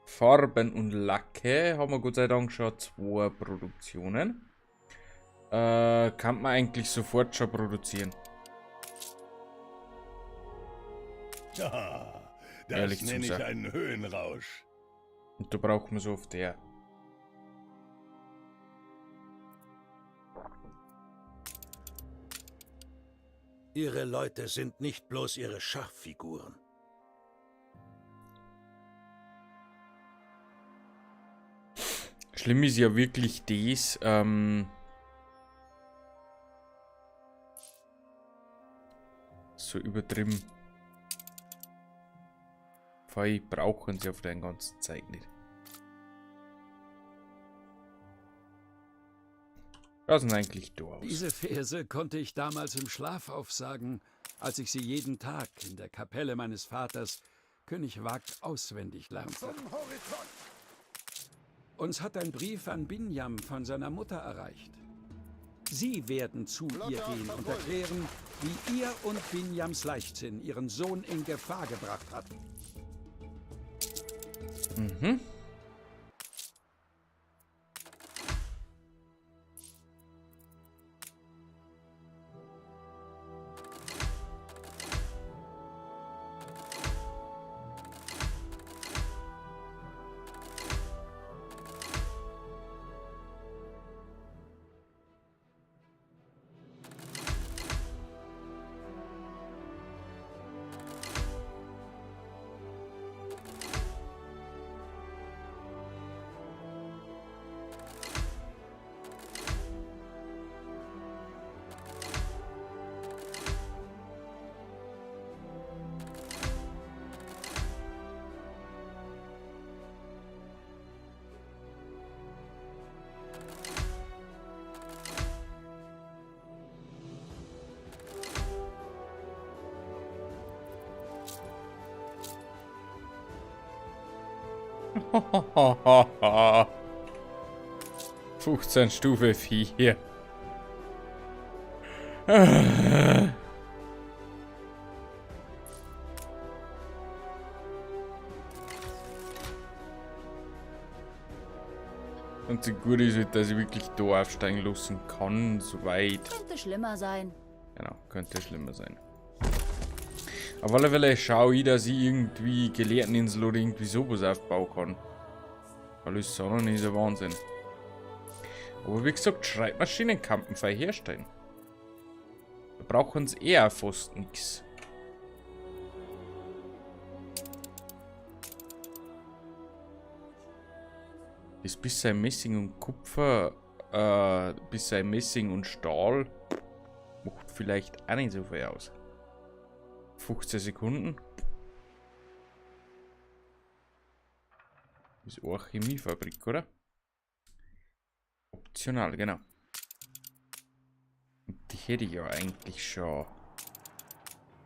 Farben und Lacke haben wir Gott sei Dank schon 2 Produktionen. Kann man eigentlich sofort schon produzieren. Ja, das Ehrlich zu nenne ich sagen. einen Höhenrausch. Und da braucht man so oft der. Ihre Leute sind nicht bloß ihre Schachfiguren. Schlimm ist ja wirklich das, so übertrieben. Vor brauchen sie auf den ganzen Zeit nicht. Was sind eigentlich da aus? Diese Verse konnte ich damals im Schlaf aufsagen, als ich sie jeden Tag in der Kapelle meines Vaters, König Wag, auswendig lernte. Uns hat ein Brief an Binyam von seiner Mutter erreicht. Sie werden zu ihr gehen und erklären, wie ihr und Binyams Leichtsinn ihren Sohn in Gefahr gebracht hat. 15 Stufe 4. Und so gut ist halt, dass ich wirklich da aufsteigen lassen kann, soweit. Könnte schlimmer sein. Genau, könnte schlimmer sein. Auf alle Fälle schaue ich, dass ich irgendwie Gelehrteninsel oder irgendwie sowas aufbauen kann. Alles sondern ist ja Wahnsinn. Aber wie gesagt, Schreibmaschinen kann man frei herstellen. Da brauchen sie eher fast nix. Das bisschen Messing und Kupfer, bisschen Messing und Stahl macht vielleicht auch nicht so viel aus. 15 Sekunden. Ist auch eine Chemiefabrik, oder? Optional, genau. Und die hätte ich ja eigentlich schon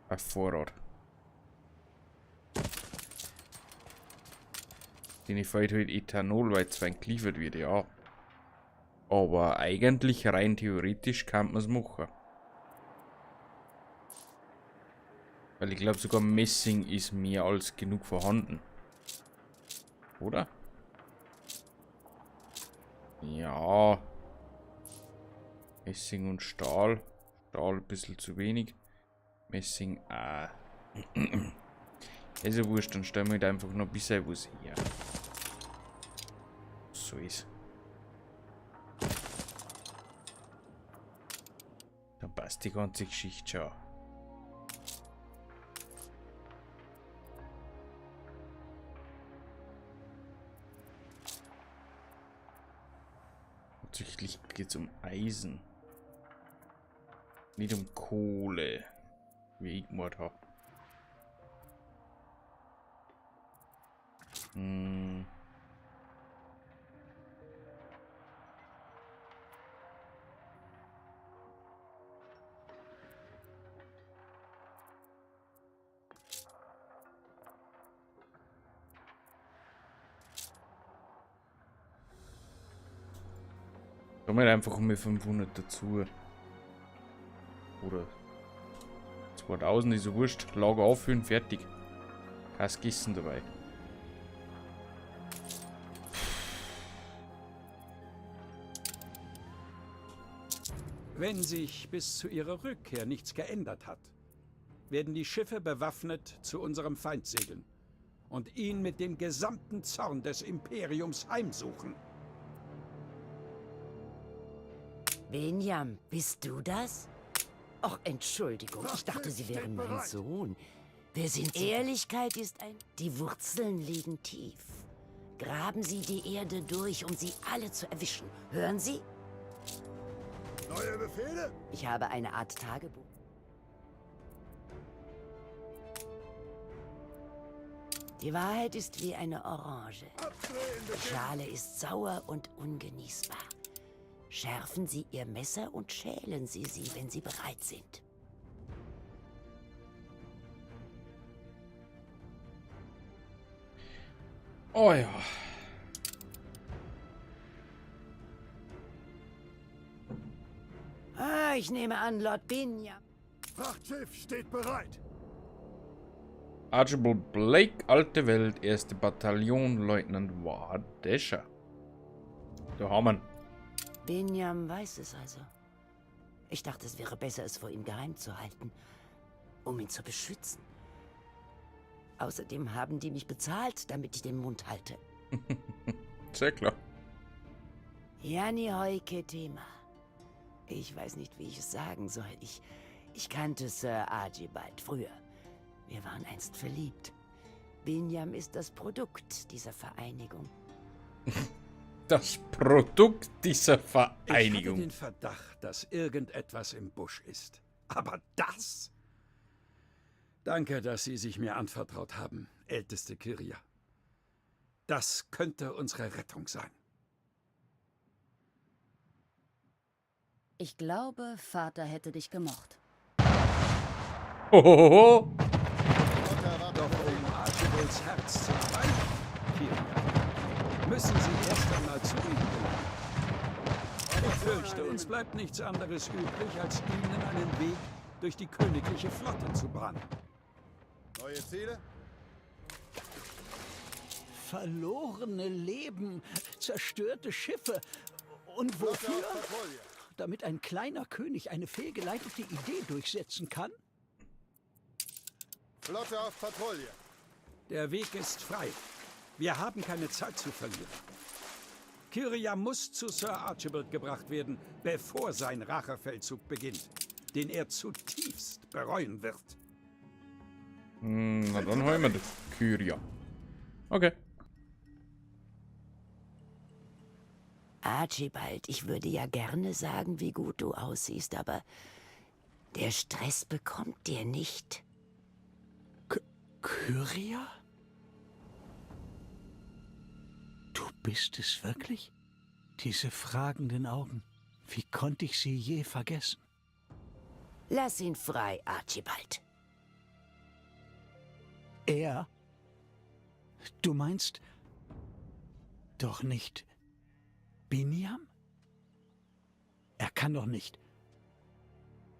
auf Vorrat. Den fehlt halt Ethanol, weil es zwar geliefert wird, ja. Aber eigentlich rein theoretisch kann man's machen. Weil ich glaub, sogar Messing ist mehr als genug vorhanden. Oder? Ja. Messing und Stahl. Stahl ein bisschen zu wenig. Messing auch. Ist ja wurscht, dann stellen wir halt einfach noch ein bisschen was her. So ist. Dann passt die ganze Geschichte schon. Hauptsächlich geht's um Eisen. Nicht um Kohle, wie ich gemacht hab. Kommen einfach um 500 dazu. Oder 2000 ist ja wurscht. Lager auffüllen, fertig. Kein Gissen dabei. Wenn sich bis zu Ihrer Rückkehr nichts geändert hat, werden die Schiffe bewaffnet zu unserem Feind segeln und ihn mit dem gesamten Zorn des Imperiums heimsuchen. Binyam, bist du das? Och, Entschuldigung, ich dachte, Sie wären mein Sohn. Wer sind Sie? Ehrlichkeit ist ein... Die Wurzeln liegen tief. Graben Sie die Erde durch, um sie alle zu erwischen. Hören Sie? Neue Befehle? Ich habe eine Art Tagebuch. Die Wahrheit ist wie eine Orange. Die Schale ist sauer und ungenießbar. Schärfen Sie Ihr Messer und schälen Sie sie, wenn Sie bereit sind. Oh ja. Ah, ich nehme an, Lord Binyam. Frachtschiff steht bereit. Archibald Blake, Alte Welt, 1. Bataillon, Leutnant Wardescher. Da haben wir ihn. Binyam weiß es also. Ich dachte, es wäre besser, es vor ihm geheim zu halten, um ihn zu beschützen. Außerdem haben die mich bezahlt, damit ich den Mund halte. Sehr klar. Jani Hoike Thema. Ich weiß nicht, wie ich es sagen soll. Ich kannte Sir Archibald früher. Wir waren einst verliebt. Binyam ist das Produkt dieser Vereinigung. Das Produkt dieser Ich hatte Vereinigung. den Verdacht, dass irgendetwas im Busch ist. Aber das? Danke, dass Sie sich mir anvertraut haben, älteste Kyria. Das könnte unsere Rettung sein. Ich glaube, Vater hätte dich gemocht. Hohoho. Doch um Archibalds Herz zu erreichen, Kyria, müssen Sie erst einmal zu ihm gelangen. Ich fürchte, uns bleibt nichts anderes übrig, als Ihnen einen Weg durch die königliche Flotte zu bahnen. Neue Ziele? Verlorene Leben, zerstörte Schiffe. Und wofür? Damit ein kleiner König eine fehlgeleitete Idee durchsetzen kann? Flotte auf Patrouille. Der Weg ist frei. Wir haben keine Zeit zu verlieren. Kyria muss zu Sir Archibald gebracht werden, bevor sein Rachefeldzug beginnt, den er zutiefst bereuen wird. Na dann holen wir die Kyria. Okay. Archibald, ich würde ja gerne sagen, wie gut du aussiehst, aber der Stress bekommt dir nicht. Kyria? Du bist es wirklich? Diese fragenden Augen. Wie konnte ich sie je vergessen? Lass ihn frei, Archibald. Er? Du meinst doch nicht Binyam? Er kann doch nicht.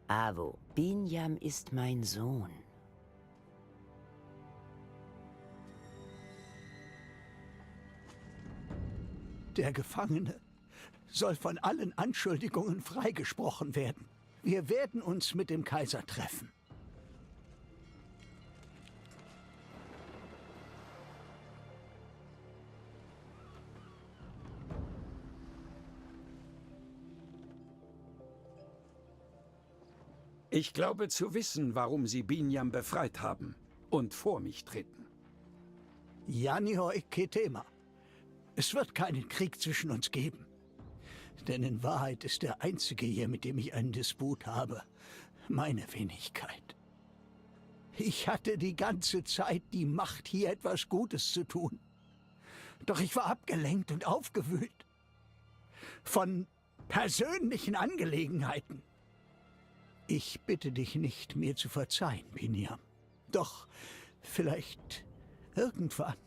Avo, Binyam ist mein Sohn. Der Gefangene soll von allen Anschuldigungen freigesprochen werden. Wir werden uns mit dem Kaiser treffen. Ich glaube zu wissen, warum Sie Binyam befreit haben und vor mich treten. Janihoi Ketema. Es wird keinen Krieg zwischen uns geben. Denn in Wahrheit ist der Einzige hier, mit dem ich einen Disput habe, meine Wenigkeit. Ich hatte die ganze Zeit die Macht, hier etwas Gutes zu tun. Doch ich war abgelenkt und aufgewühlt. Von persönlichen Angelegenheiten. Ich bitte dich nicht, mir zu verzeihen, Binyam. Doch vielleicht irgendwann.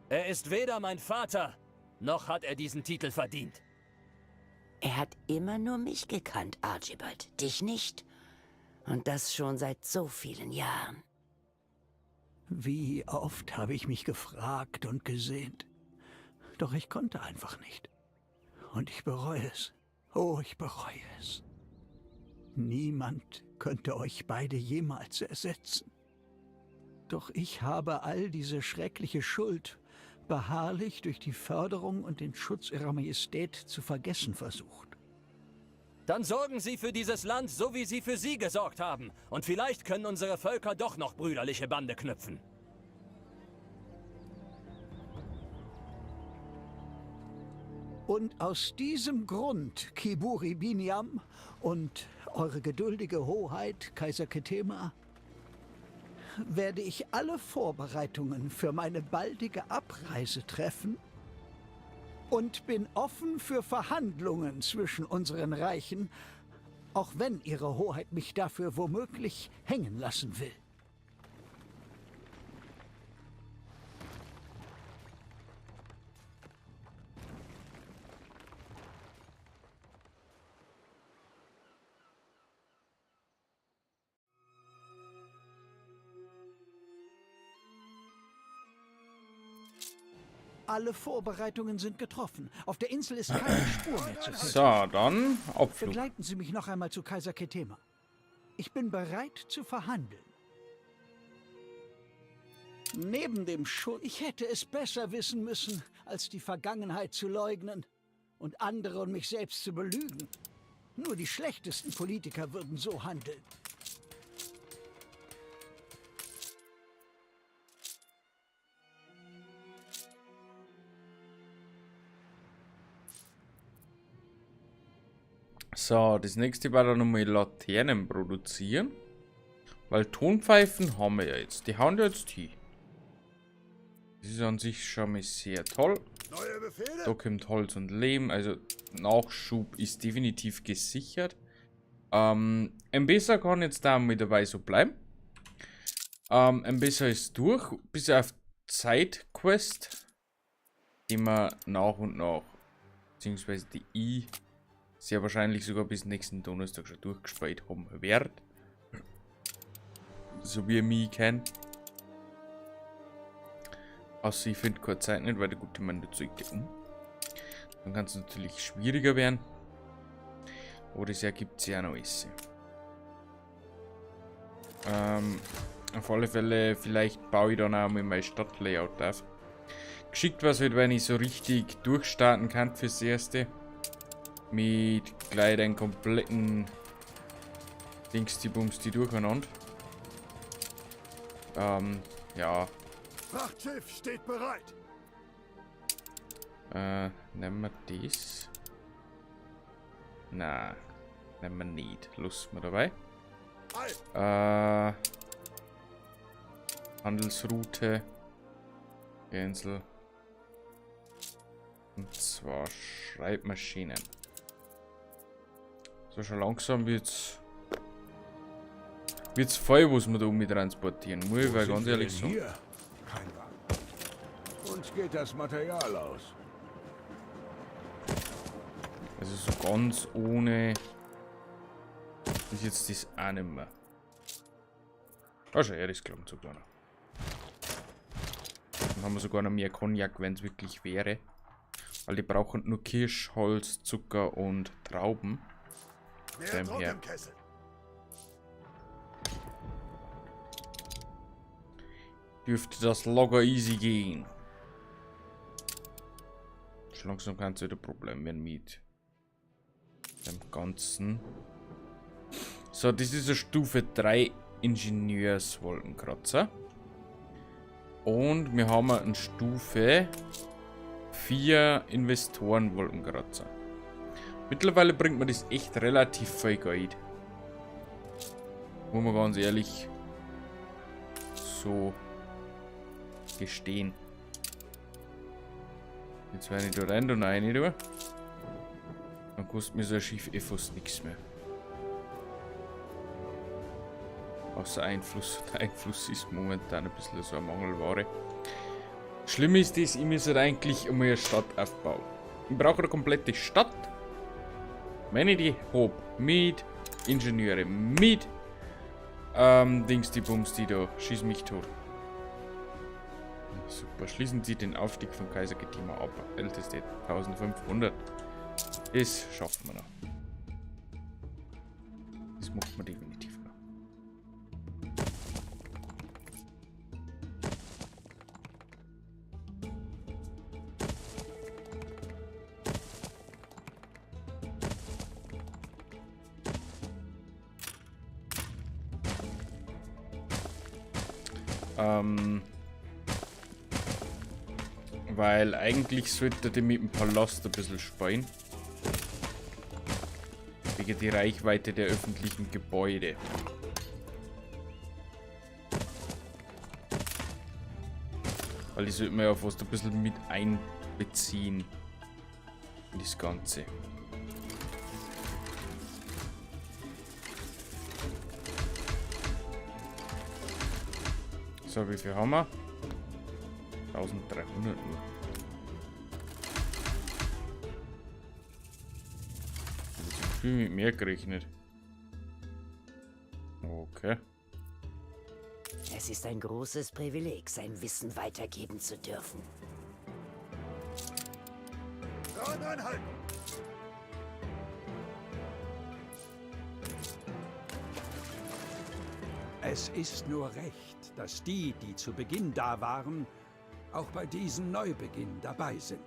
Er ist weder mein Vater, noch hat er diesen Titel verdient. Er hat immer nur mich gekannt, Archibald, dich nicht. Und das schon seit so vielen Jahren. Wie oft habe ich mich gefragt und gesehnt. Doch ich konnte einfach nicht. Und ich bereue es. Oh, ich bereue es. Niemand könnte euch beide jemals ersetzen. Doch ich habe all diese schreckliche Schuld beharrlich durch die Förderung und den Schutz Ihrer Majestät zu vergessen versucht. Dann sorgen Sie für dieses Land, so wie Sie für Sie gesorgt haben. Und vielleicht können unsere Völker doch noch brüderliche Bande knüpfen. Und aus diesem Grund, Kiburi Binyam und eure geduldige Hoheit, Kaiser Ketema, werde ich alle Vorbereitungen für meine baldige Abreise treffen und bin offen für Verhandlungen zwischen unseren Reichen, auch wenn Ihre Hoheit mich dafür womöglich hängen lassen will. Alle Vorbereitungen sind getroffen. Auf der Insel ist keine Spur mehr zu finden. So, dann Abflug. Begleiten Sie mich noch einmal zu Kaiser Ketema. Ich bin bereit zu verhandeln. Neben dem Schuld... Ich hätte es besser wissen müssen, als die Vergangenheit zu leugnen und andere und mich selbst zu belügen. Nur die schlechtesten Politiker würden so handeln. So, das nächste war dann nochmal Laternen produzieren. Weil Tonpfeifen haben wir ja jetzt. Die hauen wir jetzt hin. Das ist an sich schon mal sehr toll. Da kommt Holz und Lehm. Also Nachschub ist definitiv gesichert. Mbesa kann jetzt da mit dabei so bleiben. Mbesa ist durch. Bis auf Zeitquest. Die wir nach und nach, beziehungsweise die I, sehr wahrscheinlich sogar bis nächsten Donnerstag schon durchgespielt haben wird. So wie ich mich kennt. Außer ich finde keine Zeit nicht, weil der gute Mann der zeigt ja um. Dann kann es natürlich schwieriger werden. Aber das ergibt sich auch noch alles. Auf alle Fälle, vielleicht baue ich dann auch mal mein Stadtlayout auf. Geschickt war es halt, wenn ich so richtig durchstarten kann fürs Erste. Mit gleich den kompletten Dings, die Bums, die durcheinander. Ja. Frachtschiff steht bereit. Nehmen wir das? Na, nehmen wir nicht. Lust mal dabei. Handelsroute. Insel. Und zwar Schreibmaschinen. So, schon langsam wird's voll, was wir da mit transportieren. Muss ich Wo mal sind ganz wir ehrlich denn sagen. hier? Kein Wagen. Uns geht das Material aus. Also so ganz ohne ist jetzt das auch nicht mehr. Ah, schau her, das klappt sogar noch. Dann haben wir sogar noch mehr Cognac, wenn's wirklich wäre. Weil die brauchen nur Kirsch, Holz, Zucker und Trauben. Mehr Dem Druck her. im Kessel. Dürfte das locker easy gehen. Schon langsam kann's wieder Probleme werden mit dem Ganzen. So, das ist eine Stufe 3 Ingenieurswolkenkratzer. Und wir haben eine Stufe 4 Investorenwolkenkratzer. Mittlerweile bringt man das echt relativ viel Geld. Muss man ganz ehrlich so gestehen. Jetzt werde ich da rein und rein, du. Dann kostet mir so ein Schiff eh fast nichts mehr. Außer Einfluss. Der Einfluss ist momentan ein bisschen so eine Mangelware. Schlimm ist das, ich muss halt eigentlich einmal eine Stadt aufbauen. Ich brauche eine komplette Stadt. Wenn ich die hab, mit Ingenieure, mit Dings, die Bums, die da, schieß mich tot. Super, schließen Sie den Aufstieg von Kaiser Ketema ab. Älteste 1500. Das schaffen wir noch. Das macht man definitiv noch. Weil eigentlich sollte die mit dem Palast ein bisschen spielen. Wegen die Reichweite der öffentlichen Gebäude. Weil die sollte man ja fast ein bisschen mit einbeziehen. In das Ganze. So, wie viel haben wir? 1300 nur. Ich hab mit mehr gerechnet. Okay. Es ist ein großes Privileg, sein Wissen weitergeben zu dürfen. Es ist nur recht, dass die, die zu Beginn da waren, auch bei diesem Neubeginn dabei sind.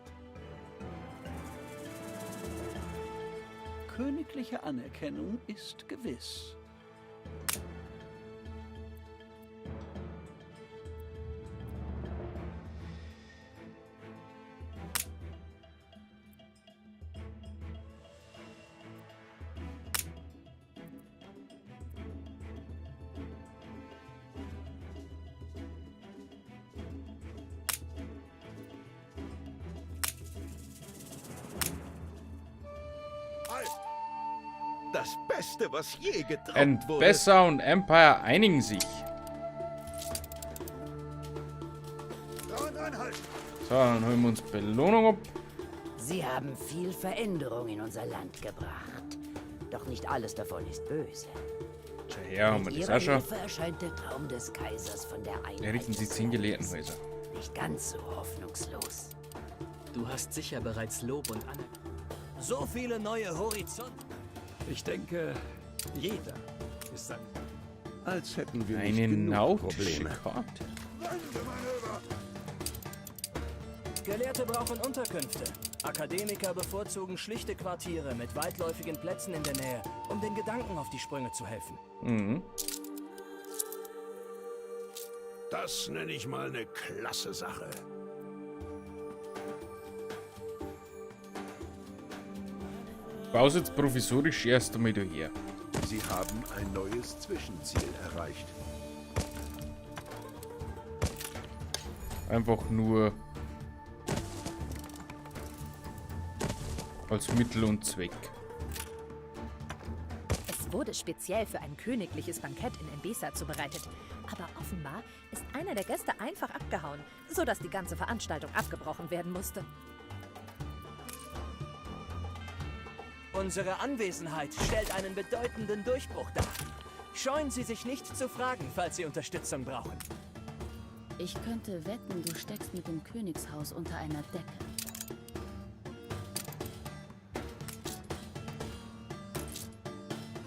Königliche Anerkennung ist gewiss. Das Beste, was je geträumt wurde. Enbesa und Empire einigen sich. So, dann holen wir uns Belohnung ab. Sie haben viel Veränderung in unser Land gebracht. Doch nicht alles davon ist böse. Schau her, haben wir Mit das ihrer auch schon. Hilfe erscheint der Traum des Kaisers von der Einheit Errichten Sie des 10 Landes Gelehrtenhäuser. nicht ganz so hoffnungslos. Du hast sicher bereits Lob und Anerkennung. So viele neue Horizonte. Ich denke, jeder ist ein... Als hätten wir nicht Eine genug nautische Probleme. Karte. Gelehrte brauchen Unterkünfte. Akademiker bevorzugen schlichte Quartiere mit weitläufigen Plätzen in der Nähe, um den Gedanken auf die Sprünge zu helfen. Mhm. Das nenne ich mal eine klasse Sache. Baue jetzt provisorisch erst einmal da her. Sie haben ein neues Zwischenziel erreicht. Einfach nur als Mittel und Zweck. Es wurde speziell für ein königliches Bankett in Enbesa zubereitet. Aber offenbar ist einer der Gäste einfach abgehauen, sodass die ganze Veranstaltung abgebrochen werden musste. Unsere Anwesenheit stellt einen bedeutenden Durchbruch dar. Scheuen Sie sich nicht zu fragen, falls Sie Unterstützung brauchen. Ich könnte wetten, du steckst mit dem Königshaus unter einer Decke.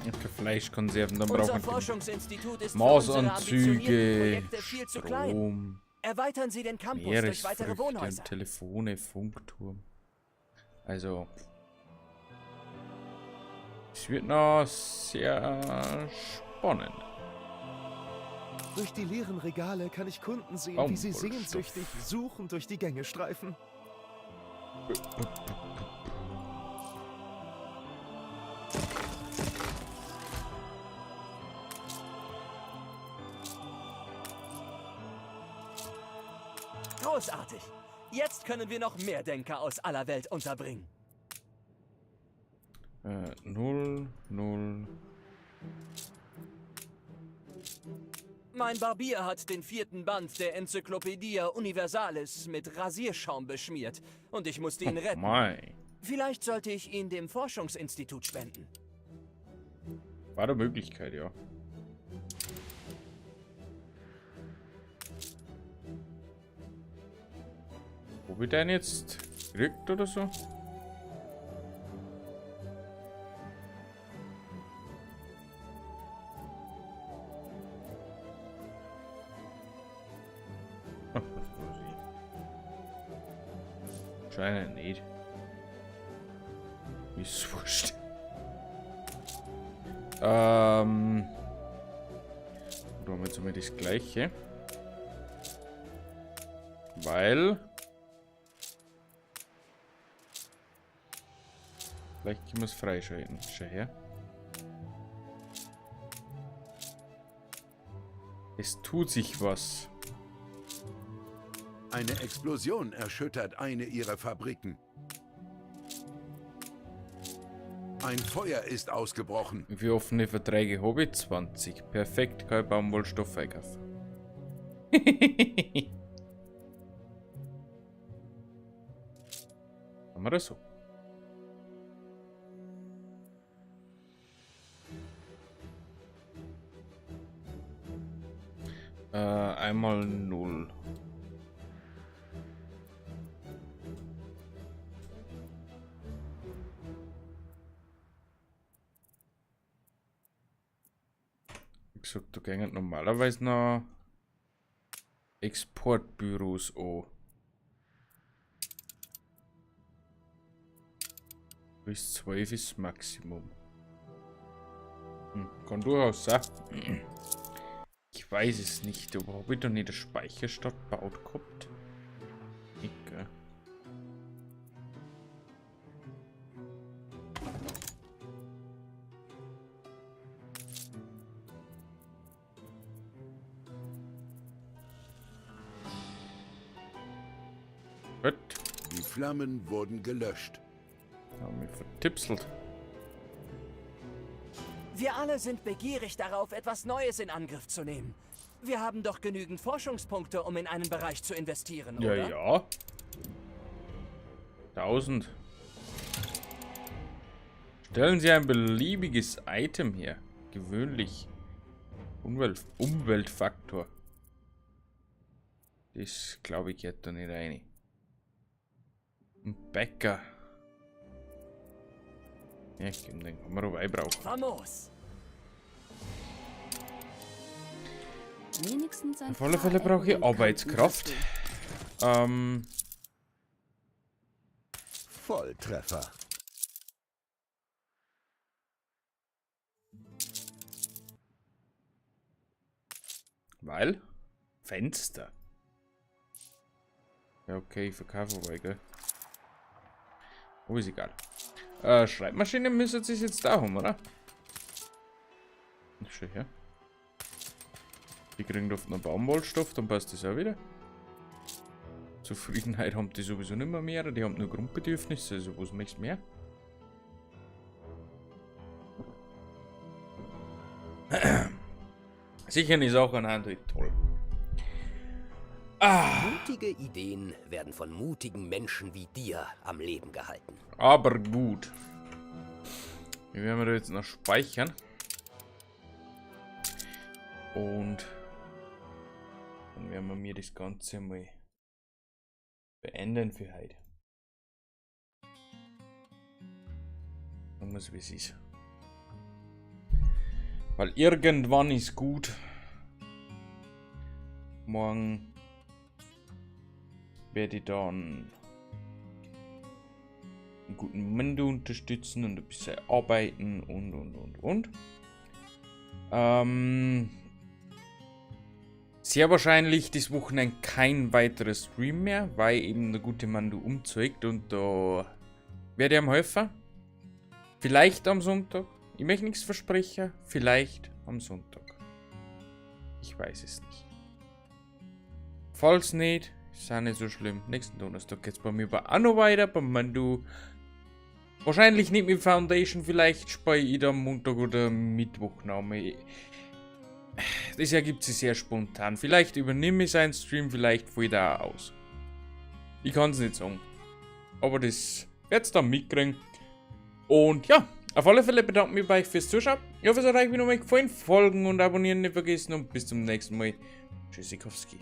Okay, Fleischkonserven, dann Unser brauchen wir Forschungsinstitut ist für unsere ambitionierten Maßanzüge, Projekte viel zu klein. Strom, Erweitern Sie den Campus durch weitere Meeresfrüchte, Wohnhäuser. Telefone, Funkturm. Also, es wird noch sehr spannend. Durch die leeren Regale kann ich Kunden sehen, wie sie Baumwollstoff. sehnsüchtig suchend durch die Gänge streifen. Großartig! Jetzt können wir noch mehr Denker aus aller Welt unterbringen. 0, 0. Mein Barbier hat den 4. Band der Enzyklopädie Universalis mit Rasierschaum beschmiert und ich musste ihn Oh retten. mein. Vielleicht sollte ich ihn dem Forschungsinstitut spenden. War eine Möglichkeit, ja. Wo wird denn jetzt gekriegt oder so? Scheint nicht. Ist wurscht. Da haben wir jetzt einmal das Gleiche. Weil... Vielleicht können wir es freischalten. Schau her. Es tut sich was. Eine Explosion erschüttert eine ihrer Fabriken. Ein Feuer ist ausgebrochen. Wie viele offene Verträge habe ich? 20. Perfekt, kann ich Baumwollstoff einkaufen. Haben wir das so? Einmal 0. Wie gesagt, da gehen normalerweise noch Exportbüros an. Bis 12 ist Maximum. Kann durchaus sein. Ich weiß es nicht, aber hab ich da nicht eine Speicherstadt gebaut gehabt? Nicht, gell? Gut. Die Flammen wurden gelöscht. Haben wir vertipselt. Wir alle sind begierig darauf, etwas Neues in Angriff zu nehmen. Wir haben doch genügend Forschungspunkte, um in einen Bereich zu investieren, Ja, oder? ja. 1000. Stellen Sie ein beliebiges Item her. Gewöhnlich. Umweltfaktor. Das glaube ich geht da nicht rein. Ein Bäcker. Ja, ich den kann man aber brauchen. Famos! Wenigstens ein Auf alle paar Fälle brauche ich Ecken und Kanten Arbeitskraft. hast du. Volltreffer. Weil? Fenster. Ja, okay, ich verkaufe aber, gell? Oh, ist egal. Schreibmaschine müsste sich jetzt da haben, oder? Schau her. Die kriegen doch noch Baumwollstoff, dann passt das auch wieder. Zufriedenheit haben die sowieso nicht mehr, mehr. Die haben nur Grundbedürfnisse, also was möchtest du mehr? Sicher ist auch ein Android toll. Mutige Ideen werden von mutigen Menschen wie dir am Leben gehalten. Aber gut. Wir werden da jetzt noch speichern. Und dann werden wir mir das Ganze mal beenden für heute. Sagen wir's, wie es ist. Weil irgendwann ist gut. Morgen werde ich dann einen guten Mendo unterstützen und ein bisschen arbeiten und, und. Sehr wahrscheinlich das Wochenende kein weiterer Stream mehr, weil eben der gute Mando umzeugt und da werde ich ihm helfen. Vielleicht am Sonntag. Ich möchte nichts versprechen. Vielleicht am Sonntag. Ich weiß es nicht. Falls nicht, ist auch nicht so schlimm. Nächsten Donnerstag geht's bei mir auch noch weiter, beim Mando. Wahrscheinlich nicht mit Foundation, vielleicht spiele ich da am Montag oder Mittwoch noch mal. Das ergibt sich sehr spontan. Vielleicht übernehme ich seinen Stream, vielleicht fällt er auch aus. Ich kann's nicht sagen. Aber das werd's dann mitkriegen. Auf alle Fälle bedanke ich mich bei euch fürs Zuschauen. Ich hoffe, es hat euch wieder mal gefallen. Folgen und abonnieren nicht vergessen. Und bis zum nächsten Mal. Tschüssikowski.